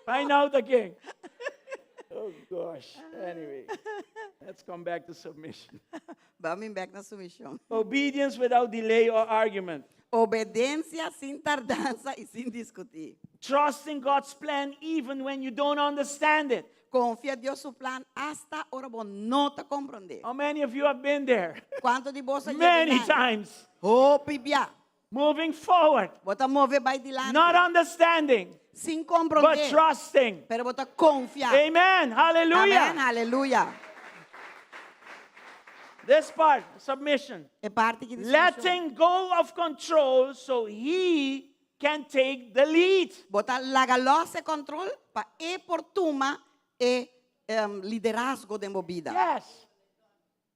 S6: Find out again. Oh gosh. Anyway, let's come back to submission.
S7: Ban bin bek na sumishon.
S6: Obedience without delay or argument.
S7: Obedensia sin tardansa i sin diskutí.
S6: Trusting God's plan even when you don't understand it.
S7: Konfia Dios su plan asta ora bo no ta komprondé.
S6: How many of you have been there?
S7: Kuantu di boso a yega
S6: Many
S7: nan?
S6: times.
S7: Hopi bia.
S6: Moving forward.
S7: Bo ta move bai dilanti.
S6: Not understanding.
S7: Sin
S6: But
S7: komprondé.
S6: trusting.
S7: Pero bo ta konfia.
S6: Amen. Hallelujah.
S7: Amen. Hallelujah.
S6: This part, submission.
S7: E parti aki di sumishon.
S6: Letting go of control so he can take the lead.
S7: Bo ta laga lòs e kòntròl pa e por tuma e liderazgo den bo bida.
S6: Yes.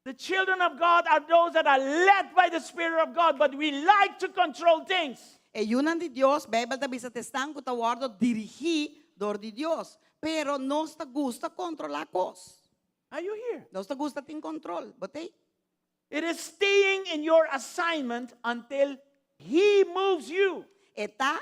S6: The children of God are those that are led by the Spirit of God, but we like to control things.
S7: E yunan di Dios, Beibel ta bisa t'esnan ku ta wòrdu dirigí dor di Dios. Pero nos ta gusta kontrolá kos.
S6: Are you here?
S7: Nos ta gusta tin kontrol. Bo t'ei?
S6: It is staying in your assignment until He moves you.
S7: E ta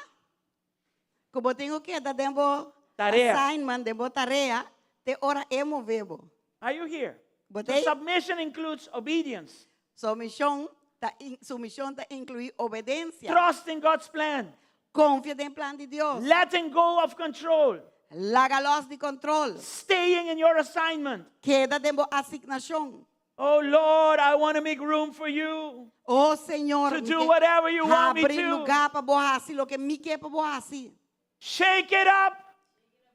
S7: ku bo tin ku keda den bo
S6: Tarea.
S7: assignment, den bo tarea, te ora e move bo.
S6: Are you here?
S7: Bo
S6: So
S7: t'ei?
S6: submission includes obedience.
S7: Sumishon ta in, sumishon ta inkluí obedensia.
S6: Trust in God's plan.
S7: Konfia den plan di Dios.
S6: Letting go of control.
S7: Laga lòs di kontrol.
S6: Staying in your assignment.
S7: Keda den bo asignashon.
S6: Oh Lord, I want to make room for you.
S7: Oh Señor,
S6: To
S7: mi
S6: do
S7: ke
S6: whatever you want me
S7: habri
S6: to.
S7: lugá pa bo hasi loke mi ke pa bo hasi.
S6: Shake it up.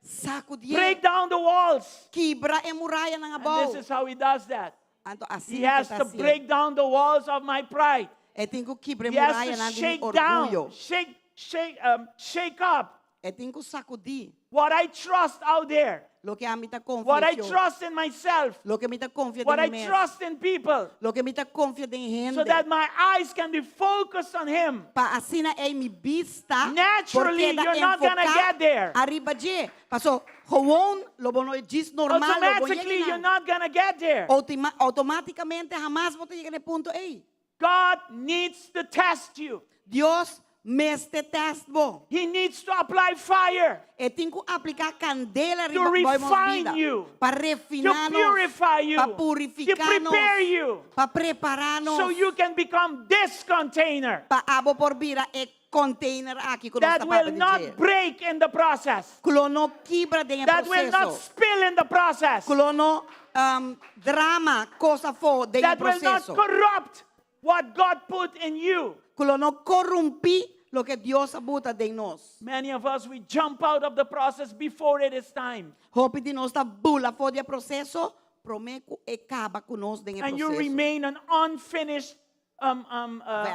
S7: Sakudié.
S6: Break down the walls.
S7: Kibra e murayanan
S6: And
S7: abou.
S6: this is how he does that.
S7: Anto
S6: He
S7: asina
S6: has
S7: ke
S6: to
S7: ta hasié.
S6: break down the walls of my pride.
S7: E tin ku kibra e
S6: He has to
S7: murayanan di mi
S6: shake down,
S7: orguyo.
S6: shake, shake, um, shake up
S7: E tin ku sakudí.
S6: what I trust out there.
S7: Loke ami ta konfia
S6: What I
S7: fió.
S6: trust in myself.
S7: Loke mi ta konfia
S6: What
S7: den
S6: I
S7: mi mes.
S6: trust in people.
S7: Loke mi ta konfia den hende.
S6: So that my eyes can be focused on Him.
S7: Pa asina ei mi bista
S6: Naturally,
S7: por keda
S6: you're not gonna
S7: enfoká
S6: get there.
S7: ariba dje. Paso, gewoon lo bo no djis normal lo bo
S6: Automatically,
S7: yega
S6: you're
S7: nan.
S6: not gonna get there.
S7: Autima- automáticamente hamas bo ta yega na e punto ei.
S6: God needs to test you.
S7: Dios. Mester test bo.
S6: He needs to apply fire
S7: E tin ku apliká kandela
S6: to
S7: riba nos
S6: refine
S7: bida.
S6: you,
S7: Pa
S6: to
S7: refiná nos.
S6: purify you,
S7: Pa
S6: to
S7: purifiká nos.
S6: prepare you
S7: Pa prepará nos.
S6: so you can become this container
S7: Pa abo por bira e container aki ku nos
S6: that
S7: ta
S6: will
S7: papia di
S6: not
S7: dje.
S6: break in the process,
S7: Ku lo no kibra den e
S6: that will not
S7: proseso.
S6: spill in the process,
S7: Ku lo no drama kos afó den e
S6: that will not
S7: proseso.
S6: corrupt what God put in you.
S7: Ku lo no korumpí loke Dios a buta den nos.
S6: Many of us, we jump out of the process before it is time.
S7: Hopi di nos ta bula for di e proseso, promé ku e kaba ku nos den e
S6: And you
S7: proseso.
S6: remain an unfinished, how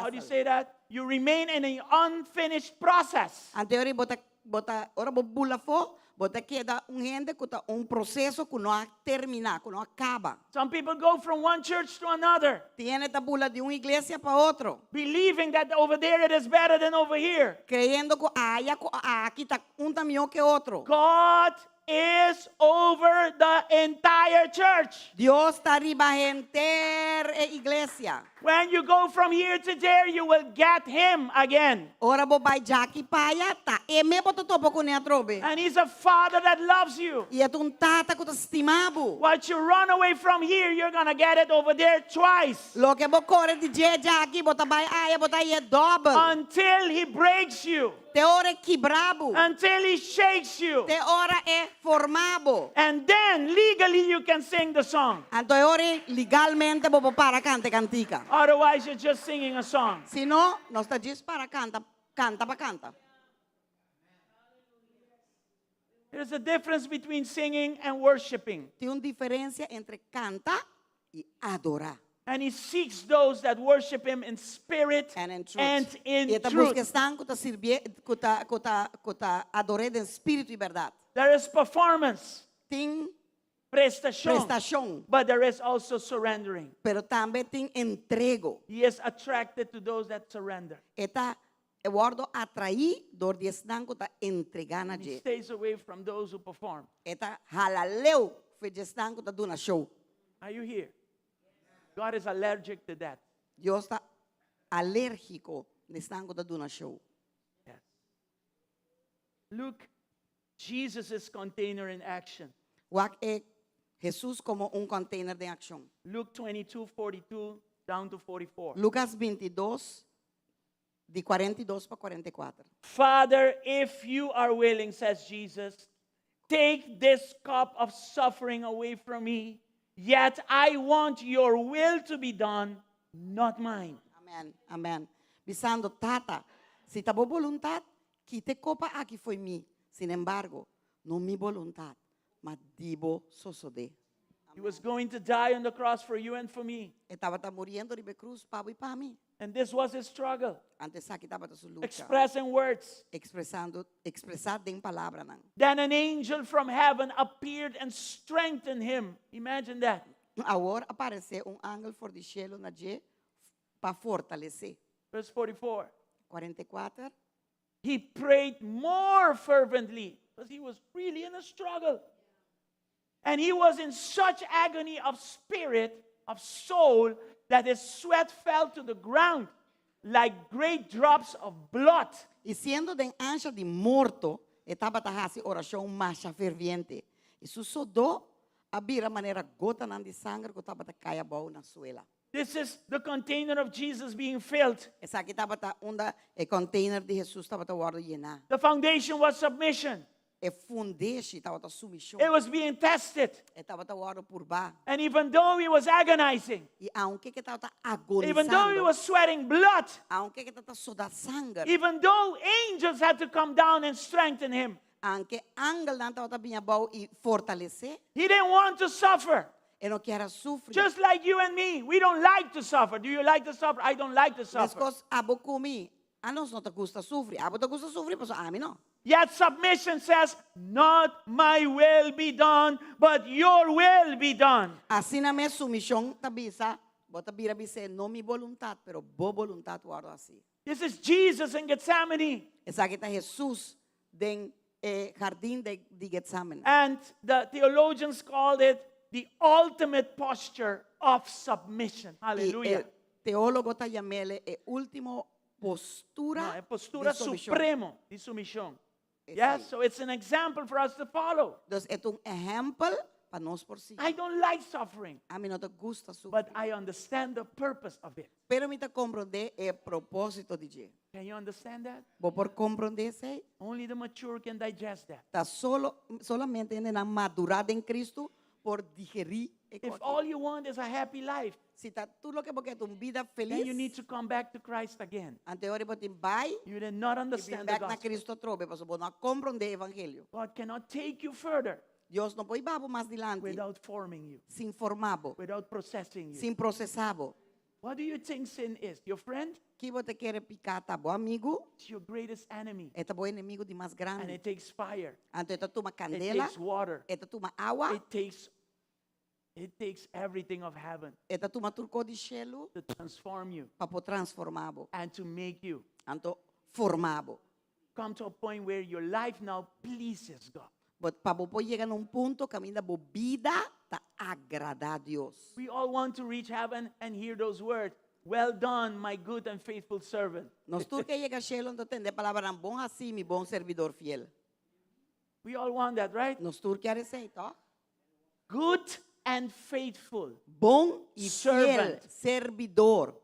S6: do you
S7: Vessel.
S6: say that? You remain in an unfinished process.
S7: Anto ora bo ta, bo ta, ora bo bula afó, bo ta keda un hende ku ta un proseso ku no a terminá, ku no a kaba.
S6: Some people go from one church to another,
S7: Tin hende ta bula di un iglesia pa otro,
S6: believing that over there it is better than over here.
S7: kreyendo ku aya ku aki ta un ta mihó ku otro.
S6: God is over the entire church.
S7: Dios ta riba henter e iglesia.
S6: When you go from here to there, you will get him again.
S7: Ora bo bai djaki p'aya, ta e mes bo ta topa kuné atrobe.
S6: And he's a father that loves you.
S7: I e ta un tata ku ta stima bo.
S6: What you run away from here, you're going to get it over there twice.
S7: Loke bo kore di dje djaki, bo ta bai aya, bo ta hay'é dòbel.
S6: Until he breaks you.
S7: Te ora e kibra bo.
S6: Until he shakes you.
S7: Te ora e forma bo.
S6: And then legally you can sing the song.
S7: Anto e ora legalmente bo por para kanta e kantika.
S6: Otherwise you're just singing a song.
S7: Si no, nos ta djis para kanta, kanta pa kanta.
S6: There's a difference between singing and worshiping.
S7: Tin un diferensia entre kanta i adorá.
S6: And he seeks those that worship him in spirit
S7: And in truth.
S6: and in
S7: I e ta
S6: truth.
S7: buska esnan ku ta sirbié, ku ta, ku ta, ku ta ador'é den spiritu i bèrdat.
S6: There is performance,
S7: Tin
S6: prestashon,
S7: prestashon,
S6: but there is also surrendering.
S7: pero tambe tin entrego.
S6: He is attracted to those that surrender.
S7: E ta e wòrdu atraí dor di esnan ku ta entregá na
S6: And he
S7: dje.
S6: stays away from those who perform.
S7: E ta hala leu for di esnan ku ta duna show.
S6: Are you here? God is allergic to that.
S7: Dios ta alérgiko na esnan ku ta duna show.
S6: Yes. Look, Jesus' container in action.
S7: Wak e Jesus komo un container den akshon.
S6: Luke 22, 42 down to 44.
S7: Lucas 22, di 42 pa 44.
S6: Father, if you are willing, says Jesus, take this cup of suffering away from me. Yet I want your will to be done, not mine.
S7: Amen, amen. Bisando, Tata, si ta bo boluntat, kita e kopa aki fo'i mi. Sin embargo, no mi boluntat, ma di bo sosodé.
S6: He was going to die on the cross for you and for me.
S7: E tabata muriendo riba e krus pa bo i pa mi.
S6: And this was his struggle,
S7: Anto esaki tabata su lucha.
S6: expressed in words.
S7: Expresando, expresá den palabranan.
S6: Then an angel from heaven appeared and strengthened him. Imagine that.
S7: Awor a aparesé un angel for di shelu na dje pa fortalesé.
S6: Verse 44.
S7: 44.
S6: He prayed more fervently because he was really in a struggle. And he was in such agony of spirit, of soul, that his sweat fell to the ground like great drops of blood.
S7: I siendo den ansha di morto, e tabata hasi orashon masha ferviente. I su sodó a bira manera gotanan di sanger ku tabata kai abou na suela.
S6: This is the container of Jesus being filled.
S7: Esaki tabata unda e container di Jesus tabata wòrdu yená.
S6: The foundation was submission.
S7: E fundeshi tabata sumishon.
S6: It was being tested.
S7: E tabata wòrdu purbá.
S6: And even though he was agonizing,
S7: I aunke ku e tabata
S6: even though he
S7: agonisando,
S6: was sweating blood,
S7: aunke ku e tabata soda sanger,
S6: even though angels had to come down and strengthen him,
S7: aunke angelnan tabata bini abou i fortalesé,
S6: he didn't want to suffer.
S7: e no kier a sufri.
S6: Just like you and me, we don't like to suffer. Do you like to suffer? I don't like to suffer.
S7: Meskos abo ku mi, anos no ta gusta sufri. Abo ta gusta sufri, pasobra ami no.
S6: Yet submission says, Not my will be done, but your will be done.
S7: Asina mes sumishon ta bisa, bo ta bira bis'é, no mi boluntat, pero bo boluntat wòrdu hasí.
S6: This is Jesus in Gethsemane.
S7: Esaki ta Jesus den e hardin de, di Getsemane.
S6: And the theologians called it the ultimate posture of submission.
S7: I
S6: Hallelujah.
S7: e teólogo ta yam'é e último postura
S6: No, e postura
S7: di sumishon.
S6: supremo di sumishon.
S7: Esei.
S6: Yes, so it's an example for us to follow.
S7: Dus e ta un ehèmpel pa nos por sigui.
S6: I don't like suffering,
S7: Ami no ta gusta sufri.
S6: but I understand the purpose of it.
S7: Pero mi ta komprondé e propósito di dje.
S6: Can you understand that?
S7: Bo por komprondé esei?
S6: Only the mature can digest that.
S7: Ta solo, solamente hendenan madurá den Kristu por digerí e
S6: If
S7: kos.
S6: all you want is a happy life,
S7: Si ta tur loke bo ke ta un bida
S6: then you need
S7: felis,
S6: to come back to Christ again.
S7: anto e ora bo tin bai
S6: You did not
S7: i bin
S6: understand the
S7: bèk na
S6: gospel.
S7: Kristu atrobe, pasobra bo no a komprondé e evangelio.
S6: God cannot take you further
S7: Dios no por hiba bo mas dilanti
S6: without forming you,
S7: sin forma bo,
S6: without processing you.
S7: sin prosesá bo.
S6: What do you think sin is? Your friend?
S7: Ki bo ta kere piká ta bo amigu?
S6: It's your greatest enemy.
S7: E ta bo enemigu di mas
S6: And
S7: grandi.
S6: it takes fire.
S7: Anto e ta tuma
S6: It
S7: kandela,
S6: takes water.
S7: e ta tuma awa,
S6: It takes everything of heaven
S7: e ta tuma tur kos di shelu
S6: to transform you
S7: pa por transformá bo.
S6: and to make you
S7: Anto forma bo.
S6: come to a point where your life now pleases God.
S7: But pa bo por yega na un punto kaminda bo bida ta agradá Dios.
S6: We all want to reach heaven and hear those words. Well done, my good and faithful servant.
S7: Nos tur ke yega shelu anto tende e palabranan bon hasí, mi bon servidor fiel.
S6: We all want that, right?
S7: Nos tur kier esei, tòg?
S6: Good and faithful.
S7: Bon i fiel
S6: Servant.
S7: servidor.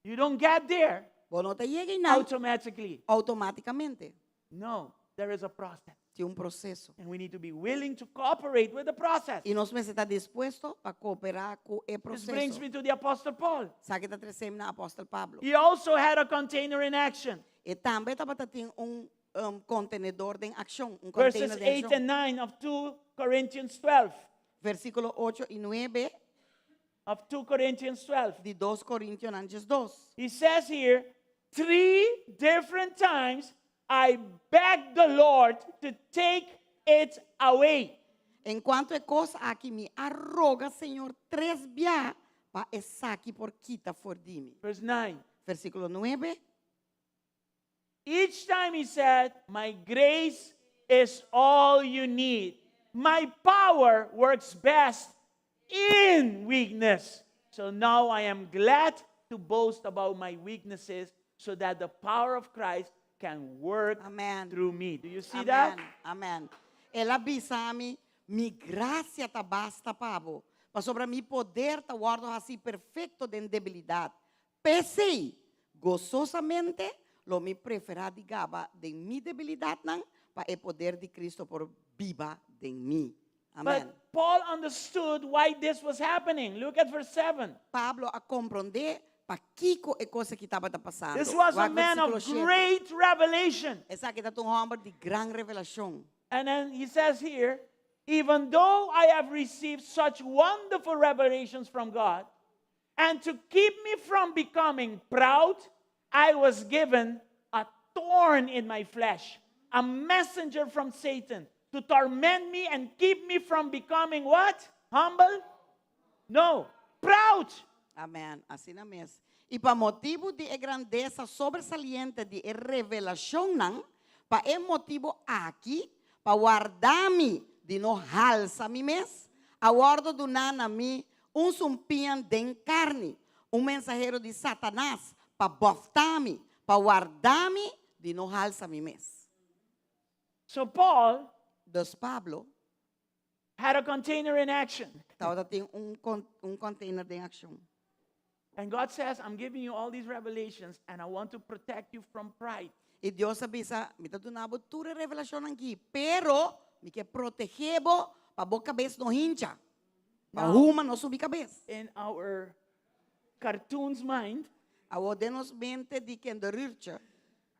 S6: You don't get there
S7: Bo no ta yega einan
S6: automatically.
S7: outomátikamente.
S6: No, there is a process.
S7: Tin un proseso.
S6: And we need to be willing to cooperate with the process.
S7: I nos mester ta dispuesto pa kooperá ku e
S6: This brings
S7: proseso.
S6: me to the Apostle Paul.
S7: Esaki ta trese mi na Apòstel Pablo.
S6: He also had a container in action.
S7: E tambe tabata tin un um, kontenedor den akshon, un
S6: Verses
S7: container den
S6: 8
S7: akshon.
S6: and 9 of 2 Corinthians 12.
S7: Versíkulo 8 i 9
S6: Of 2 Corinthians 12.
S7: di 2 Korintionan 12.
S6: He says here, three different times I begged the Lord to take it away.
S7: En kuanto e kos aki mi a roga Señor tres bia pa esaki por kita for di mi.
S6: Verse 9.
S7: Versíkulo 9.
S6: Each time he said, My grace is all you need. My power works best in weakness. So now I am glad to boast about my weaknesses so that the power of Christ can work
S7: Amen.
S6: through me. Do you see that?
S7: Amen. Amen. El a bisa mi, mi grasia ta basta pa bo. Pasobra mi poder ta wòrdu hasí perfekto den debilidat. P'esei, gososamente lo mi preferá di gaba den mi debilidatnan, pa e poder di Cristo por biba den mi. Amen.
S6: But Paul understood why this was happening. Look at verse 7.
S7: Pablo a komprondé pakiko e kos aki tabata pasando.
S6: This was a
S7: Wak
S6: man of
S7: versíkulo 7.
S6: great revelation.
S7: Esaki tabata un hòmber di gran revelashon.
S6: And then he says here, even though I have received such wonderful revelations from God, and to keep me from becoming proud, I was given a thorn in my flesh, a messenger from Satan to torment me and keep me from becoming what? Humble? No, proud.
S7: Amen. Asina mes. I pa motibu di e grandesa sobresaliente di e revelashonnan, pa e motibu aki, pa warda mi di no halsa mi mes, a wòrdu duná na mi un sumpiña den karni, un mensahero di Satanas, pa bòfta mi, pa warda mi di no halsa mi mes.
S6: So Paul
S7: Dus Pablo
S6: had a container in action.
S7: Tabata tin un un container den accion.
S6: And God says, I'm giving you all these revelations and I want to protect you from pride.
S7: I Dios a bisa, mi ta duna bo tur e revelacionnan aki, pero mi ke protege bo pa bo cabes no hincha. Pa
S6: Now,
S7: huma no subi cabes.
S6: In our cartoon's mind,
S7: Awor den nos mente di kinderurtje.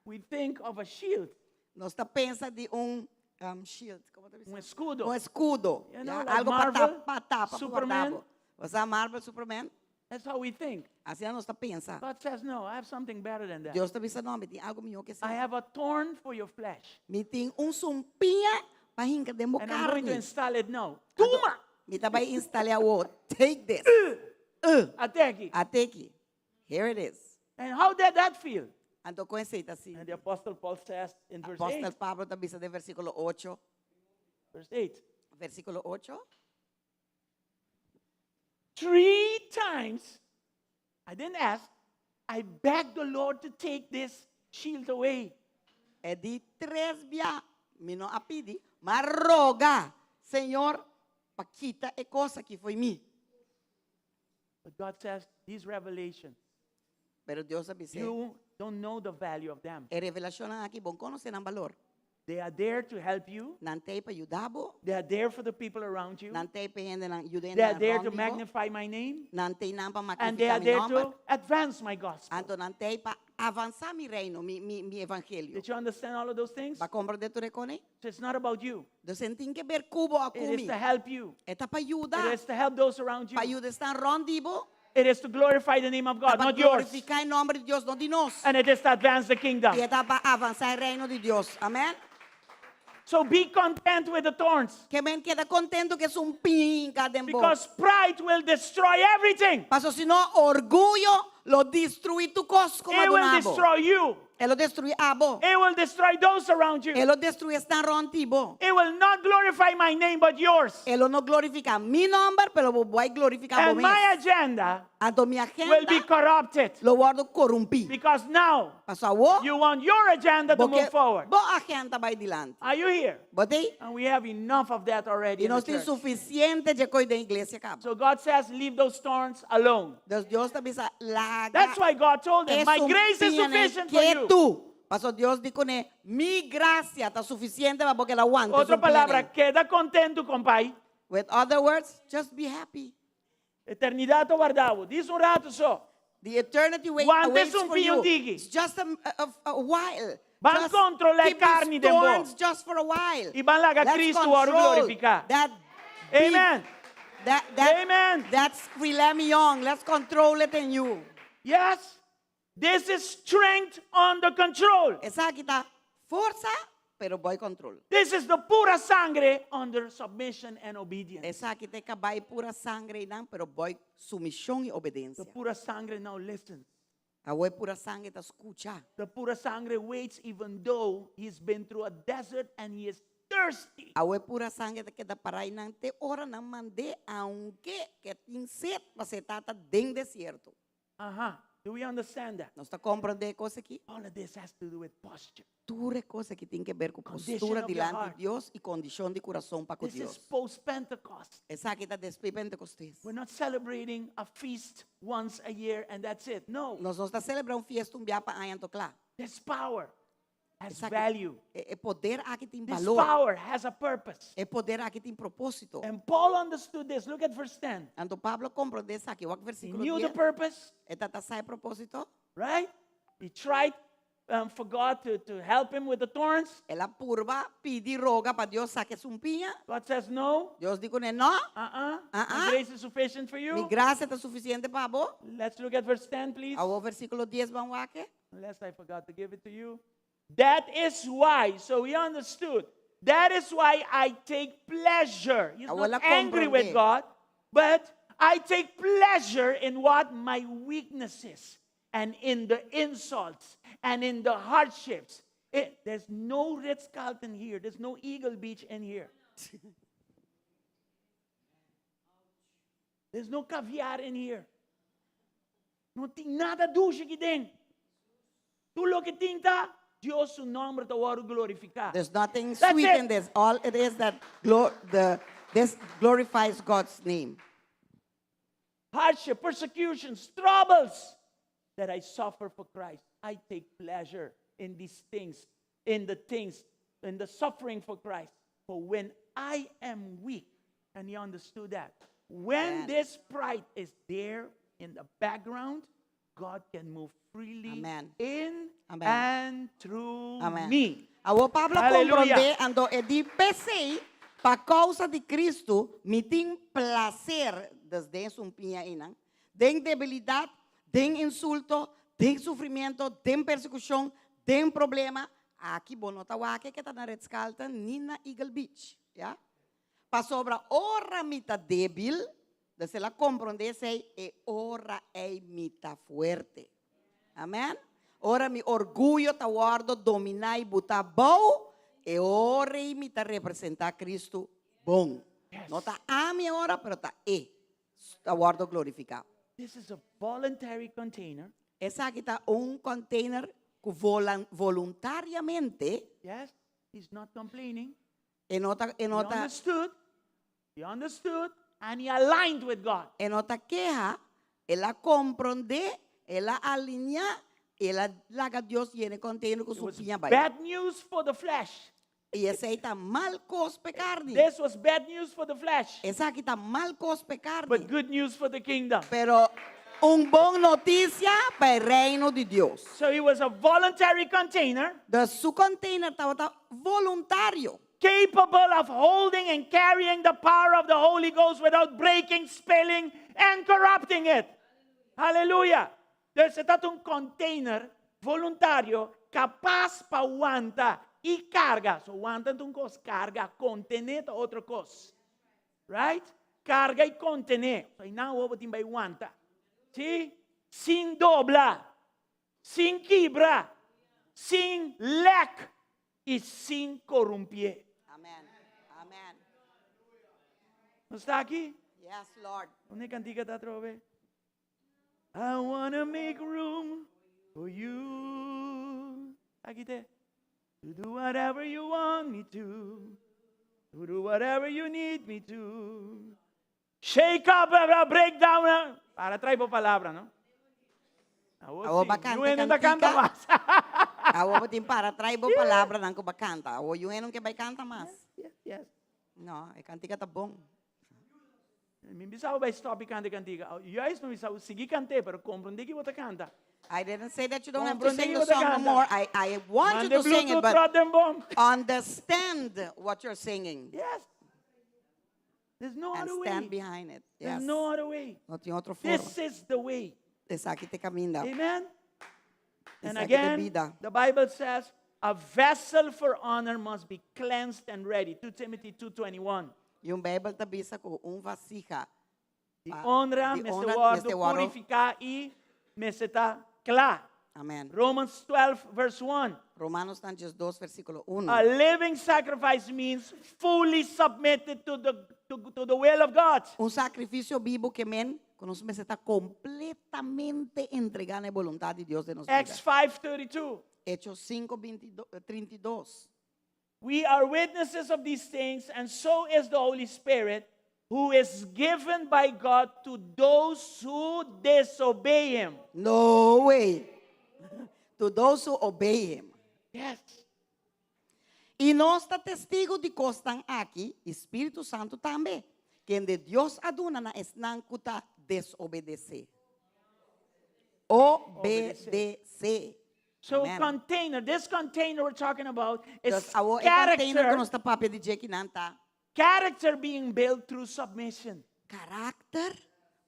S6: We think of a shield.
S7: Nos ta pensa di un um, shield, komo ta bisa?
S6: Un eskudo.
S7: Un eskudo.
S6: You know,
S7: Ya,
S6: like
S7: algo pa
S6: Marvel,
S7: tapa, tapa, pa
S6: Superman.
S7: guarda bo. Osea Marvel, Superman?
S6: That's how we think.
S7: Asina nos ta pensa.
S6: God says, no, I have something better than that.
S7: Dios ta bisa, no, mi tin algo mihó ku
S6: I
S7: esei.
S6: have a thorn for your flesh.
S7: Mi tin un sumpiña pa hinka den bo
S6: And I'm going to
S7: karni.
S6: install it now.
S7: Anto,
S6: Tuma!
S7: Mi ta bai instal'é awor. Take this.
S6: At'é aki.
S7: At'é aki. Here it is.
S6: And how did that feel?
S7: Anto kon esei ta sinti?
S6: And the Apostle Paul says in verse
S7: Apòstel
S6: 8.
S7: Pablo ta bisa den versíkulo ocho.
S6: Verse 8.
S7: Versíkulo ocho.
S6: Three times, I didn't ask. I begged the Lord to take this shield away.
S7: E di tres bia, mi no a pidi, m'a roga, Señor, pa kita e kos aki fo'i mi.
S6: But God says, these revelations,
S7: Pero Dios a bis'é,
S6: you don't know the value of them.
S7: e revelashonnan aki, bo n' konosé nan balor.
S6: They are there to help you.
S7: Nan t'ei pa yuda bo.
S6: They are there for the people around you.
S7: Nan t'ei pa hendenan yuda
S6: They are there
S7: rònt
S6: to
S7: di bo.
S6: magnify my name.
S7: Nan t'ei nan pa
S6: And they
S7: magnifiká
S6: are
S7: mi
S6: there
S7: nòmber.
S6: to advance my gospel.
S7: Anto nan t'ei pa avansá mi reino, mi, mi, mi evangelio.
S6: Did you understand all of those things?
S7: B'a komprondé tur e kosnan?
S6: So it's not about you.
S7: Dus e n' tin ke ber ku bo òf
S6: It is
S7: ku mi.
S6: to help you.
S7: E ta pa yuda.
S6: It is to help those around you.
S7: Pa yuda esnan rònt di bo.
S6: It is to glorify the name of God,
S7: Pa
S6: not yours.
S7: glorifiká e nòmber di Dios, no di nos.
S6: And it is to advance the kingdom.
S7: I e ta pa avansá e reino di Dios. Amèn?
S6: So be content with the thorns.
S7: Ke men keda kontentu ku e sumpiña den bo.
S6: Because pride will destroy everything.
S7: Paso sino orguyo lo destruí tur kos ku
S6: It will
S7: m'a duna bo.
S6: destroy you.
S7: E lo destruí abo.
S6: It will destroy those around you.
S7: E lo destruí esnan rònt di bo.
S6: It will not glorify my name but yours.
S7: E lo no glorifiká mi nòmber, pero bo bai glorifiká bo
S6: And
S7: mes.
S6: my agenda
S7: Anto mi
S6: will be
S7: agenda
S6: corrupted.
S7: lo wòrdu korumpí.
S6: Because now
S7: Paso awor,
S6: you want your agenda to
S7: bo
S6: move
S7: ke
S6: forward.
S7: bo agenda bai dilanti.
S6: Are you here?
S7: Bo t'ei?
S6: And we have enough of that already.
S7: I
S6: In the
S7: nos tin
S6: church.
S7: sufisiente di e kos den iglesia kaba.
S6: So God says, leave those thorns alone.
S7: Dus Dios ta bisa laga.
S6: That's why God told him, my
S7: e
S6: grace is
S7: sumpiñanan
S6: sufficient for you.
S7: ketu. Paso Dios di kuné, mi grasia ta sufisiente pa bo keda wanta.
S6: Otro palabra, keda kontentu, kompai.
S7: With other words, just be happy.
S6: Eternidat ta warda bo. Djis un ratu so.
S7: The eternity wait,
S6: Wanta
S7: awaits for
S6: sumpiña
S7: you.
S6: un tiki.
S7: It's just a, a, a while.
S6: Ban
S7: Just
S6: kontrolá
S7: keep these
S6: karni den bo.
S7: thorns just for a while.
S6: I ban laga
S7: Let's
S6: Kristu wòrdu
S7: control
S6: glorifiká.
S7: That beef,
S6: Amen.
S7: That, that,
S6: Amen.
S7: That's filet mignon. Let's control it in you.
S6: Yes. This is strength under control.
S7: Esaki ta forsa, pero bou control.
S6: This is the pura sangre under submission and obedience.
S7: Esaki ta e kabai pura sangre nan, pero bou sumishon i
S6: The
S7: obedensia.
S6: pura sangre now listens.
S7: Awor pura sangre ta skucha.
S6: The pura sangre waits even though he's been through a desert and he is thirsty.
S7: Awor pura sangre ta keda pará einan te ora nan mand'é, aunke ku e tin set, pasobra e tabata den desierto.
S6: Aha. Do we understand that?
S7: Nos ta komprondé e kos aki?
S6: All of this has to do with posture.
S7: Tur e kos aki tin ke ber ku
S6: Condition
S7: postura
S6: of your
S7: dilanti
S6: heart.
S7: Dios i kondishon di kurason pa ku
S6: This is
S7: Dios.
S6: post Pentecost.
S7: Esaki ta despues Pentecostes.
S6: We're not celebrating a feast once a year and that's it. No.
S7: Nos no ta selebrá un fiesta un bia pa aña anto kla.
S6: This power has
S7: Esaki,
S6: value.
S7: e, e poder aki tin
S6: This
S7: balor.
S6: power has a purpose.
S7: E poder aki tin propósito.
S6: And Paul understood this. Look at verse 10.
S7: Anto Pablo a komprondé esaki. Wak
S6: He
S7: versíkulo
S6: knew the
S7: 10.
S6: purpose,
S7: E tabata sa e propósito.
S6: right? He tried um, for God to, to help him with the thorns.
S7: El a purba pidi roga pa Dios saka e sumpiña.
S6: God says, no,
S7: Dios di kuné, no,
S6: uh-uh. My
S7: Uh-uh.
S6: grace is sufficient for
S7: mi
S6: you.
S7: grasia ta sufisiente pa bo.
S6: Let's look at verse 10, please.
S7: Awor versíkulo 10 ban wak.
S6: Unless I forgot to give it to you. That is why, so he understood. That is why I take pleasure. He's
S7: Awor
S6: not
S7: el a
S6: angry with
S7: komprondé.
S6: God, but I take pleasure in what my weaknesses and in the insults and in the hardships. It, there's no Ritz Carlton here. There's no Eagle Beach in here. There's no caviar in here. No tin nada dushi aki den. Tur loke tin ta, Dios su nòmber ta wòrdu glorifiká.
S7: There's nothing
S6: That's
S7: sweet
S6: it.
S7: in this. All it is that glo the, this glorifies God's name.
S6: Hardship, persecutions, troubles that I suffer for Christ. I take pleasure in these things, in the things, in the suffering for Christ. For when I am weak, and he understood that, when
S7: Amen.
S6: this pride is there in the background, God can move freely
S7: Amen.
S6: in
S7: Amen.
S6: and through
S7: Amen.
S6: me.
S7: Awor Pablo
S6: Aleluya.
S7: komprondé anto e di p'esei pa kousa di Kristu mi tin plaser dus den sumpiña einan, den debilidat, den insulto, den sufrimiento, den persekushon, den problema. Aki bo no ta wak ku ta na Ritz Carlton ni na Eagle Beach, ya? Pasobra ora mi ta débil, dus el a komprondé esei e ora ei mi ta fuerte. Amèn? Ora mi orguyo ta wòrdu dominá i butá abou, e ora ei mi ta representá Kristu bon. No ta ami e ora, pero ta E ta wòrdu glorifiká.
S6: This is a voluntary container.
S7: Esaki ta un container ku volan, voluntariamente
S6: Yes, he's not complaining.
S7: e no ta, e
S6: He
S7: no ta,
S6: understood. He understood and he aligned with God.
S7: e no ta keha, el a komprondé, el a alineá, el a laga Dios yena e container ku
S6: It
S7: su
S6: was
S7: piña bai.
S6: bad news for the flesh.
S7: I esei ta mal kos p'e karni.
S6: This was bad news for the flesh,
S7: Esaki ta mal kos p'e karni.
S6: but good news for the kingdom.
S7: Pero un bon notisia pa e reino di Dios.
S6: So it was a voluntary container
S7: Dus su container tabata voluntario.
S6: capable of holding and carrying the power of the Holy Ghost without breaking, spilling, and corrupting it. Hallelujah. Dus e tabata un container voluntario kapas pa wanta i karga. So wanta ta un kos, karga, kontené ta otro kos. Right? Karga i kontené. So einan bo tin bai wanta. Si? Sin dobla, sin kibra, sin lek i sin korumpié.
S7: Amen. Amen.
S6: Nos ta aki?
S7: Yes, Lord.
S6: Unda e kantika ta atrobe? I wanna make room for you. Aki te. To do whatever you want me to. To do whatever you need me to. Shake up, blah, blah, break down. Blah. Para trae bo palabra, no? Awo
S7: Awo
S6: sí,
S7: ba kanta
S6: yu hende ta kanta
S7: kantika?
S6: mas.
S7: Awo bo tin para trae bo palabranan ku bo kanta. Awo yu hende no ke bai kanta mas.
S6: Yes, yes.
S7: No, e kantika ta bon.
S6: Mi bisa bo bai stop di kanta e kantika. Juist mi bisa bo sigui kant'é, pero komprondé ki bo ta kanta.
S7: I didn't say that you don't have to
S6: Komprondé
S7: sing
S6: ki
S7: the
S6: bo ta
S7: song no
S6: kanta.
S7: more. I, I want you
S6: Manda
S7: to sing it,
S6: Bluetooth
S7: but
S6: trot den bom.
S7: understand what you're singing
S6: Yes. There's no
S7: and
S6: other
S7: stand
S6: way.
S7: behind it.
S6: There's
S7: Yes.
S6: no other way.
S7: No tin otro forma.
S6: This is the way.
S7: Esaki ta e kaminda.
S6: Amen. And
S7: Esaki ta
S6: again,
S7: bida.
S6: the Bible says a vessel for honor must be cleansed and ready. 2 Timothy 2.21.
S7: I un Beibel ta bisa ku un vasija
S6: Di
S7: pa
S6: honra
S7: di
S6: mester
S7: honra
S6: wòrdu
S7: mester wòrdu
S6: purifiká i mester ta kla.
S7: Amen.
S6: Romans 12 verse 1.
S7: Romanonan 12 versíkulo 1.
S6: A living sacrifice means fully submitted to the, to, to the will of God.
S7: Un sakrifisio bibu ke men ku nos mester ta kompletamente entregá na e boluntat di Dios den nos bida.
S6: Acts 5:32.
S7: Hechos 5, 32.
S6: We are witnesses of these things, and so is the Holy Spirit, who is given by God to those who disobey him.
S7: No way. To those who obey him.
S6: Yes.
S7: I nos ta testigu di kosnan aki, i Spiritu Santu tambe, kende Dios a duna na esnan ku ta desobedesé. Obedesé.
S6: So
S7: Amen.
S6: container, this container we're talking about is
S7: Dus awo e container ku
S6: character,
S7: nos ta papia di dje kinan ta
S6: character being built through submission.
S7: karakter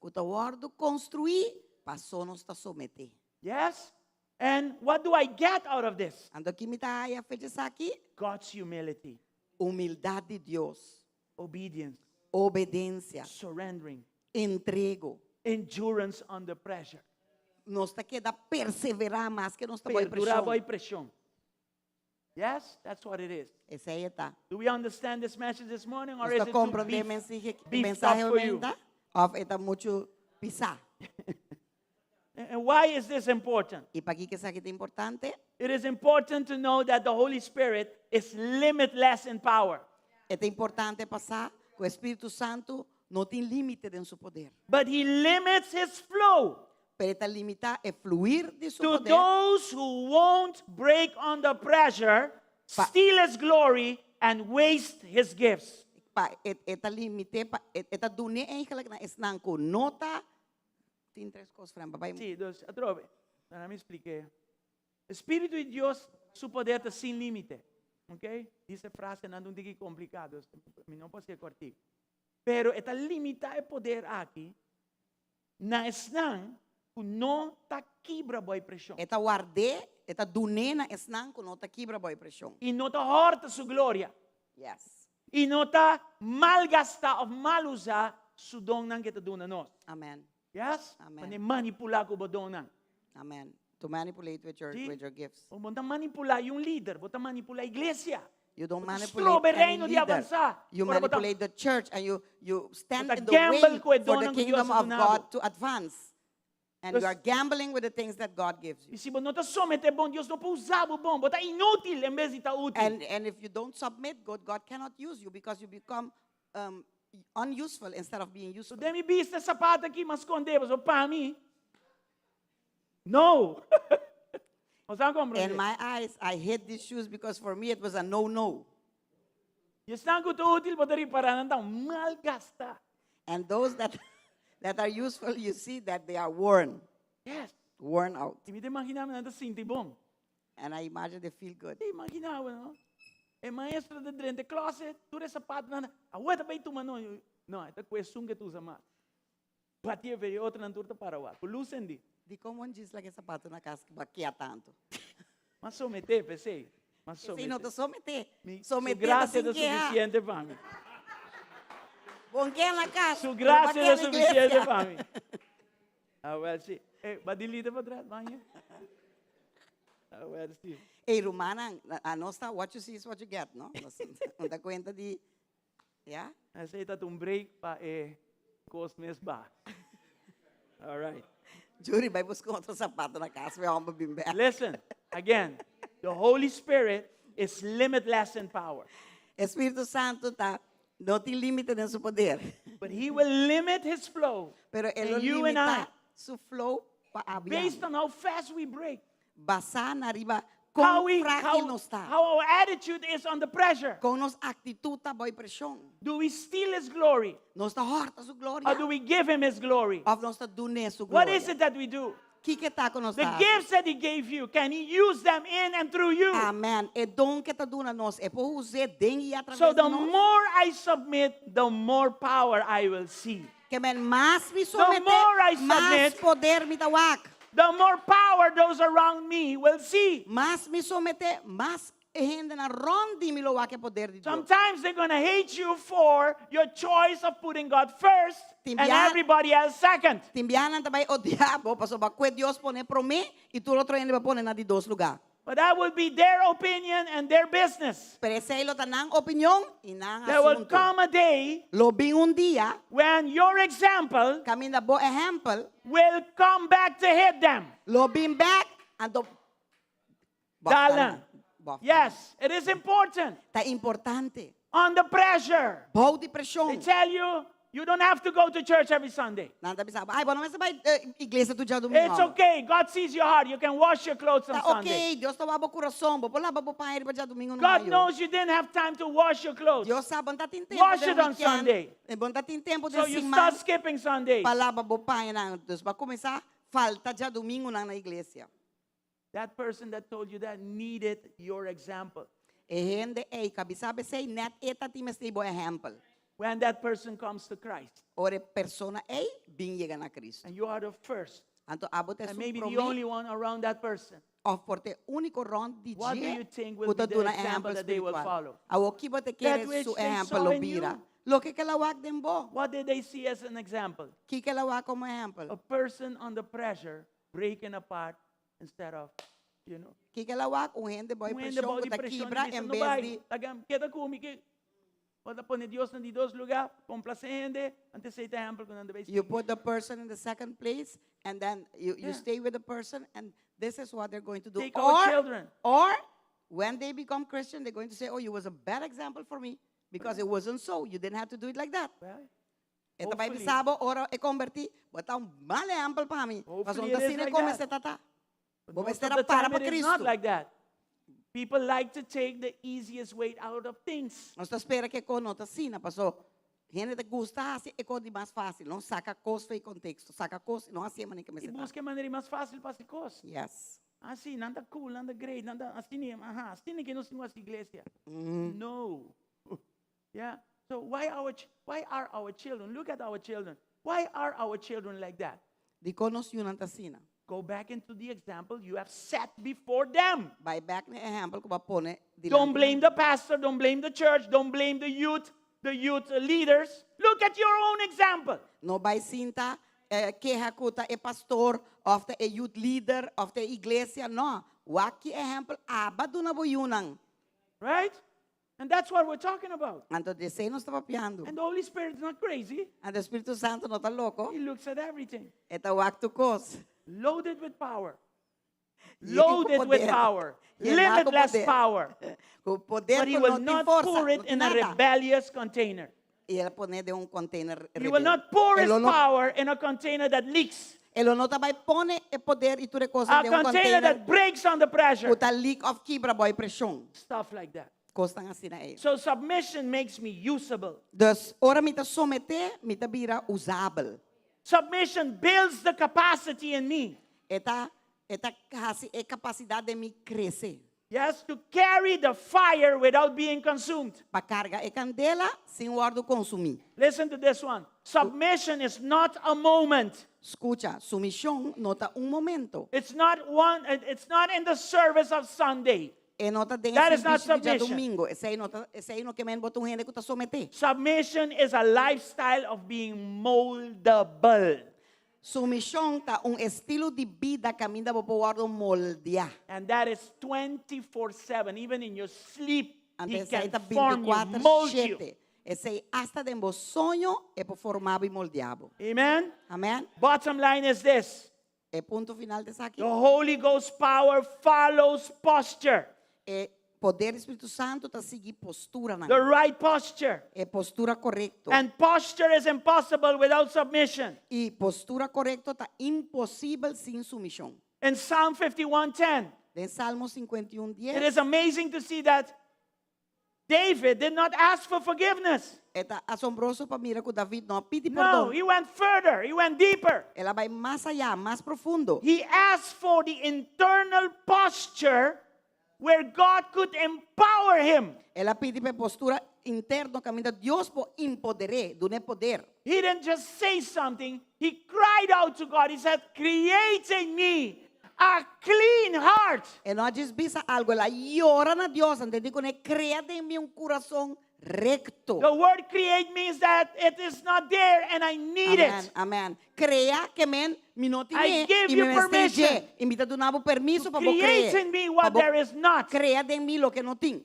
S7: ku ta wòrdu konstruí paso nos ta someté.
S6: Yes? And what do I get out of this?
S7: Anto ki mi ta haya for di esaki?
S6: God's humility,
S7: Humildat di Dios,
S6: obedience,
S7: obedensia,
S6: surrendering,
S7: entrego.
S6: endurance under pressure.
S7: Nos ta keda perseverá maske nos ta bou
S6: Perdurá
S7: preshon.
S6: bou preshon. Yes, that's what it is.
S7: Esei ta.
S6: Do we understand this message this morning or
S7: Nos
S6: is
S7: ta
S6: it too
S7: komprondé
S6: beef,
S7: mensahe
S6: beefed
S7: mensahe
S6: up for you?
S7: mainta? Òf e ta muchu pisá?
S6: And why is this important?
S7: I pakiko esaki ta importante?
S6: It is important to know that the Holy Spirit is limitless in power.
S7: E ta importante pa sa ku Spiritu Santu no tin límite den su poder.
S6: But he limits his flow.
S7: Pero e ta limitá e fluir di su
S6: To
S7: poder.
S6: those who won't break under pressure,
S7: Pa-
S6: steal his glory, and waste his gifts.
S7: Pa, e, e ta limit'é pa, e, e ta dun'é eigenlijk na esnan ku no ta Tin tres kos, Fran, bai.
S6: Sí, dus, atrobe. Laga mi splik'é. Spiritu di Dios, su poder ta sin límite. Ok? E frasenan ta un tiki kompliká, dus mi no por hasié kòrtiku. Pero e ta limitá e poder aki na esnan ku no ta kibra bou preshon.
S7: E ta ward'é, e ta dun'é na esnan ku no ta kibra bou preshon.
S6: I no ta hòrta su gloria.
S7: Yes.
S6: I no ta malgastá òf malusá su donnan ku e ta duna nos.
S7: Amen.
S6: Yes?
S7: Amen.
S6: Pa manipulá ku bo donnan.
S7: Amen. To manipulate with your,
S6: Sí.
S7: with your gifts.
S6: Bo ta manipulá un lider, bo ta manipulá iglesia.
S7: You don't
S6: Bo ta
S7: manipulate
S6: stroba
S7: any
S6: reino di
S7: leader.
S6: avansá.
S7: You
S6: Ora bo ta
S7: manipulate the church and you, you stand
S6: Bo ta
S7: in the way
S6: gamble ku e
S7: for the
S6: donnan ku Dios
S7: kingdom
S6: a
S7: of
S6: duna
S7: God
S6: bo.
S7: to advance. And you are gambling with the things that God gives you.
S6: I si bo no ta someté bon, Dios no por usa bo bon. Bo ta inútil en bes di ta útil.
S7: And if you don't submit good, God cannot use you because you become unuseful instead of being
S6: So
S7: useful.
S6: den mi bista e sapato aki, m'a skonde, pasobra pa mi. No! Bo sa
S7: In
S6: komprondé?
S7: my eyes, I hid these shoes because for me it was a no-no.
S6: I esnan ku ta útil, bo ta ripará nan ta mal gastá.
S7: And those that, that are useful, you see that they are worn,
S6: Yes.
S7: worn out.
S6: I mi ta imaginá mi nan ta sinti bon.
S7: And I imagine they feel good.
S6: Ta imaginá bo, no? E maestro ta drenta e closet, tur e sapatonan, awor ta bai tuma no. No, e ta ku esun ke ta usa mas. Bati e fe, e otronan tur ta para wak, ku lus sendí.
S7: Dikon bo djis laga e sapato na kas ku bakia tantu?
S6: M'a someté p'esei. M'a
S7: Esei no
S6: someté.
S7: ta someté.
S6: Mi, su
S7: Someté ta
S6: grasia
S7: sin
S6: ta
S7: keha.
S6: sufisiente pa mi.
S7: Bon keha na kas,
S6: Su
S7: pero
S6: grasia
S7: bakia
S6: ta
S7: na
S6: sufisiente
S7: iglesia.
S6: pa mi. Awel si. Ey, ba dilita pa tras, baña. Awel si.
S7: Ey, rumannan, anos ta what you see is what you get, no? Nos no ta kuenta di, ya?
S6: Esei ta un break pa e kos mes baha. All right.
S7: Jury, bai buska otro sapato na kas, mi homber bin bek.
S6: Listen, again, the Holy Spirit is limitless in power.
S7: E Spiritu Santu ta no tin límite den su poder.
S6: But he will limit his flow.
S7: Pero e lo
S6: And you and I,
S7: limita su flow pa abo i
S6: based
S7: ami.
S6: on how fast we break,
S7: Basá na riba
S6: how
S7: kon
S6: we
S7: frágil
S6: how,
S7: nos ta.
S6: how our attitude is under pressure.
S7: Kon nos aktitut ta bou preshon.
S6: Do we steal his glory
S7: Nos ta hòrta su gloria
S6: or do we give him his glory?
S7: òf nos ta dun'é su
S6: What
S7: gloria?
S6: is it that we do?
S7: Kiko ta ku nos
S6: The
S7: ta hasi?
S6: gifts that he gave you, can he use them in and through you?
S7: Amen. E don ku e ta duna nos, e por us'é den i atraves
S6: So
S7: di
S6: the
S7: nos.
S6: more I submit, the more power I will see.
S7: Ke men mas mi someté,
S6: more I
S7: mas
S6: submit,
S7: poder mi ta wak.
S6: The more power those around me will see.
S7: Mas mi someté, mas e hendenan rònt di mi lo wak e poder di Dios.
S6: Sometimes they're going to hate you for your choice of putting God first
S7: Tin
S6: and
S7: bia-
S6: everybody else second.
S7: Tin biaha nan ta bai odiá bo pasobra bo a kue Dios pone promé i tur otro hende bo a pone na di dos lugá.
S6: But that will be their opinion and their business.
S7: Pero esei lo ta nan opinion i nan
S6: There will
S7: asuntu.
S6: come a day
S7: Lo bin un dia
S6: when your example
S7: kaminda bo ehèmpel
S6: will come back to hit them.
S7: lo bin bèk anto bòfta
S6: Dal
S7: nan.
S6: nan.
S7: Bòfta nan.
S6: Yes, it is important.
S7: Ta importante.
S6: Under pressure.
S7: Bou di
S6: They
S7: preshon.
S6: tell you, you don't have to go to church every Sunday.
S7: Nan ta bisa, ai, bo no mester bai iglesia tur djadumingu.
S6: It's okay. God sees your heart. You can wash your clothes on
S7: Ta
S6: Sunday.
S7: okay, Dios ta wak bo kurason, bo por laba bo paña riba djadumingu no
S6: God
S7: mayo.
S6: knows you didn't have time to wash your clothes.
S7: Dios sa bo no ta tin tempu
S6: Wash
S7: den
S6: it on
S7: weekend.
S6: Sunday.
S7: Bo no ta tin tempu
S6: So
S7: den
S6: you
S7: siman
S6: start skipping Sundays.
S7: pa laba bo pañanan. Dus bo a kuminsá falta djadumingunan na iglesia.
S6: That person that told you that needed your example.
S7: E hende ei ku a bisa bo esei nèt e ta tin mester bo ehèmpel.
S6: When that person comes to Christ,
S7: Ora e persona ei bin yega na Cristo.
S6: and you are the first,
S7: Anto abo ta
S6: and
S7: esun
S6: maybe the
S7: promé
S6: only one around that person.
S7: òf por ta e úniko rònt di
S6: What do
S7: dje
S6: you think will
S7: ku ta
S6: be the
S7: duna
S6: example
S7: ehèmpel
S6: that they will
S7: spiritual.
S6: follow?
S7: Awor ki bo ta
S6: That
S7: kere
S6: which
S7: su
S6: they
S7: ehèmpel
S6: saw
S7: lo
S6: in
S7: bira?
S6: you.
S7: Loke ku el a wak den bo.
S6: What did they see as an example?
S7: Kiko el a wak komo ehèmpel?
S6: A person under pressure breaking apart instead of, you know.
S7: Kiko el a wak? Un hende bou
S6: Un hende
S7: preshon
S6: bou
S7: ku
S6: di
S7: ta
S6: preshon
S7: kibra
S6: di bisa,
S7: en
S6: no
S7: bes
S6: bai,
S7: di
S6: laga, keda ku mi, ke Bo ta pone Dios na di dos lugá, komplasé hende, anto esei ta ehèmpel ku nan ta bai
S7: You
S6: sigui.
S7: put the person in the second place and then you
S6: Yeah.
S7: stay with the person and this is what they're going to do.
S6: Take our
S7: Or,
S6: children.
S7: or when they become Christian, they're going to say, oh, you was a bad example for me because it wasn't so. You didn't have to do it like that.
S6: Well,
S7: E ta bai
S6: hopefully.
S7: bisa bo ora e konvertí, bo ta un mal ehèmpel pa mi.
S6: Hopefully
S7: Pasobra
S6: it is
S7: asina
S6: like
S7: komo
S6: that.
S7: esei ta.
S6: But
S7: Bo
S6: most
S7: mester
S6: of the
S7: para
S6: time
S7: pa
S6: it is not
S7: Cristo.
S6: like that. People like to take the easiest way out of things.
S7: Nos ta spera ku e kos no ta asina, paso hende ta gusta hasi e kos di mas fásil, no saka kos for di konteksto, saka kos, no hasi e manera ku
S6: E
S7: mester ta.
S6: buska e manera mas fásil pa hasi kos.
S7: Yes.
S6: Asina, nan ta cool, nan ta great, nan ta asina, aha, asina ku nos tin hasi iglesia. No. Yeah. So why our why are our children? Look at our children. Why are our children like that?
S7: Dikon nos yunan ta asina.
S6: Go back into the example you have set before them.
S7: Bai bèk na e ehèmpel ku bo a pone
S6: Don't
S7: dilanti.
S6: blame the pastor, don't blame the church, don't blame the youth leaders. Look at your own example.
S7: No bai sinta eh, keha ku ta e pastor òf ta e youth leader òf ta e iglesia. No. Wak ki ehèmpel abo a duna bo yunan.
S6: Right? And that's what we're talking about.
S7: Anto di esei nos ta papiando.
S6: And the Holy Spirit's not crazy.
S7: Anto Spiritu Santu no ta loko.
S6: He looks at everything.
S7: E ta wak tur kos.
S6: Loaded with power.
S7: Yen ku
S6: Loaded with
S7: poder.
S6: power.
S7: Yená ku
S6: Limitless
S7: poder.
S6: power.
S7: Ku poder
S6: But he
S7: ku
S6: will
S7: no tin
S6: not
S7: forsa,
S6: pour
S7: no
S6: it
S7: tin
S6: in a
S7: nada.
S6: rebellious container.
S7: I el a pone den un container
S6: He will
S7: rebelde.
S6: not pour
S7: E
S6: his
S7: lo no,
S6: power in a container that leaks.
S7: e lo no ta bai pone e poder i tur kos
S6: A
S7: den un
S6: container
S7: container
S6: that breaks under pressure.
S7: ku ta leak òf kibra bou preshon.
S6: Stuff like that.
S7: Kosnan asina ei.
S6: So submission makes me usable.
S7: Dus ora mi ta someté, mi ta bira usabel.
S6: Submission builds the capacity in me.
S7: E ta e ta hasi e kapasidat den mi krese.
S6: Yes, to carry the fire without being consumed.
S7: Pa karga e kandela sin wòrdu konsumí.
S6: Listen to this one. Submission is not a moment.
S7: Skucha, sumishon no ta un momento.
S6: It's not one it's not in the service of Sunday.
S7: E no ta den
S6: That is not
S7: servisio di
S6: submission.
S7: djadumingu. Esei no ta esei no ke men bo ta un hende ku ta someté.
S6: Submission is a lifestyle of being moldable.
S7: Sumishon ta un estilo di bida kaminda bo por wòrdu moldeá.
S6: And that is 24/7 even in your sleep
S7: Anto
S6: he
S7: esei
S6: can
S7: ta
S6: form you,
S7: 24
S6: mold you.
S7: 7. Esei asta den bo soño e por forma bo i moldea bo.
S6: Amen.
S7: Amen.
S6: Bottom line is this.
S7: E punto final ta esaki.
S6: The Holy Ghost power follows posture.
S7: E poder di Spiritu Santu ta sigui posturanan.
S6: The right posture.
S7: E postura korekto.
S6: And posture is impossible without submission.
S7: I postura korekto ta imposibel sin sumishon.
S6: In Psalm 51:10,
S7: Den Salmo 51,
S6: it
S7: 10,
S6: is amazing to see that David did not ask for forgiveness.
S7: e ta asombroso pa mira ku David no a pidi
S6: No,
S7: pordon.
S6: he went further. He went deeper.
S7: El a bai mas ayá, mas profundo.
S6: He asked for the internal posture where God could empower him.
S7: El a pidi pa e postura interno kaminda Dios por empoder'é, dun'é poder.
S6: He didn't just say something, he cried out to God. He said, Create in me a clean heart.
S7: E no a djis bisa algu, el a yora na Dios, anto e di kuné, Krea den mi un kurason rekto.
S6: The word create means that it is not there and I need
S7: Amen,
S6: it.
S7: amen. Krea ke men mi no
S6: I
S7: tine
S6: give
S7: i
S6: you
S7: mi mester
S6: permission
S7: dje. I mi ta duna bo permiso
S6: to
S7: pa bo
S6: create
S7: krea.
S6: in me
S7: Pa
S6: what
S7: bo
S6: there is not.
S7: Krea den mi loke no tin.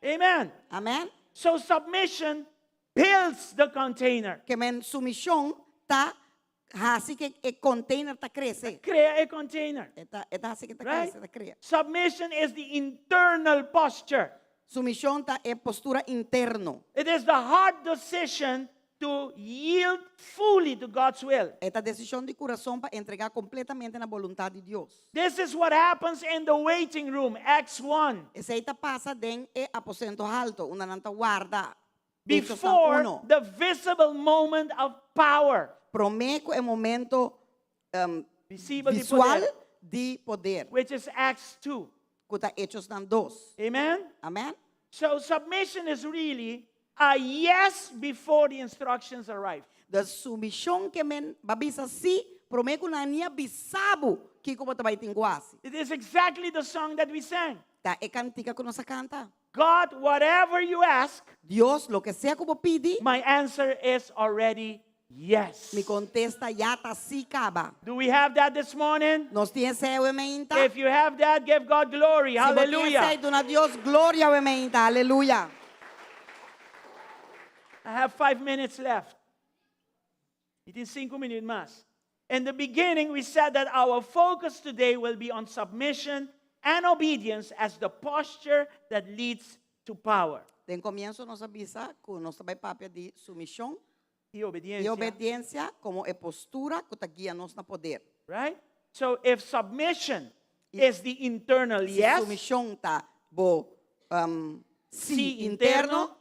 S6: Amen.
S7: Amen.
S6: So submission builds the container.
S7: Ke men sumishon ta hasi ku e container ta krese.
S6: Krea e container.
S7: E ta e ta hasi ku ta
S6: Right?
S7: krese, ta krea.
S6: Submission is the internal posture.
S7: Sumishon ta e postura interno.
S6: It is the hard decision to yield fully to God's will.
S7: E ta desishon di kurason pa entregá kompletamente na boluntat di Dios.
S6: This is what happens in the waiting room, Acts 1.
S7: Esei ta pasa den e aposento haltu, unda nan ta warda. Hechosnan
S6: Before
S7: uno.
S6: the visible moment of power.
S7: Promé ku e momento um,
S6: Visibel di
S7: visual
S6: poder.
S7: di poder,
S6: Which is Acts 2.
S7: ku ta Hechosnan dos.
S6: Amen?
S7: Amen?
S6: So submission is really a yes before the instructions arrive.
S7: Dus sumishon ke men bo a bisa sí, promé ku nan ni a bisa bo kiko bo ta bai tin ku hasi.
S6: It is exactly the song that we sang.
S7: Ta e kantika ku nos a kanta.
S6: God, whatever you ask,
S7: Dios, loke sea ku bo pidi,
S6: my answer is already yes.
S7: mi kontesta ya ta sí kaba.
S6: Do we have that this morning?
S7: Nos tin esei awe mainta.
S6: If you have that, give God glory.
S7: Si bo tin
S6: Hallelujah.
S7: esei, duna Dios gloria awe mainta. Aleluya.
S6: I have five minutes left. Mi tin sinku minüt mas. In the beginning, we said that our focus today will be on submission and obedience as the posture that leads to power.
S7: Den komienso nos a bisa ku nos ta bai papia di sumishon
S6: I obediensia.
S7: i obediensia komo e postura ku ta guia nos na poder.
S6: Right? So if submission is the internal
S7: Si
S6: yes,
S7: sumishon ta bo um,
S6: si
S7: si
S6: interno,
S7: interno,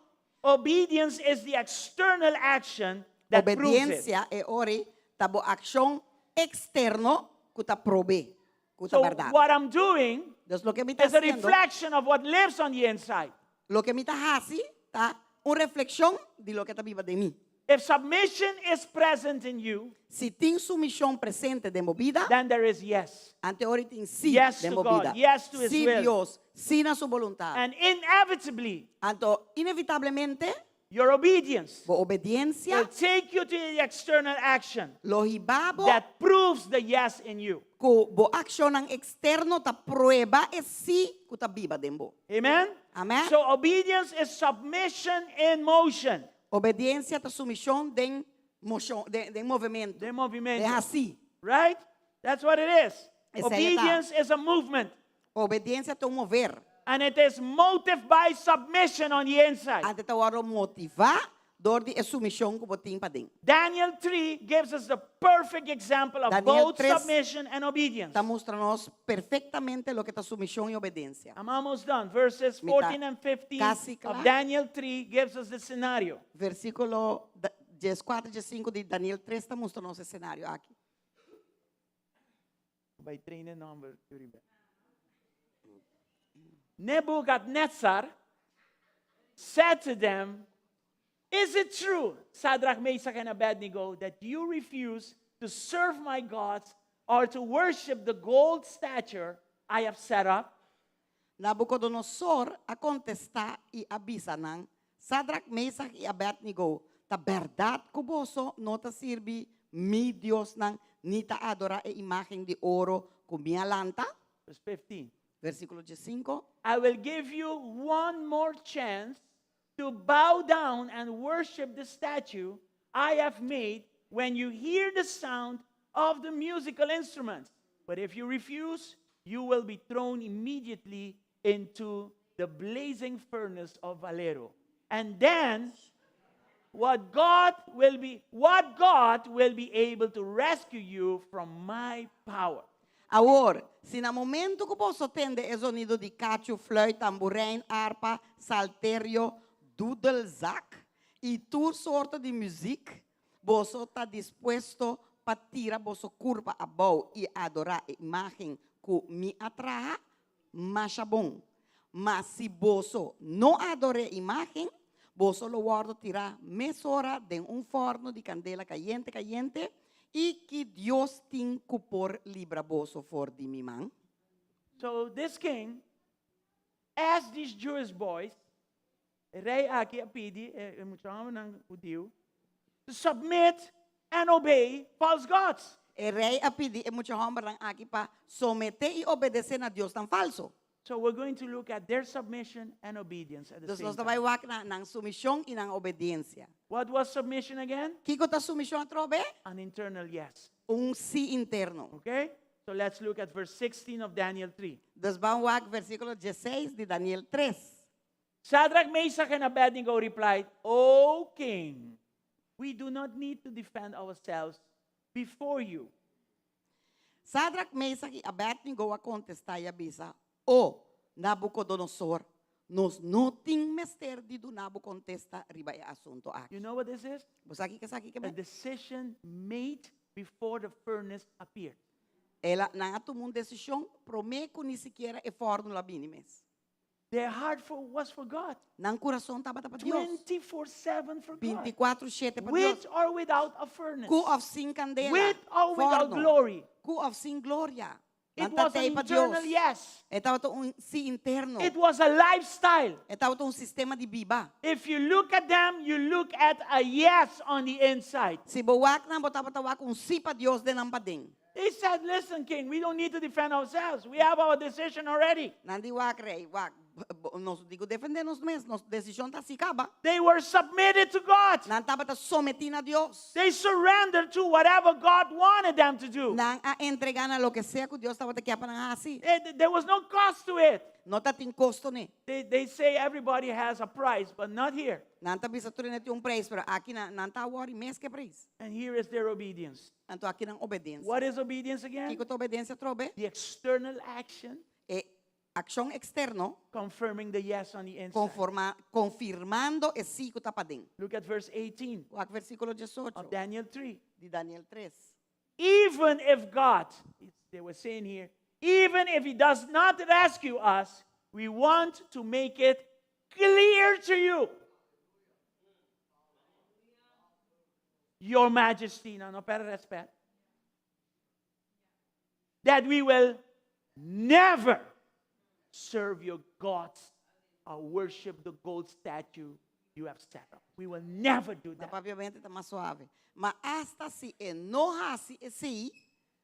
S6: obedience is the external action that proves it.
S7: Obediensia e ora ei ta bo akshon eksterno ku ta prob'é ku ta
S6: So
S7: bèrdat.
S6: what I'm doing
S7: Dus loke mi ta
S6: is a
S7: hasiendo,
S6: reflection of what lives on the inside.
S7: loke mi ta hasi ta un reflekshon di loke ta biba den mi.
S6: If submission is present in you,
S7: Si tin sumishon presente den bo bida,
S6: then there is yes.
S7: anto e ora ei tin sí
S6: Yes
S7: den
S6: to
S7: bo
S6: God,
S7: bida.
S6: yes to His
S7: Sí
S6: will.
S7: Dios, sí na su boluntat.
S6: And inevitably,
S7: Anto, inevitablemente,
S6: Your obedience
S7: Bo obediensia
S6: will take you to the external action
S7: lo hiba bo
S6: that proves the yes in you.
S7: ku bo akshonnan eksterno ta prueba e sí ku ta biba den bo.
S6: Amen?
S7: Amen.
S6: So obedience is submission in motion.
S7: Obediensia ta sumishon den moshon, den, den movementu.
S6: Den movementu.
S7: Den hasí.
S6: Right? That's what it is.
S7: Esei ta.
S6: Obedience is a movement.
S7: Obediensia ta un mover.
S6: And it is motive by submission on the inside.
S7: Anto e ta wòrdu motivá dor di e sumishon ku bo tin paden.
S6: Daniel 3 gives us the perfect example of
S7: Daniel
S6: both
S7: 3
S6: submission and obedience.
S7: Ta mustra nos perfektamente loke ta sumishon i obedensia.
S6: I'm almost done. Verses
S7: Mi ta
S6: 14 and 15
S7: kasi
S6: of
S7: kla.
S6: Daniel 3 gives us the scenario.
S7: Versíkulo 14 i 15 di Daniel 3 ta mustra nos e senario aki.
S6: By train the number, Nebuchadnezzar said to them, Is it true, Shadrach, Meshach, and Abednego, that you refuse to serve my gods or to worship the gold statue I have set up?
S7: Nabucodonosor a kontestá i a bisa nan, Sadrak, Mesak i Abednego, ta bèrdat ku boso no ta sirbi mi diosnan ni ta adorá e imágen di oro ku mi a lanta?
S6: Verse 15.
S7: Versíkulo 15.
S6: I will give you one more chance to bow down and worship the statue I have made when you hear the sound of the musical instruments. But if you refuse, you will be thrown immediately into the blazing furnace of Valero. And then what God will be what God will be able to rescue you from my power.
S7: Awor, si na momento ku boso tende e zonido di kachu, fluit, tamburein, arpa, salterio, doedelzak i tur sorto di muzik, boso ta dispuesto pa tira boso kurpa abou i adorá e imágen ku mi a traha, masha bon. Ma si boso no adorá e imágen, boso lo wòrdu tirá mesora den un fòrnu di kandela kayente kayente, i ki Dios tin ku por libra boso for di mi man?
S6: So this king asked these Jewish boys, e rei aki a pidi e mucha hòmbernan hudiu, to submit and obey false gods.
S7: E rei a pidi e mucha hòmbernan aki pa someté i obedesé na diosnan falsu.
S6: So we're going to look at their submission and obedience at the
S7: Dus
S6: same
S7: nos ta bai
S6: time.
S7: wak na nan sumishon i nan obediensia.
S6: What was submission again?
S7: Kiko ta sumishon atrobe?
S6: An internal yes.
S7: Un sí interno.
S6: Okay? So let's look at verse 16 of Daniel 3.
S7: Dus ban wak versíkulo 16 di Daniel 3.
S6: Shadrach, Meshach, and Abednego replied, O king, we do not need to defend ourselves before you.
S7: Sadrak, Mesak i Abednego a kontestá i a bisa, O, Nabukodonosor, nos no tin mester di duna bo kontesta riba e asuntu aki.
S6: You know what this is?
S7: Bo sa kiko esaki ke
S6: A
S7: men?
S6: decision made before the furnace appeared.
S7: El a, nan a tuma un desishon promé ku ni sikiera e fòrnu lo a bini mes.
S6: Their heart for, was for God.
S7: Nan kurason tabata pa Dios.
S6: 24-7 for God.
S7: 24-7 pa
S6: With
S7: Dios.
S6: or without a furnace.
S7: Ku òf sin kandela.
S6: With or without
S7: Fòrnu.
S6: glory.
S7: Ku òf sin gloria.
S6: It
S7: Nan ta
S6: was an
S7: tei pa
S6: internal
S7: Dios.
S6: yes.
S7: E tabata un sí interno.
S6: It was a lifestyle.
S7: E tabata un sistema di biba.
S6: If you look at them, you look at a yes on the inside.
S7: Si bo wak nan, bo tabata wak un sí pa Dios den nan paden.
S6: They said, Listen, king, we don't need to defend ourselves. We have our decision already.
S7: Nan di wak rei, wak, nos no tin ku defendé nos mes, nos desishon ta hasí kaba.
S6: They were submitted to God.
S7: Nan tabata sometí na Dios.
S6: They surrendered to whatever God wanted them to do.
S7: Nan a entregá na loke sea ku Dios tabata ke pa nan hasi.
S6: There was no cost to it.
S7: No tatin kosto n'e.
S6: They say everybody has a price, but not here.
S7: Nan ta bisa tur hende tin un preis, pero aki nan, nan ta wòri mes ku e preis.
S6: And here is their obedience.
S7: Anto aki nan obedensia.
S6: What is obedience again?
S7: Kiko ta obedensia atrobe?
S6: The external action
S7: E akshon eksterno
S6: confirming the yes on the inside.
S7: konforma, konfirmando e sí ku ta paden.
S6: Look at verse 18
S7: Wak versíkulo 18
S6: of Daniel 3.
S7: di Daniel 3.
S6: Even if God, they were saying here, even if He does not rescue us, we want to make it clear to you. Your Majesty, no, no, pera respet, that we will never serve your gods or worship the gold statue you have set up. We will never do
S7: Na
S6: that.
S7: papiamento ta mas suave. Ma asta si e no hasi esei,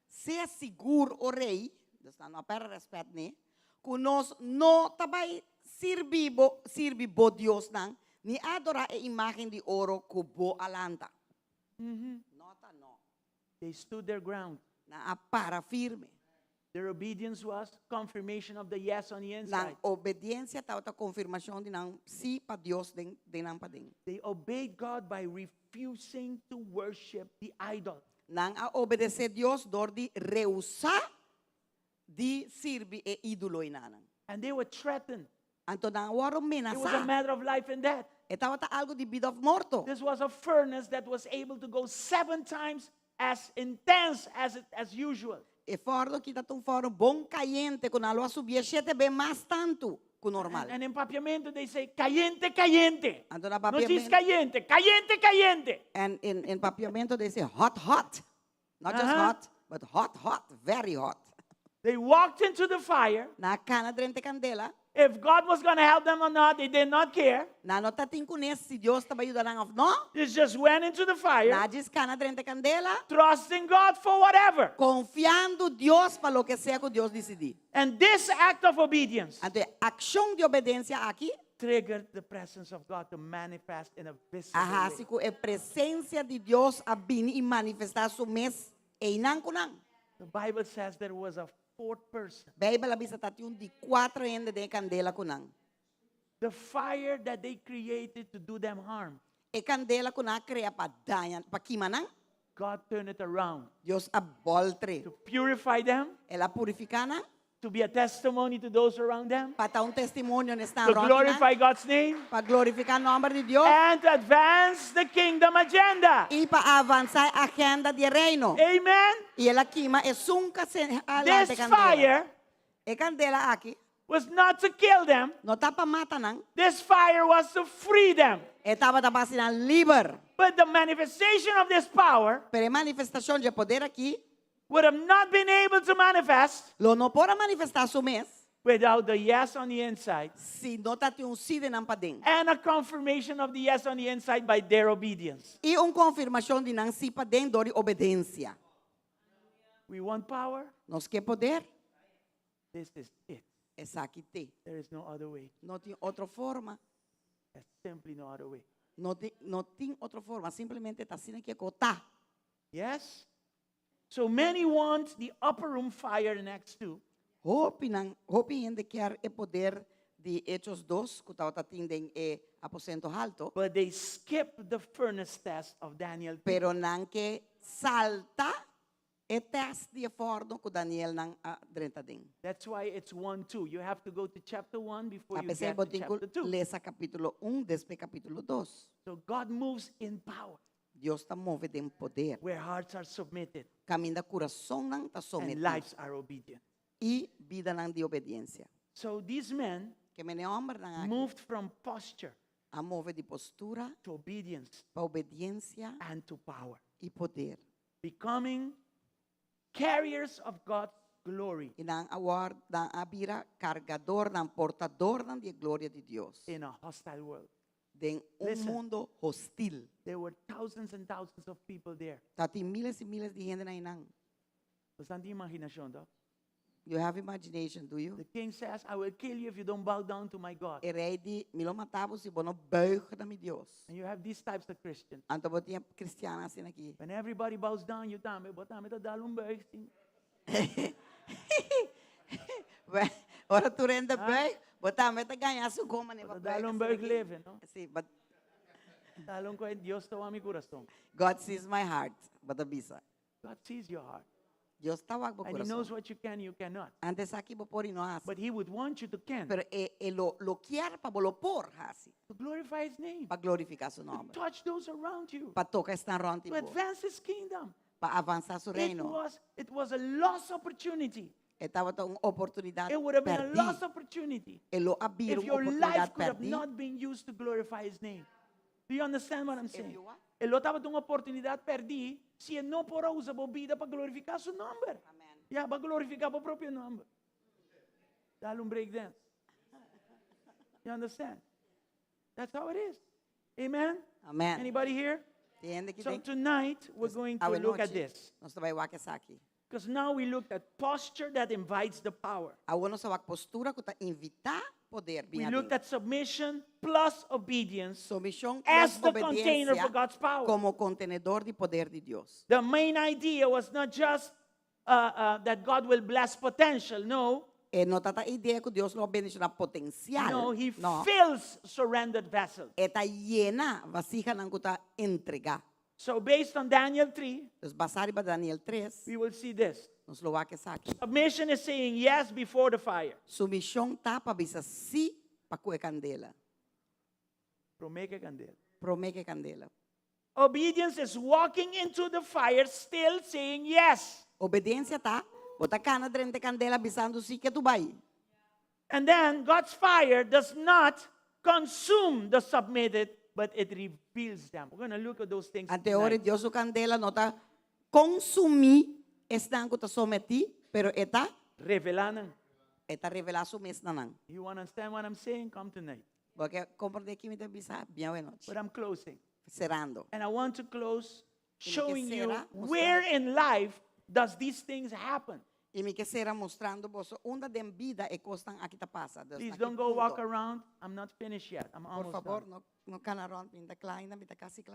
S7: sea sigur, o rei, dus nan no a pèrdè rèspèt n'e, ku nos no ta bai sirbi bo, sirbi bo diosnan, ni adorá e imágen di oro ku bo a lanta. No ta no.
S6: They stood their ground.
S7: Nan a para firme.
S6: Their obedience was confirmation of the yes on the
S7: Nan
S6: inside.
S7: obediensia tabata konfirmashon di nan sí pa Dios den den nan paden.
S6: They obeyed God by refusing to worship the idol.
S7: Nan a obedesé Dios dor di rehusá di sirbi e ídolonan.
S6: And they were threatened.
S7: Anto nan a wòrdu
S6: It was a
S7: menasá.
S6: matter of life and death.
S7: E tabata algu di bida òf morto.
S6: This was a furnace that was able to go seven times as intense as, it, as usual.
S7: E fòrnu aki ta un fòrnu bon kayente ku nan lo a subié shete be mas tantu ku normal.
S6: And in Papiamento they say, caliente, caliente.
S7: Anto na
S6: No dice
S7: papiamento,
S6: caliente, caliente, caliente.
S7: and in, in papiamento they say hot, hot. Not just hot, but hot, hot, very hot.
S6: They walked into the fire.
S7: Nan a kana drenta kandela.
S6: If God was going to help them or not, they did not care.
S7: Nan no tatin kunes si Dios tabata yuda nan òf no.
S6: They just went into the fire,
S7: Nan a djis kana drenta kandela,
S6: trusting God for whatever.
S7: konfiando Dios pa loke sea ku Dios disidí.
S6: And this act of obedience
S7: Anto e akshon di obedensia aki
S6: triggered the presence of God to manifest in a visible
S7: a hasi
S6: way.
S7: ku e presensia di Dios a bini i manifestá su mes einan ku nan.
S6: The Bible says there was a fourth person.
S7: Beibel a bisa tatin un di kuater hende den e kandela ku nan.
S6: The fire that they created to do them harm,
S7: E kandela ku nan a krea pa daña, pa kima nan,
S6: God turned it around
S7: Dios a bòltr'é.
S6: to purify them,
S7: El a purifiká nan
S6: to be a testimony to those around them,
S7: pa ta un testimonio na esnan
S6: to
S7: rònt di nan,
S6: glorify God's name,
S7: pa glorifiká nòmber di Dios
S6: and to advance the kingdom agenda.
S7: i pa avansá e agenda di e reino.
S6: Amen.
S7: I el a kima esun ku a lanta
S6: This
S7: e kandela.
S6: fire
S7: E kandela aki
S6: was not to kill them.
S7: no ta pa mata nan.
S6: This fire was to free them.
S7: E tabata pa hasi nan liber.
S6: But the manifestation of this power
S7: Pero e manifestashon di e poder aki
S6: would have not been able to manifest
S7: lo no por a manifestá su mes
S6: without the yes on the inside
S7: si no tatin un sí den nan paden.
S6: and a confirmation of the yes on the inside by their obedience.
S7: I un konfirmashon di nan sí paden dor di obedensia.
S6: We want power.
S7: Nos ke poder?
S6: This is it.
S7: Esaki t'e.
S6: There is no other way.
S7: No tin otro forma.
S6: There's simply no other way.
S7: No tin, no tin otro forma. Simplemente ta asina ku e ta.
S6: Yes? So many want the upper room fire in Acts 2.
S7: Hopi nan, hopi hende kier e poder di Hechos 2, ku tabatin den e aposento haltu.
S6: But they skip the furnace test of Daniel 2.
S7: Pero nan ke salta e test di e fòrnu ku Daniel nan a drenta den.
S6: That's why it's 1 2. You have to go to chapter 1 before you
S7: Apesar
S6: get
S7: bo
S6: to
S7: tin ku
S6: chapter 2.
S7: lesa kapítulo 1, despues kapítulo 2.
S6: So God moves in power
S7: Dios ta move den poder.
S6: where hearts are submitted
S7: Kaminda kurasonnan ta
S6: and
S7: sometí.
S6: lives are obedient.
S7: I bidanan di obedensia.
S6: So these men
S7: Ke men e hòmbernan aki
S6: moved from posture
S7: a move di postura
S6: to obedience
S7: pa obedensia
S6: and to power,
S7: i poder.
S6: becoming carriers of God's glory
S7: I nan a wòrdu, nan a bira kargadornan, portadornan di e gloria di Dios.
S6: in a hostile world.
S7: Den un
S6: Listen.
S7: mundu hostil.
S6: There were thousands and thousands of people there.
S7: Tatin míles i míles di hende einan.
S6: Bastante imaginashon, no?
S7: You have imagination, do you?
S6: The king says, I will kill you if you don't bow down to my God.
S7: E rei di, mi lo mata bo si bo no buig na mi Dios.
S6: And you have these types of Christians.
S7: Anto bo tin kristiannan asina aki.
S6: When everybody bows down, you tambe, bo tambe ta dal un buig.
S7: Ora tur hende buig, bo tambe ta gaña su goma ne
S6: Bo
S7: pa
S6: ta dal
S7: buig
S6: un
S7: asina
S6: buig
S7: aki.
S6: leve, no?
S7: Si, but
S6: Dal un kue, Dios ta wak mi kurason.
S7: God sees my heart, bo ta bisa.
S6: God sees your heart.
S7: Dios ta wak bo
S6: And he knows
S7: kurason.
S6: what you can, you cannot.
S7: Anto e sa ki bo por i no hasi.
S6: But he would want you to can.
S7: Pero e, e lo, lo kier pa bo lo por hasi.
S6: To glorify his name.
S7: Pa glorifiká su
S6: To
S7: nòmber.
S6: touch those around you.
S7: Pa toka esnan rònt
S6: To
S7: di bo.
S6: advance his kingdom.
S7: Pa avansá su
S6: It
S7: reino.
S6: was, it was a lost opportunity.
S7: E tabata un oportunidat
S6: It would have been a
S7: pèrdí.
S6: lost opportunity
S7: E lo a bira
S6: if
S7: un
S6: your life
S7: oportunidat
S6: could have
S7: pèrdí.
S6: not been used to glorify his name. Do you understand what I'm saying?
S7: you what?
S6: E lo tabata un oportunidat pèrdí si e no por a usa bo bida pa glorifiká su nòmber.
S7: Amen.
S6: Ya, pa glorifiká bo propio nòmber. Dal un break dance. You understand? That's how it is. Amen?
S7: Amen.
S6: Anybody here?
S7: Tin hende aki
S6: So
S7: den?
S6: tonight we're going to look at
S7: Awe nochi,
S6: this.
S7: Nos ta bai wak esaki.
S6: Because now we looked at posture that invites the power.
S7: Awor nos a wak postura ku ta invitá poder
S6: We
S7: bin
S6: looked
S7: aden.
S6: at submission plus obedience
S7: Sumishon
S6: as
S7: plus
S6: the container for
S7: obedensia
S6: God's power.
S7: komo kontenedor di poder di Dios.
S6: The main idea was not just that God will bless potential. No.
S7: E no tabata e idea ku Dios lo bendishoná potensial.
S6: No, he
S7: No.
S6: fills surrendered vessels.
S7: E ta yena vasihanan ku ta entregá.
S6: So based on Daniel 3,
S7: Dus basá riba Daniel 3,
S6: we will see this.
S7: nos lo wak esaki.
S6: Submission is saying yes before the fire.
S7: Sumishon ta pa bisa sí pa ku e kandela.
S6: Promé ku kandela.
S7: Promé ku e kandela.
S6: Obedience is walking into the fire still saying yes.
S7: Obedensia ta, bo ta kana drenta e kandela bisando sí ketu bai.
S6: And then God's fire does not consume the submitted, but it reveals them. We're going to look at those things.
S7: Ante ora
S6: tonight.
S7: Dios su kandela no ta konsumí esnan ku ta sometí, pero e ta
S6: Revelá nan.
S7: e ta revelá su mes na nan.
S6: You want to understand what I'm saying? Come tonight.
S7: Bo ke komprondé ki mi ta bisa? Bin awe nochi.
S6: But I'm closing.
S7: Serando.
S6: And I want to close
S7: Y mi ke
S6: showing you
S7: sera
S6: where
S7: mostrando.
S6: in life does these things happen.
S7: I mi ke sera mostrando boso unda den bida e kosnan aki ta pasa. Dus
S6: Please
S7: na ki
S6: don't go walk
S7: punto.
S6: around. I'm not finished yet. I'm
S7: Por
S6: almost
S7: favor,
S6: done.
S7: no, no kana rònt, mi n' ta kla ainda, mi ta kasi kla.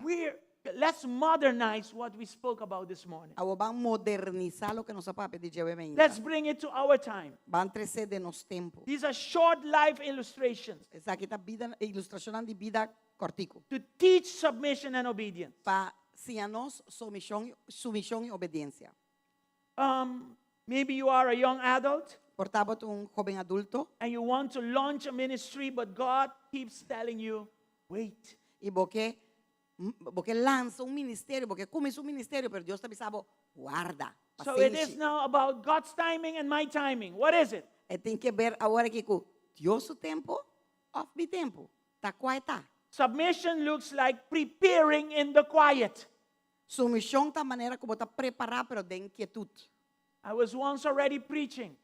S6: Let's modernize what we spoke about this morning.
S7: Awor ban modernisá loke nos a papia di dje awe mainta.
S6: Let's bring it to our time.
S7: Ban tres'é den nos tempu.
S6: These are short life illustrations
S7: Esaki ta bida, ilustrashonnan di bida kòrtiku.
S6: to teach submission and obedience.
S7: Pa siña nos sumishon, sumishon i obediensia.
S6: Maybe you are a young adult.
S7: Por ta bo ta un hóben adulto.
S6: And you want to launch a ministry, but God keeps telling you, wait.
S7: I bo ke, bo ke lansa un ministerio, bo ke kuminsá un ministerio, pero Dios ta bisa bo, warda,
S6: So it is
S7: pasenshi.
S6: now about God's timing and my timing. What is it?
S7: E tin ke ber awor aki ku Dios su tempu òf mi tempu. Ta kua e ta?
S6: Submission looks like preparing in the quiet.
S7: Sumishon ta manera ku bo ta prepará pero den kietut.
S6: I was once already preaching.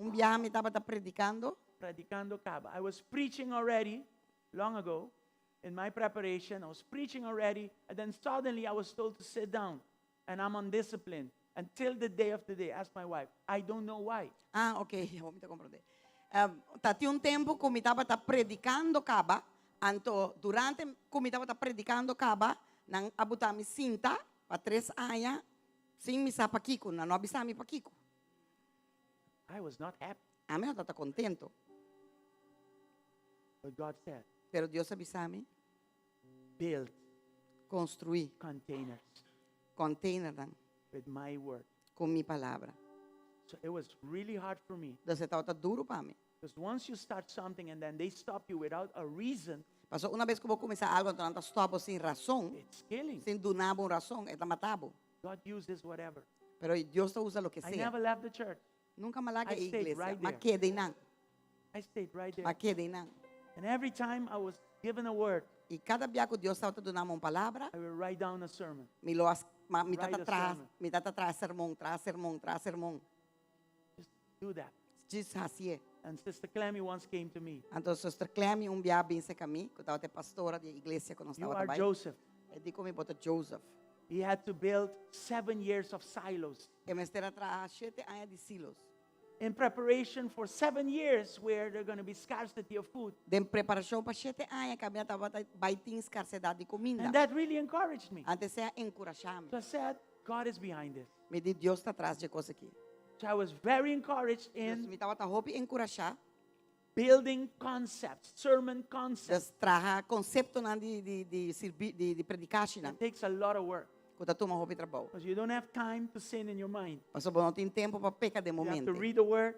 S7: Un biaha mi tabata predikando.
S6: Predicando kaba. I was preaching already long ago. In my preparation, I was preaching already, and then suddenly I was told to sit down, and I'm on discipline until the day of today. Ask my wife. I don't know why.
S7: Ah, ok, awor mi ta komprondé. Tatin un tempu ku mi tabata predikando kaba, anto durante ku mi tabata predikando kaba, nan a buta mi sinta pa tres aña sin mi sa pakiko, nan no a bisa mi pakiko.
S6: I was not happy.
S7: Ami no tabata kontentu.
S6: But God said,
S7: Pero Dios a bisa mi,
S6: build
S7: konstruí
S6: containers
S7: containernan
S6: with my word.
S7: ku mi palabra.
S6: So it was really hard for me.
S7: Entonces e tabata duru pa mi.
S6: Because once you start something and then they stop you without a reason,
S7: Paso una bes ku bo kuminsá algu anto nan ta stòp bo sin rason,
S6: it's killing.
S7: sin duna bo un rason, e ta mata bo.
S6: God uses whatever.
S7: Pero Dios ta usa loke
S6: I
S7: sea.
S6: never left the church.
S7: Nunka m'a laga
S6: I
S7: e
S6: stayed
S7: iglesia.
S6: right
S7: M'a
S6: there.
S7: keda einan.
S6: I stayed right there.
S7: M'a keda einan.
S6: And every time I was given a word,
S7: I kada bia ku Dios tabata duna mi un palabra,
S6: I will write down a sermon.
S7: mi lo as, ma, mi
S6: Write
S7: tata
S6: a
S7: traha,
S6: sermon.
S7: mi tata traha sermon, traha sermon, traha sermon.
S6: Just do that.
S7: Djis hasié.
S6: And Sister Clemmy once came to me.
S7: Anto Sister Clemmy un bia a bin serka mi, ku tabata e pastora di e iglesia ku nos
S6: You
S7: tabata
S6: are
S7: bai.
S6: Joseph.
S7: E di ku mi bo ta Joseph.
S6: He had to build seven years of silos
S7: E mester a traha shete aña di silos.
S6: in preparation for seven years where there's going to be scarcity of food.
S7: Den preparashon pa shete aña kaminda tabata bai tin skarsedat di kuminda.
S6: And that really encouraged me.
S7: Anto esei a enkurashá mi.
S6: So I said, God is behind this.
S7: Mi di Dios ta tras di e kos aki.
S6: So I was very encouraged in
S7: Dus mi tabata hopi enkurashá.
S6: building concepts, sermon concepts.
S7: Dus traha konseptonan di di di sirbi di di predikashinan.
S6: It takes a lot of work.
S7: Ku ta tuma hopi trabou.
S6: Because you don't have time to sin in your mind.
S7: Pasobra bo no tin tempu pa peka den
S6: You have to
S7: momente.
S6: read the word,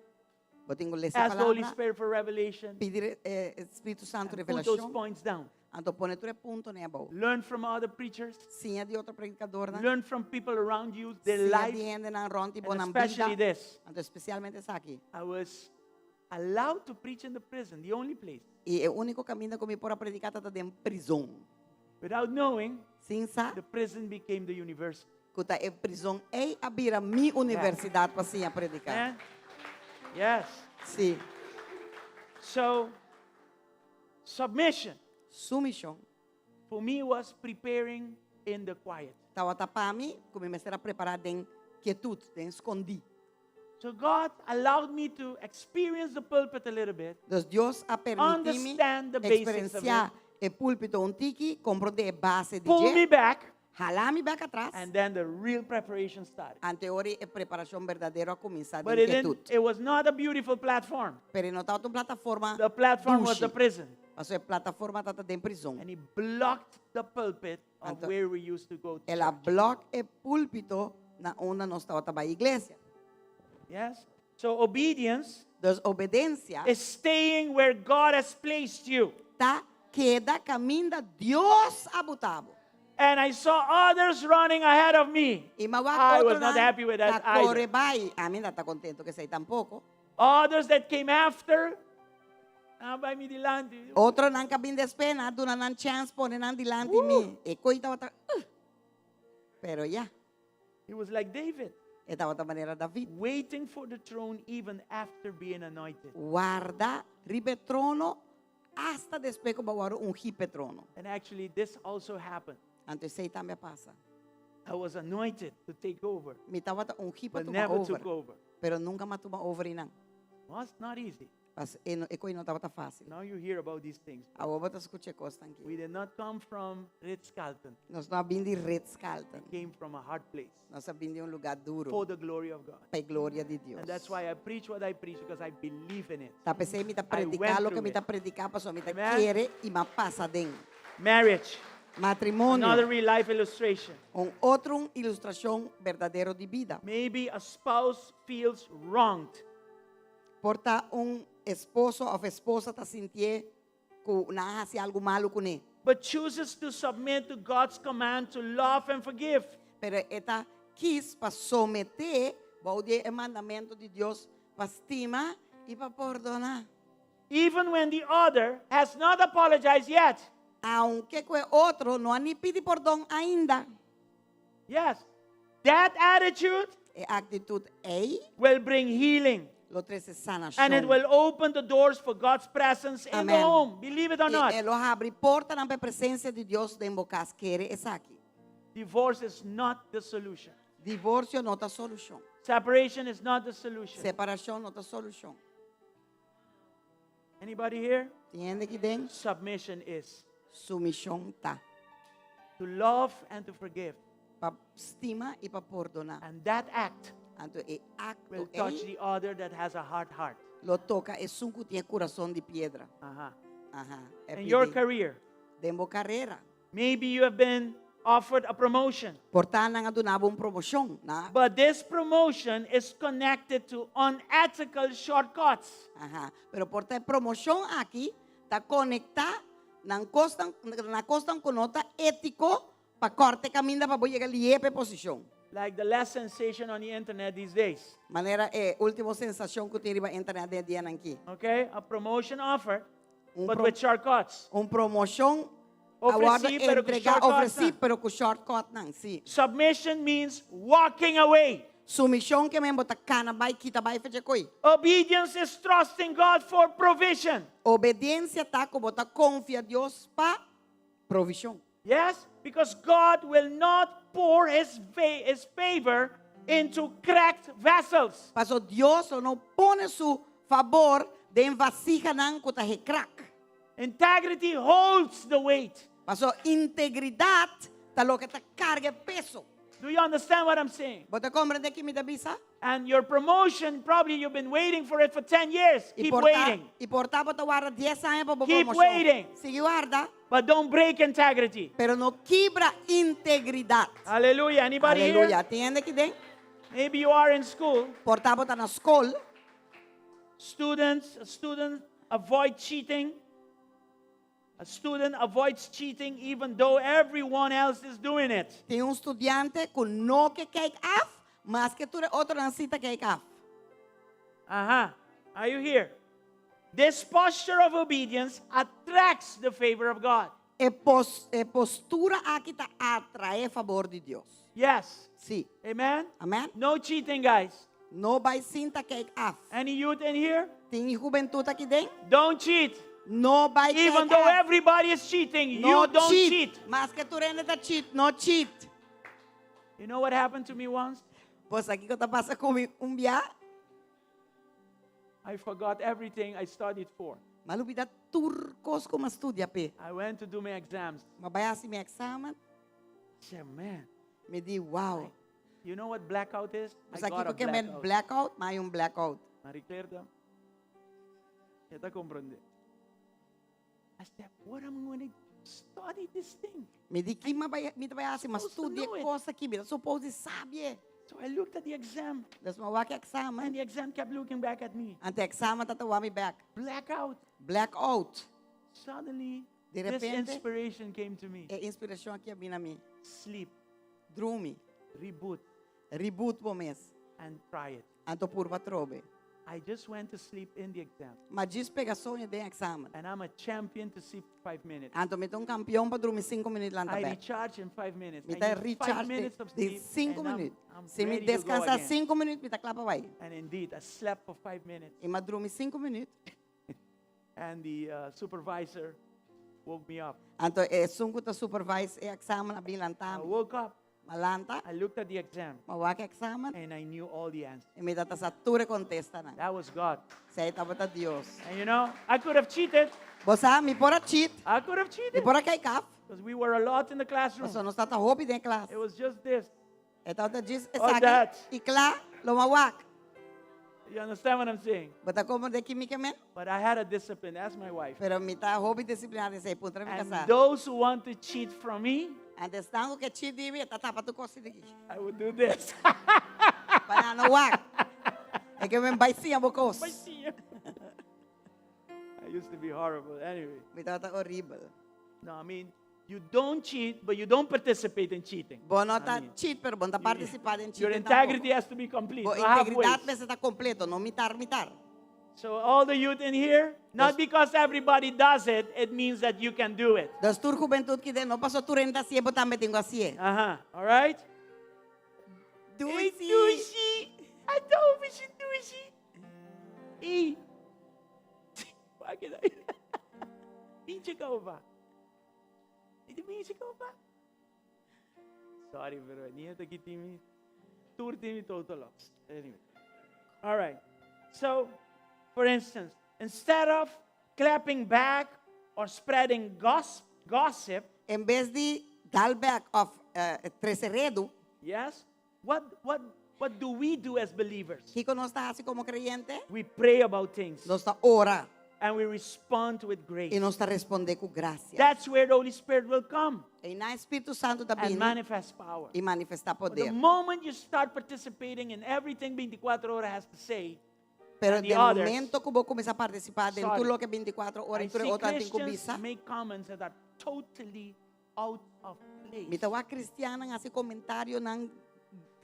S7: Bo tin ku lesa
S6: ask the Holy
S7: palabra,
S6: Spirit for revelation,
S7: pidi eh, Spiritu Santu
S6: and put those
S7: revelashon.
S6: points down.
S7: Anto pone tur e puntonan abou.
S6: Learn from other preachers.
S7: Siña di otro predikadornan.
S6: Learn from people around you, their
S7: Siña
S6: life.
S7: di hendenan rònt di
S6: And
S7: bo nan
S6: especially
S7: bida.
S6: this.
S7: Anto espesialmente esaki.
S6: I was allowed to preach in the prison, the only place.
S7: I e úniko kaminda ku mi por a prediká tabata den prizon.
S6: Without knowing,
S7: Sin sa
S6: the prison became the university.
S7: ku ta e prizon ei a bira mi universidat pa siña prediká.
S6: Amen? Yes.
S7: Sí.
S6: So, submission
S7: Sumishon.
S6: For me, it was preparing in the quiet.
S7: Tabata pa mi, ku mi mester a prepará den kietut, den skondí.
S6: So God allowed me to experience the pulpit a little bit.
S7: Dus Dios a permití mi
S6: Understand the basics of
S7: eksperensiá e púlpito un tiki, komprondé e base di
S6: Pull me
S7: dje,
S6: back,
S7: hala mi bèk atras,
S6: and then the real preparation started.
S7: anto ora e preparashon berdadero a kuminsá
S6: But
S7: den
S6: it, didn't,
S7: kietut.
S6: it was not a beautiful platform.
S7: Pero no tabata un plataforma
S6: The platform was the
S7: dushi.
S6: prison.
S7: Pasobra e plataforma tabata den prizòn.
S6: And he blocked the pulpit of
S7: Anto-
S6: where we used to go to
S7: El a
S6: church.
S7: blòk e púlpito na unda nos tabata bai iglesia.
S6: Yes? So obedience
S7: Dus obedensia
S6: is staying where God has placed you.
S7: ta keda kaminda Dios a buta bo.
S6: And I saw others running ahead of me.
S7: I m'a wak
S6: I was
S7: otro
S6: not
S7: nan
S6: happy with that
S7: ta kore
S6: either.
S7: bai. Ami no ta kontentu ku esei tampoko.
S6: Others that came after, ah, bai mi dilanti.
S7: Otronan ku a bin despues, nan a duna nan chèns pone nan dilanti mi. E kos tabata, Pero ya,
S6: He was like David,
S7: e tabata manera David.
S6: waiting for the throne even after being anointed.
S7: Warda riba e trono hasta despues ku bo a wòrdu ungí pa e trono.
S6: And actually, this also happened.
S7: Anto esei tambe a pasa.
S6: I was anointed to take over,
S7: Mi tabata ungí pa
S6: but
S7: tuma
S6: never
S7: over.
S6: took over.
S7: Pero nunka m'a tuma over einan.
S6: Well, it's not easy.
S7: Pas e no, e kos no tabata fásil.
S6: Now you hear about these things.
S7: Awor bo ta skucha e kosnan aki.
S6: We did not come from Ritz Carlton.
S7: Nos no a bin di Ritz Carlton.
S6: We came from a hard place
S7: Nos a bin di un lugá duru.
S6: for the glory of God.
S7: Pa gloria di Dios.
S6: And that's why I preach what I preach because I believe in it.
S7: Ta p'esei mi ta
S6: I went
S7: prediká loke
S6: through
S7: mi ta
S6: it.
S7: prediká, pasobra mi ta
S6: Amen.
S7: kere i m'a pasa den.
S6: Marriage.
S7: Matrimonio.
S6: Another real life illustration.
S7: Un otro ilustrashon berdadero di bida.
S6: Maybe a spouse feels wronged.
S7: Por ta un esposo òf esposa ta sintié ku nan a hasi algu malu kuné.
S6: But chooses to submit to God's command to love and forgive.
S7: Pero e ta kis pa someté bou di e mandamentu di Dios pa stima i pa pordoná.
S6: Even when the other has not apologized yet.
S7: Aunke ku e otro no a ni pidi pordon ainda.
S6: Yes. That attitude
S7: E aktitut ei
S6: will bring healing.
S7: lo trese sanashon.
S6: And it will open the doors for God's presence in the
S7: Amen.
S6: home. Believe it or not.
S7: E lo habri portanan pa e presensia di Dios den bo kas. Kere esaki.
S6: Divorce is not the solution.
S7: Divorsio no ta solushon.
S6: Separation is not the solution.
S7: Separashon no ta solushon.
S6: Anybody here?
S7: Tin hende aki den?
S6: Submission is.
S7: Sumishon ta.
S6: To love and to forgive.
S7: Pa stima i pa pordoná.
S6: And that act
S7: Anto e akto
S6: will touch
S7: ei
S6: the other that has a hard heart.
S7: lo toka esun ku tin kurason di piedra. Aha.
S6: In your career,
S7: Den bo karera.
S6: maybe you have been offered a promotion.
S7: Por ta nan a duna bo un promoshon. Na?
S6: But this promotion is connected to unethical shortcuts.
S7: Aha. Pero por ta e promoshon aki ta konektá na kosnan na kosnan ku no ta étiko pa kòrta kaminda pa bo yega lihé pa e posishon.
S6: Like the last sensation on the internet these days.
S7: Manera e último sensashon ku tin riba internet den e dianan aki.
S6: Okay? A promotion offer,
S7: Un
S6: but
S7: pro-
S6: with shortcuts.
S7: Un promoshon
S6: Ofresí,
S7: awor
S6: pero ku
S7: entregá,
S6: shortcuts
S7: ofresí,
S6: nan.
S7: pero ku shortcut nan, sí.
S6: Submission means walking away.
S7: Sumishon ke men bo ta kana bai kita bai for di e kos.
S6: Obedience is trusting God for provision.
S7: Obediensia ta ku bo ta konfia Dios pa provishon.
S6: Yes, because God will not pour his favor into cracked vessels.
S7: Paso Dios lo no pone su fabor den vasihanan ku ta krak.
S6: Integrity holds the weight.
S7: Paso integridat ta loke ta karga e peso.
S6: Do you understand what I'm saying?
S7: Bo ta komprondé kiko mi ta bisa?
S6: And your promotion, probably you've been waiting for it for 10 years.
S7: I
S6: Keep
S7: por ta,
S6: waiting.
S7: i por ta bo ta warda 10 aña pa bo
S6: Keep
S7: promoshon.
S6: waiting.
S7: Sigui warda,
S6: But don't break integrity.
S7: pero no kibra integridat.
S6: Hallelujah. Anybody
S7: Aleluya.
S6: here?
S7: Tin hende aki den?
S6: Maybe you are in school.
S7: Por ta bo ta na skol.
S6: Students, a student avoid cheating. A student avoids cheating even though everyone else is doing it.
S7: Tin un studiante ku no ke kijk af, maske tur otronan sí ta kijk af.
S6: Are you here? This posture of obedience attracts the favor of God.
S7: E, pos, e postura aki ta atraé fabor di Dios.
S6: Yes.
S7: Sí.
S6: Amen?
S7: Amèn?
S6: No cheating, guys.
S7: No bai sinta kijk af.
S6: Any youth in here?
S7: Tin hubentut aki den?
S6: Don't cheat.
S7: No bai
S6: Even
S7: kijk
S6: though
S7: af.
S6: everybody is cheating,
S7: No
S6: you don't cheat.
S7: Maske tur hende ta cheat, no cheat.
S6: You know what happened to me once?
S7: Bo sa kiko a pasa ku mi un bia?
S6: I forgot everything I studied for.
S7: M'a lubidá tur kos ku m'a studia p'e.
S6: I went to do my exams.
S7: M'a bai hasi mi èksamen.
S6: I said, man,
S7: Mi di, wow.
S6: you know what blackout is? I
S7: Bo sa
S6: got a
S7: kiko ke men
S6: blackout.
S7: blackout? M'a haña un blackout.
S6: Marie Claire, e ta komprondé. I said, what am I going to study this thing?
S7: Mi di ki m'a bai mi ta bai hasi, m'a
S6: Supposed to
S7: studia
S6: know it.
S7: kos aki, mi ta supposed di sabi.
S6: So I looked at the exam,
S7: Dus m'a wak e èksamen.
S6: and the exam kept looking back at me.
S7: Anto e èksamen tabata wak mi bèk.
S6: Blackout.
S7: Blackout.
S6: Suddenly,
S7: De
S6: this
S7: repente,
S6: inspiration came to me.
S7: E inspirashon aki a bin na mi.
S6: Sleep,
S7: Drumi.
S6: reboot,
S7: Reboot bo mes.
S6: and try it.
S7: Anto purba atrobe.
S6: I just went to sleep in the exam.
S7: M'a djis pega soño den èksamen.
S6: And I'm a champion to sleep 5 minutes.
S7: Anto mi ta un kampeon pa drumi 5 minüt lanta
S6: I
S7: bèk.
S6: recharge in 5 minutes.
S7: Mi
S6: I
S7: ta
S6: need 5
S7: recharge
S6: minutes of
S7: de
S6: sleep.
S7: 5
S6: and I'm,
S7: minüt.
S6: I'm
S7: Si mi
S6: ready to go
S7: deskansá
S6: again.
S7: 5 minüt, mi ta kla pa bai.
S6: And indeed, I slept for 5 minutes.
S7: I m'a drumi 5 minüt.
S6: And the supervisor woke me up.
S7: Anto esun ku ta supervise e èksamen a bin
S6: I
S7: lanta mi.
S6: woke up.
S7: M'a lanta,
S6: I looked at the exam.
S7: m'a wak e èksamen.
S6: And I knew all the answers.
S7: I mi tabata sa tur e kontestanan.
S6: That was God.
S7: Esei tabata Dios.
S6: And you know, I could have cheated.
S7: Bo sa, mi por a cheat.
S6: I could have
S7: Mi
S6: cheated.
S7: por a kai kaf.
S6: Because we were a lot in the classroom.
S7: Pasobra nos tabata hopi den klas.
S6: It was just this.
S7: E tabata djis
S6: Or
S7: esaki.
S6: that.
S7: I kla, lo m'a wak.
S6: You understand what I'm saying?
S7: Bo ta komprondé ki mi ke men?
S6: But I had a discipline. Ask my wife.
S7: Pero mi ta hopi disipliná den esei. Puntra mi
S6: And
S7: kasá.
S6: those who want to cheat from me,
S7: Anto esnan ku ke cheat di mi, e ta tapa tur kos di aki.
S6: I would do this.
S7: Pa nan no wak. E ke men bai siña bo kos.
S6: Bai siña. I used to be horrible. Anyway.
S7: Mi tabata horibel.
S6: No, I mean, you don't cheat, but you don't participate in cheating.
S7: Bo no
S6: I
S7: ta
S6: mean,
S7: cheat, pero bo no ta partisipá den
S6: Your
S7: cheating
S6: integrity
S7: tampoko.
S6: has to be complete.
S7: Bo
S6: no halfway.
S7: integridat mester ta kompleto, no mitar mitar.
S6: So all the youth in here, not because everybody does it, it means that you can do it.
S7: Dus tur hubentut aki den, no paso tur hende ta hasié, bo tambe tin ku hasié.
S6: All right?
S7: Dushi.
S6: Dushi. Adobe dushi. E. Wak e. Pinche kova. Pinche kova. Sorry, pero niente aki tin mi. Tur tin mi total lost. Anyway. All right. So, for instance, instead of clapping back or spreading gossip,
S7: En bes di dal bèk òf trese redu,
S6: yes, what do we do as believers?
S7: Kiko nos ta hasi komo kreyente?
S6: We pray about things.
S7: Nos ta ora.
S6: And we respond with grace.
S7: I nos ta respondé ku grasia.
S6: That's where the Holy Spirit will come.
S7: Einan Spiritu Santu ta
S6: And
S7: bini
S6: manifest power.
S7: i manifestá
S6: But the
S7: poder.
S6: moment you start participating in everything 24 Ora has to say,
S7: Pero
S6: and
S7: de
S6: the others,
S7: momento ku bo kuminsá partisipá den
S6: Sorry.
S7: tur loke 24 ora
S6: I
S7: i tur
S6: see
S7: otro tin ku
S6: Christians
S7: bisa.
S6: make comments that are totally out of place.
S7: Mi ta wak kristiannan hasi komentarionan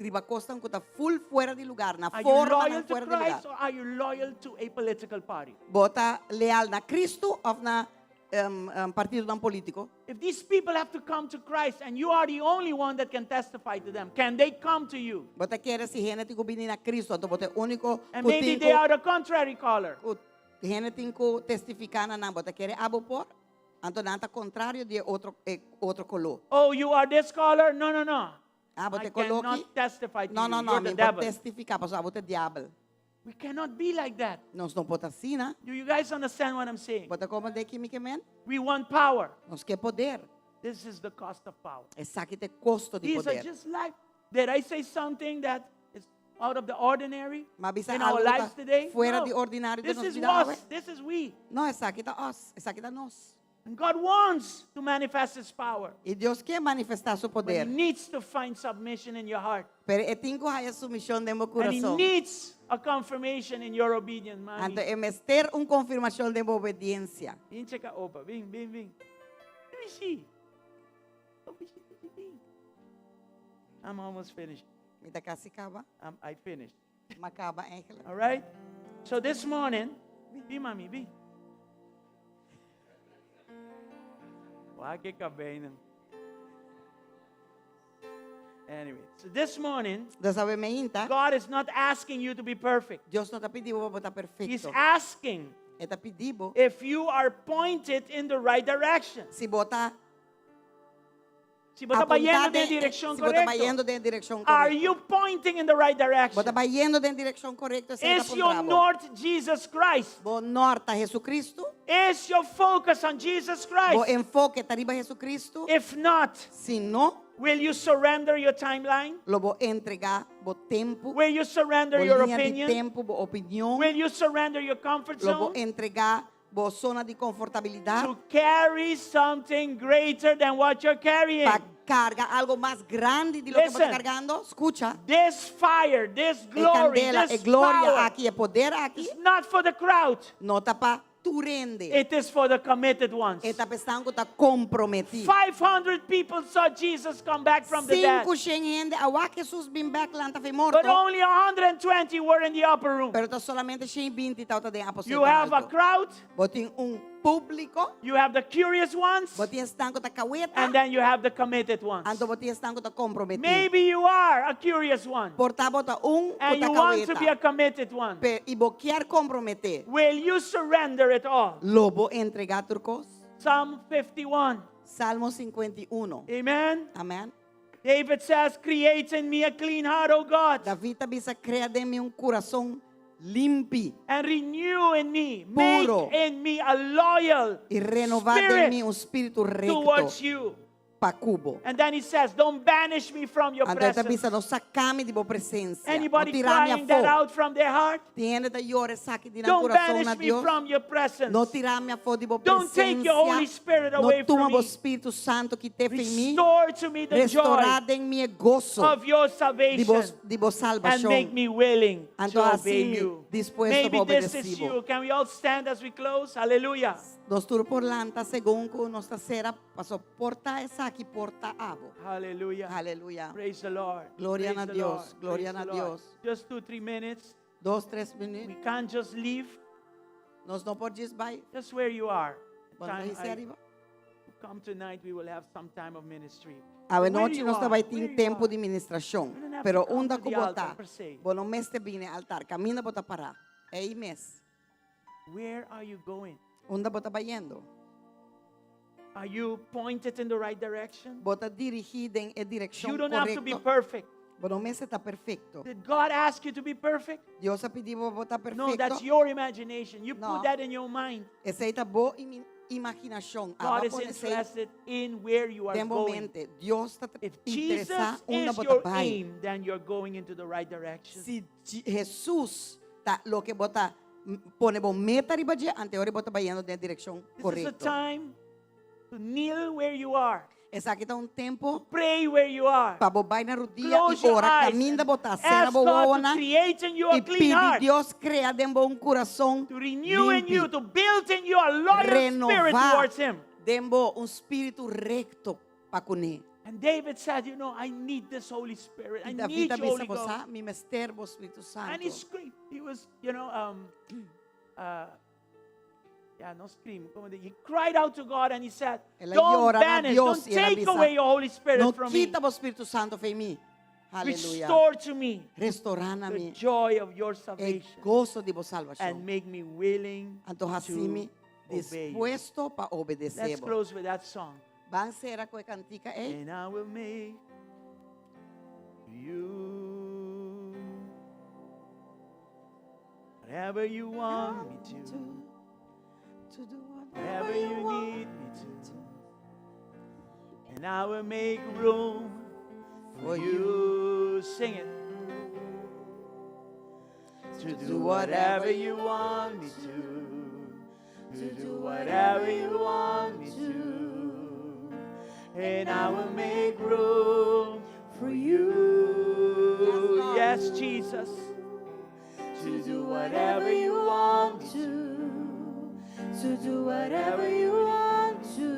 S7: riba kosnan ku ta full fuera di lugá, na
S6: Are you
S7: forma
S6: loyal
S7: nan
S6: to
S7: fuera di lugá.
S6: Christ or are you loyal to a political party?
S7: Bo ta leal na Kristu òf na um, partidonan polítiko?
S6: If these people have to come to Christ and you are the only one that can testify to them, can they come to you?
S7: Bo ta kere si hende tin ku bini na Kristu, anto bo ta e úniko
S6: And
S7: ku
S6: maybe
S7: tin
S6: they
S7: ku
S6: are the contrary color.
S7: ku hende tin ku testifiká na nan, bo ta kere abo por? Anto nan ta kontrario di e otro e otro koló.
S6: Oh, you are this color? No, no, no.
S7: Ah,
S6: I
S7: bo ta e koló
S6: cannot
S7: aki?
S6: testify to
S7: No,
S6: you.
S7: no, no,
S6: You're
S7: mi
S6: the
S7: por
S6: devil.
S7: testifiká, pasobra abo ta diabel.
S6: We cannot be like that.
S7: Nos no por ta asina.
S6: Do you guys understand what I'm saying?
S7: Bo ta komprondé ki mi ke men?
S6: We want power.
S7: Nos ke poder.
S6: This is the cost of power.
S7: Esaki ta e kosto di
S6: These are
S7: poder.
S6: just life. Did I say something that is out of the ordinary
S7: M'a bisa
S6: in our
S7: algu ta
S6: lives today?
S7: fuera
S6: No.
S7: di ordinario den
S6: This
S7: nos
S6: is
S7: bida
S6: us.
S7: awe?
S6: This is we.
S7: No, esaki ta us. Esaki ta nos.
S6: And God wants to manifest His power.
S7: I Dios ke manifestá su
S6: But He
S7: poder.
S6: needs to find submission in your heart.
S7: Pero e tin ku haña sumishon den bo
S6: And He
S7: kurason.
S6: needs a confirmation in your obedience, mami.
S7: Anto e mester un konfirmashon den bo obedensia.
S6: Bin check opa. Bin, bin, bin. Bin, bin. I'm almost finished.
S7: Mi ta kasi kaba.
S6: I finished.
S7: M'a kaba eigenlijk.
S6: All right? So this morning, bin, mami, bin. Wak e kabei. Anyway, so this morning,
S7: Dus awe mainta,
S6: God is not asking you to be perfect.
S7: Dios no ta pidi bo pa bo ta
S6: He's
S7: perfekto.
S6: asking
S7: E ta pidi bo.
S6: if you are pointed in the right direction.
S7: Si bo ta
S6: Si bo ta
S7: apuntá
S6: bayendo den
S7: den
S6: direkshon
S7: si bo ta
S6: korekto.
S7: bayendo den direkshon
S6: Are
S7: korekto.
S6: you pointing in the right direction?
S7: Bo ta bayendo den direkshon korekto, esei ta
S6: Is your
S7: puntra bo.
S6: north Jesus Christ?
S7: Bo nort ta Jesucristo?
S6: Is your focus on Jesus
S7: Bo
S6: Christ?
S7: enfoke ta riba Jesucristo?
S6: If not,
S7: Si no,
S6: will you surrender your timeline?
S7: lo bo entregá bo tempu,
S6: Will you surrender
S7: bo
S6: your
S7: liña di
S6: opinion?
S7: tempu, bo opinion,
S6: Will you surrender your comfort
S7: lo bo
S6: zone?
S7: entregá bo zona di konfortabilidat
S6: To carry something greater than what you're carrying.
S7: pa karga algu mas grandi di loke bo ta
S6: Listen.
S7: kargando. Skucha,
S6: This fire, this
S7: e
S6: glory,
S7: kandela, e
S6: this
S7: gloria
S6: power
S7: aki, e poder aki,
S6: is not for the crowd.
S7: no ta pa tur hende.
S6: It is for the committed ones.
S7: E ta pa esnan ku ta komprometí.
S6: 500 people saw Jesus come back from the dead.
S7: 500 hende a wak Jesus bin bèk lanta fo'i
S6: But
S7: morto.
S6: only 120 were in the upper room.
S7: Pero ta solamente 120 tabata den aposento
S6: You have a
S7: alto.
S6: crowd,
S7: Bo tin un públiko,
S6: you have the curious ones,
S7: bo tin esnan ku ta kaweta,
S6: and then you have the committed ones.
S7: anto bo tin esnan ku ta komprometí.
S6: Maybe you are a curious one
S7: Por ta bo ta un ku
S6: and
S7: ta
S6: you want to be a
S7: kaweta.
S6: committed one.
S7: Pe, i bo kier komprometé.
S6: Will you surrender it all?
S7: Lo bo entregá tur kos?
S6: Psalm 51.
S7: Salmo 51.
S6: Amen.
S7: Amèn.
S6: David says, Create in me a clean heart, O God,
S7: David ta bisa krea den mi un kurason limpi
S6: and renew in me,
S7: Puro.
S6: make in me a loyal
S7: i renová den mi
S6: spirit
S7: un spiritu rekto
S6: towards you.
S7: pa ku bo.
S6: And then he says, Don't banish me from your
S7: Anto e ta
S6: presence.
S7: bisa no saka mi di bo presensia. No
S6: Anybody
S7: tira mi
S6: crying that
S7: afó.
S6: out from their heart?
S7: Tin hende ta yora esaki di nan
S6: Don't
S7: kurason
S6: banish
S7: na
S6: me
S7: Dios.
S6: from your presence.
S7: No tira mi afó di bo
S6: Don't take your Holy
S7: presensia.
S6: Spirit
S7: No
S6: away
S7: tuma
S6: from
S7: bo
S6: me.
S7: Spiritu Santu kit'é fo'i mi.
S6: Restore to me the joy
S7: Restorá den mi e goso
S6: of your
S7: di bo,
S6: salvation
S7: di bo
S6: and make
S7: salbashon.
S6: me willing
S7: Anto
S6: to
S7: hasi
S6: obey
S7: mi
S6: you.
S7: dispuesto
S6: Maybe
S7: pa
S6: this is
S7: obedesé bo.
S6: you. Can we all stand as we close? Hallelujah.
S7: Nos tur por lanta segun ku nos ta sera paso por ta esaki por ta abo.
S6: Hallelujah.
S7: Aleluya.
S6: Praise the Lord.
S7: Gloria
S6: Praise
S7: na
S6: the
S7: Dios.
S6: Lord.
S7: Gloria
S6: Praise
S7: na
S6: the Lord.
S7: Dios.
S6: Just 2, 3 minutes.
S7: 2, 3 minüt.
S6: We can't just leave.
S7: Nos no por djis bai.
S6: Just where you are.
S7: Bo no
S6: Time
S7: hisa
S6: I
S7: ariba.
S6: come tonight, we will have some time of ministry.
S7: Awe
S6: Where
S7: nochi
S6: you
S7: nos
S6: are,
S7: ta
S6: where
S7: bai tin
S6: you
S7: tempu
S6: are.
S7: di
S6: You don't
S7: ministrashon.
S6: have
S7: Pero
S6: to come
S7: unda
S6: to
S7: ku
S6: the
S7: bo
S6: altar
S7: ta,
S6: per se.
S7: bo no mester bini altar. Kaminda bo ta pará. Ei mes.
S6: Where are you going?
S7: Unda bo ta bayendo?
S6: Are you pointed in the right direction?
S7: Bo ta dirigí den e direkshon
S6: You don't have to be
S7: korekto.
S6: perfect.
S7: Bo no mester ta perfekto.
S6: Did God ask you to be perfect?
S7: Dios a pidi bo pa bo ta
S6: No, that's
S7: perfekto.
S6: your imagination. You
S7: No.
S6: put that in your mind.
S7: Esei ta bo imaginashon.
S6: God
S7: Abo
S6: is
S7: pone esei
S6: interested in where you are
S7: den bo
S6: going.
S7: mente. Dios ta
S6: If Jesus
S7: interesá unda
S6: is
S7: bo ta
S6: your
S7: bai.
S6: aim, then you're going into the right direction.
S7: Si Jesus ta loke bo ta pone bo meta riba dje, anto ora bo ta bayendo den direkshon
S6: This is a
S7: korekto.
S6: time to kneel where you are,
S7: Esaki ta un tempu
S6: pray where you are.
S7: pa bo bai na rudia
S6: Close
S7: i
S6: your
S7: ora
S6: eyes
S7: kaminda
S6: and
S7: bo ta, sera
S6: ask
S7: bo
S6: God to
S7: wowonan
S6: create in you a
S7: i
S6: clean
S7: pidi
S6: heart,
S7: Dios krea den bo un kurason
S6: to renew in you,
S7: limpi.
S6: to build in you a loyal spirit
S7: Renová
S6: towards Him.
S7: den bo un spiritu rekto pa kuné.
S6: And David said, You know, I need this Holy Spirit. I
S7: I
S6: need
S7: David a
S6: your
S7: bisa,
S6: Holy
S7: Bo
S6: Ghost.
S7: sa, mi mester bo Spiritu
S6: And he
S7: Santu.
S6: screamed. He was, you know, yeah, no scream. Come on. He cried out to God and he said,
S7: El a
S6: Don't
S7: yora na
S6: banish,
S7: Dios
S6: don't
S7: i el a
S6: take
S7: bisa,
S6: away your Holy Spirit
S7: No
S6: from me.
S7: kita bo Spiritu Santu fo'i mi. Aleluya.
S6: Restore to me
S7: Restorá na
S6: the
S7: mi
S6: joy of your
S7: e
S6: salvation
S7: goso di bo
S6: and
S7: salbashon.
S6: make me willing
S7: Anto hasi
S6: to
S7: mi
S6: obey you.
S7: dispuesto pa obedesé
S6: Let's
S7: bo.
S6: close with that song.
S7: Ban sera ku e kantika ei.
S6: And I will make you whatever you want me to,
S7: To do
S6: whatever you need me to. And I will make room for
S7: For
S6: you. Sing it. To do whatever you want me to, to do whatever you want me to, and I will make room for you. Yes, Jesus, to do whatever you want me to,
S1: to do whatever you want to,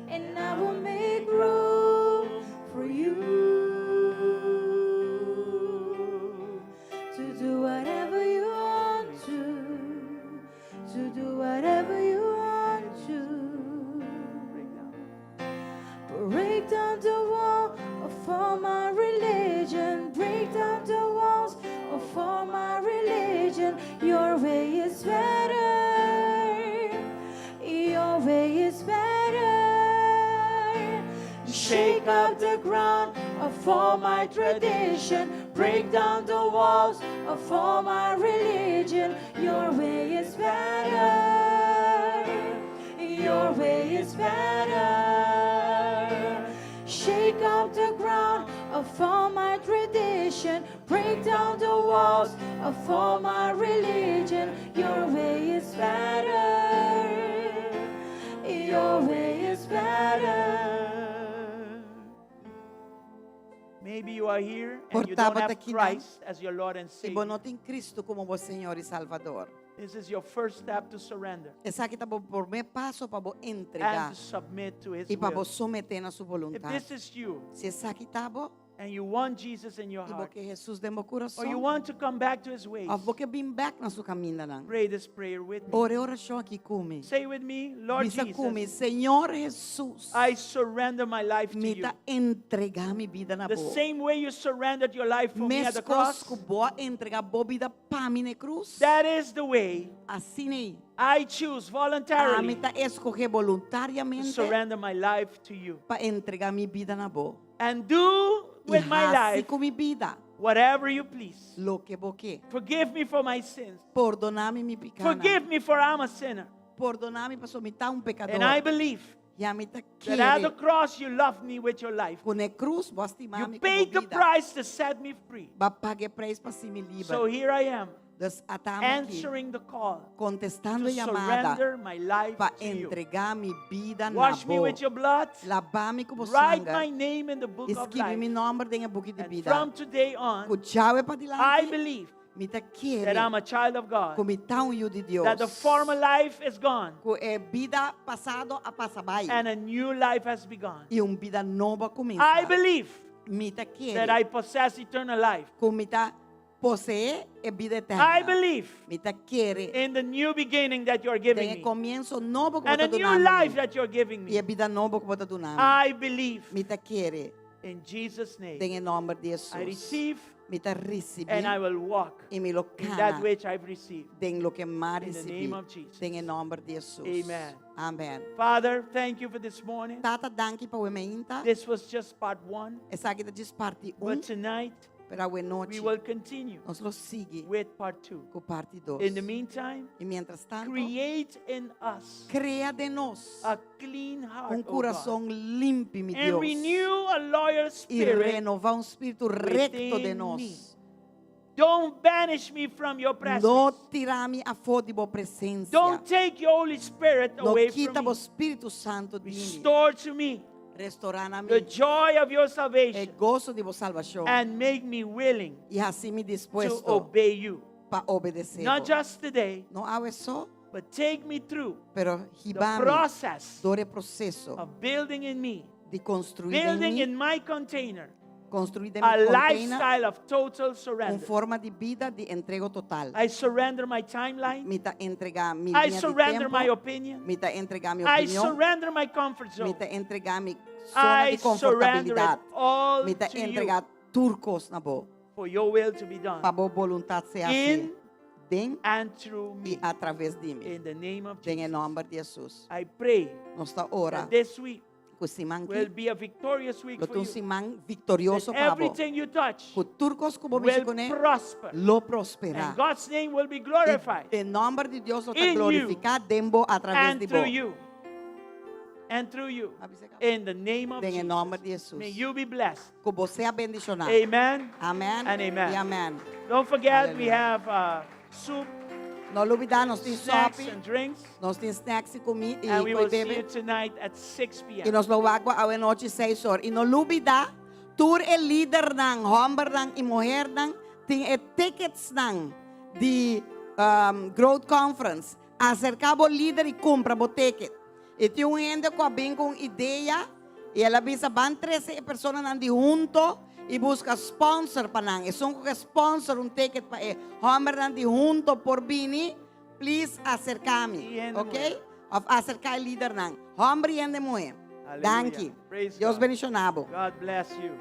S1: and I will make room for you to do whatever you want to do whatever you want to.
S6: Break down.
S1: Break down the wall of all my religion. Break down the walls of all my religion. Your way is better. Shake up the ground of all my tradition. Break down the walls of all my religion. Your way is better. Your way is better. Shake up the ground of all my tradition. Break down the walls of all my religion. Your way is better. Your way is better.
S6: Maybe you are here and you
S7: Por
S6: don't have
S7: ta bo t'aki
S6: Christ as your Lord and
S7: I bo
S6: Savior.
S7: no tin Kristu komo bo Señor i Salbador.
S6: This is your first step to surrender
S7: Esaki ta bo promé paso pa bo entregá
S6: and to submit to His
S7: i pa bo
S6: will.
S7: someté na su
S6: If
S7: boluntat.
S6: this is you
S7: Si esaki ta bo,
S6: and you want Jesus in your
S7: i bo
S6: heart,
S7: ke Hesus den bo
S6: or you
S7: kurason,
S6: want to come back to His ways,
S7: òf bo ke bin bèk na su kamindanan,
S6: pray this prayer with me.
S7: ora e orashon aki ku mi.
S6: Say with me, Lord
S7: Bisa ku mi,
S6: Jesus,
S7: Señor Hesus,
S6: I surrender my life to
S7: mi
S6: you.
S7: ta entregá mi bida na
S6: The
S7: bo.
S6: same way you surrendered your life for me at the
S7: Meskos
S6: cross,
S7: ku bo a entregá bo bida pa mi na krus,
S6: that is the way
S7: asina ei.
S6: I choose
S7: Ami
S6: voluntarily
S7: ta eskohé
S6: to
S7: boluntariamente
S6: surrender my life to you.
S7: pa entregá mi bida na bo.
S6: And do
S7: I
S6: with my
S7: hasi
S6: life
S7: ku mi bida
S6: whatever you please.
S7: loke bo ke.
S6: Forgive me for my sins.
S7: Pordoná mi mi pikánan.
S6: Forgive me for I'm a sinner.
S7: Pordoná mi paso mi ta un pekadó.
S6: And I believe
S7: I ami ta
S6: that at the
S7: kere
S6: cross you loved me with your life.
S7: ku na krus bo a stima
S6: You
S7: mi ku bo
S6: paid the
S7: bida.
S6: price to set me free.
S7: B'a paga e preis pa hasi mi liber.
S6: So here I am,
S7: Dus ata mi aki
S6: answering the call
S7: kontestando
S6: to
S7: yamada
S6: surrender my life
S7: pa
S6: to you.
S7: entregá mi bida na
S6: Wash me
S7: bo.
S6: with your blood.
S7: Laba mi ku bo
S6: Write
S7: sanger.
S6: my name in the book of
S7: Skirbi mi
S6: life.
S7: nòmber den e buki di
S6: And
S7: bida.
S6: from today on,
S7: Ku djawe pa
S6: I
S7: dilanti,
S6: believe
S7: mi ta
S6: that I'm
S7: kere
S6: a child of God.
S7: ku mi ta un yu di Dios.
S6: That the former life is gone
S7: Ku e bida pasado a pasa bai.
S6: and a new life has begun.
S7: I un bida nobo a kuminsá.
S6: I believe
S7: Mi ta
S6: that
S7: kere
S6: I possess eternal life.
S7: ku mi ta poseé e bida eterno.
S6: I believe
S7: Mi ta kere
S6: in the new beginning that you are giving
S7: den e
S6: me
S7: komienso nobo ku
S6: and
S7: bo
S6: a
S7: ta
S6: new
S7: dunando
S6: life
S7: mi.
S6: that you're giving
S7: I e
S6: me.
S7: bida nobo ku bo ta dunando.
S6: I believe
S7: Mi ta kere
S6: in Jesus' name.
S7: den e nòmber di
S6: I
S7: Hesus.
S6: receive
S7: Mi ta risibí
S6: and I will walk
S7: i mi lo
S6: in that
S7: kana
S6: which I've received.
S7: den loke m'a
S6: In the
S7: risibí.
S6: name of Jesus.
S7: Den e nòmber di Hesus.
S6: Amen.
S7: Amen.
S6: Father, thank you for this morning.
S7: Tata, danki pa awe mainta.
S6: This was just part one,
S7: Esaki ta djis parti
S6: but
S7: 1,
S6: tonight
S7: pero awe
S6: we
S7: nochi
S6: will continue
S7: nos lo sigui
S6: with part two.
S7: ku parti 2.
S6: In the meantime,
S7: I mientras tantu,
S6: create in us
S7: krea den nos
S6: a clean heart,
S7: un
S6: O God,
S7: kurason limpi, mi
S6: and
S7: Dios.
S6: renew a loyal
S7: I
S6: spirit.
S7: renová un spiritu rekto
S6: within
S7: den nos.
S6: me. Don't banish me from your presence.
S7: No tira mi afó di bo presensia.
S6: Don't take your Holy Spirit
S7: No
S6: away
S7: kita
S6: from
S7: bo
S6: me.
S7: Spiritu Santu di mi.
S6: Restore to me
S7: Restorá na
S6: the
S7: mi
S6: joy of your
S7: e
S6: salvation
S7: goso di bo salbashon.
S6: and make me willing
S7: I hasi mi
S6: to
S7: dispuesto
S6: obey you.
S7: pa obedesé.
S6: Not just today,
S7: No awe so,
S6: but take me through
S7: pero
S6: the
S7: hiba mi
S6: process
S7: dor e proseso
S6: of building in me,
S7: di konstruí den
S6: building
S7: mi,
S6: in my container,
S7: konstruí den
S6: a
S7: mi container
S6: lifestyle of total
S7: un
S6: surrender.
S7: forma di bida di entrega total.
S6: I surrender my timeline.
S7: Mi ta entregá mi
S6: I
S7: liña di
S6: surrender my
S7: tempu,
S6: opinion.
S7: mi ta entregá mi
S6: I
S7: opinion,
S6: surrender my comfort
S7: mi
S6: zone.
S7: ta entregá mi zona
S6: I
S7: di
S6: surrender it
S7: konfortabilidat.
S6: all
S7: Mi ta
S6: to you
S7: entregá tur kos na bo,
S6: for your will to be done
S7: pa bo boluntat sea
S6: In
S7: hasí den
S6: and through
S7: i
S6: me.
S7: atraves di mi.
S6: In the name of
S7: Den e
S6: Jesus.
S7: nòmber di Hesus.
S6: I pray
S7: Nos ta ora
S6: that this week
S7: ku siman
S6: will
S7: aki
S6: be a victorious week
S7: lo
S6: for
S7: ta un
S6: you.
S7: siman viktorioso
S6: That
S7: pa bo.
S6: everything you touch
S7: Ku tur kos ku bo mishi
S6: will
S7: kuné
S6: prosper.
S7: lo prosperá.
S6: And God's name will be glorified
S7: E nòmber di Dios lo ta
S6: In you
S7: glorifiká den bo atraves
S6: and
S7: di bo.
S6: through you. And through you. In the name of
S7: Den e
S6: Jesus.
S7: nòmber di Hesus.
S6: May you be blessed.
S7: Ku bo sea bendishoná.
S6: Amen.
S7: Amèn.
S6: And amen.
S7: I amèn.
S6: Don't forget, we
S7: Hallelujah.
S6: have uh, soup,
S7: No lubidá, nos tin
S6: snacks,
S7: sòpi,
S6: and drinks.
S7: nos tin snacks i kuminda
S6: And
S7: i
S6: we
S7: koi
S6: will see you
S7: bebe.
S6: tonight at 6
S7: I
S6: p.m.
S7: nos lo wak bo awe nochi 6 or. I no lubidá, tur e lidernan, hòmbernan i muhernan, tin e ticketsnan di um, Growth Conference. Aserká bo lider i kumpra bo ticket. I tin un hende ku a bin ku un idea i el a bisa ban trese e personanan di Hunto i buska sponsor pa nan. Esun ku ke sponsor un ticket pa e hòmbernan di Hunto por bini, please aserká mi.
S6: I hende
S7: Ok?
S6: muhé.
S7: Òf aserká e lidernan. Hòmber i hende muhé.
S6: Aleluya.
S7: Danki.
S6: Praise
S7: Dios
S6: God.
S7: bendishoná bo.
S6: God bless you.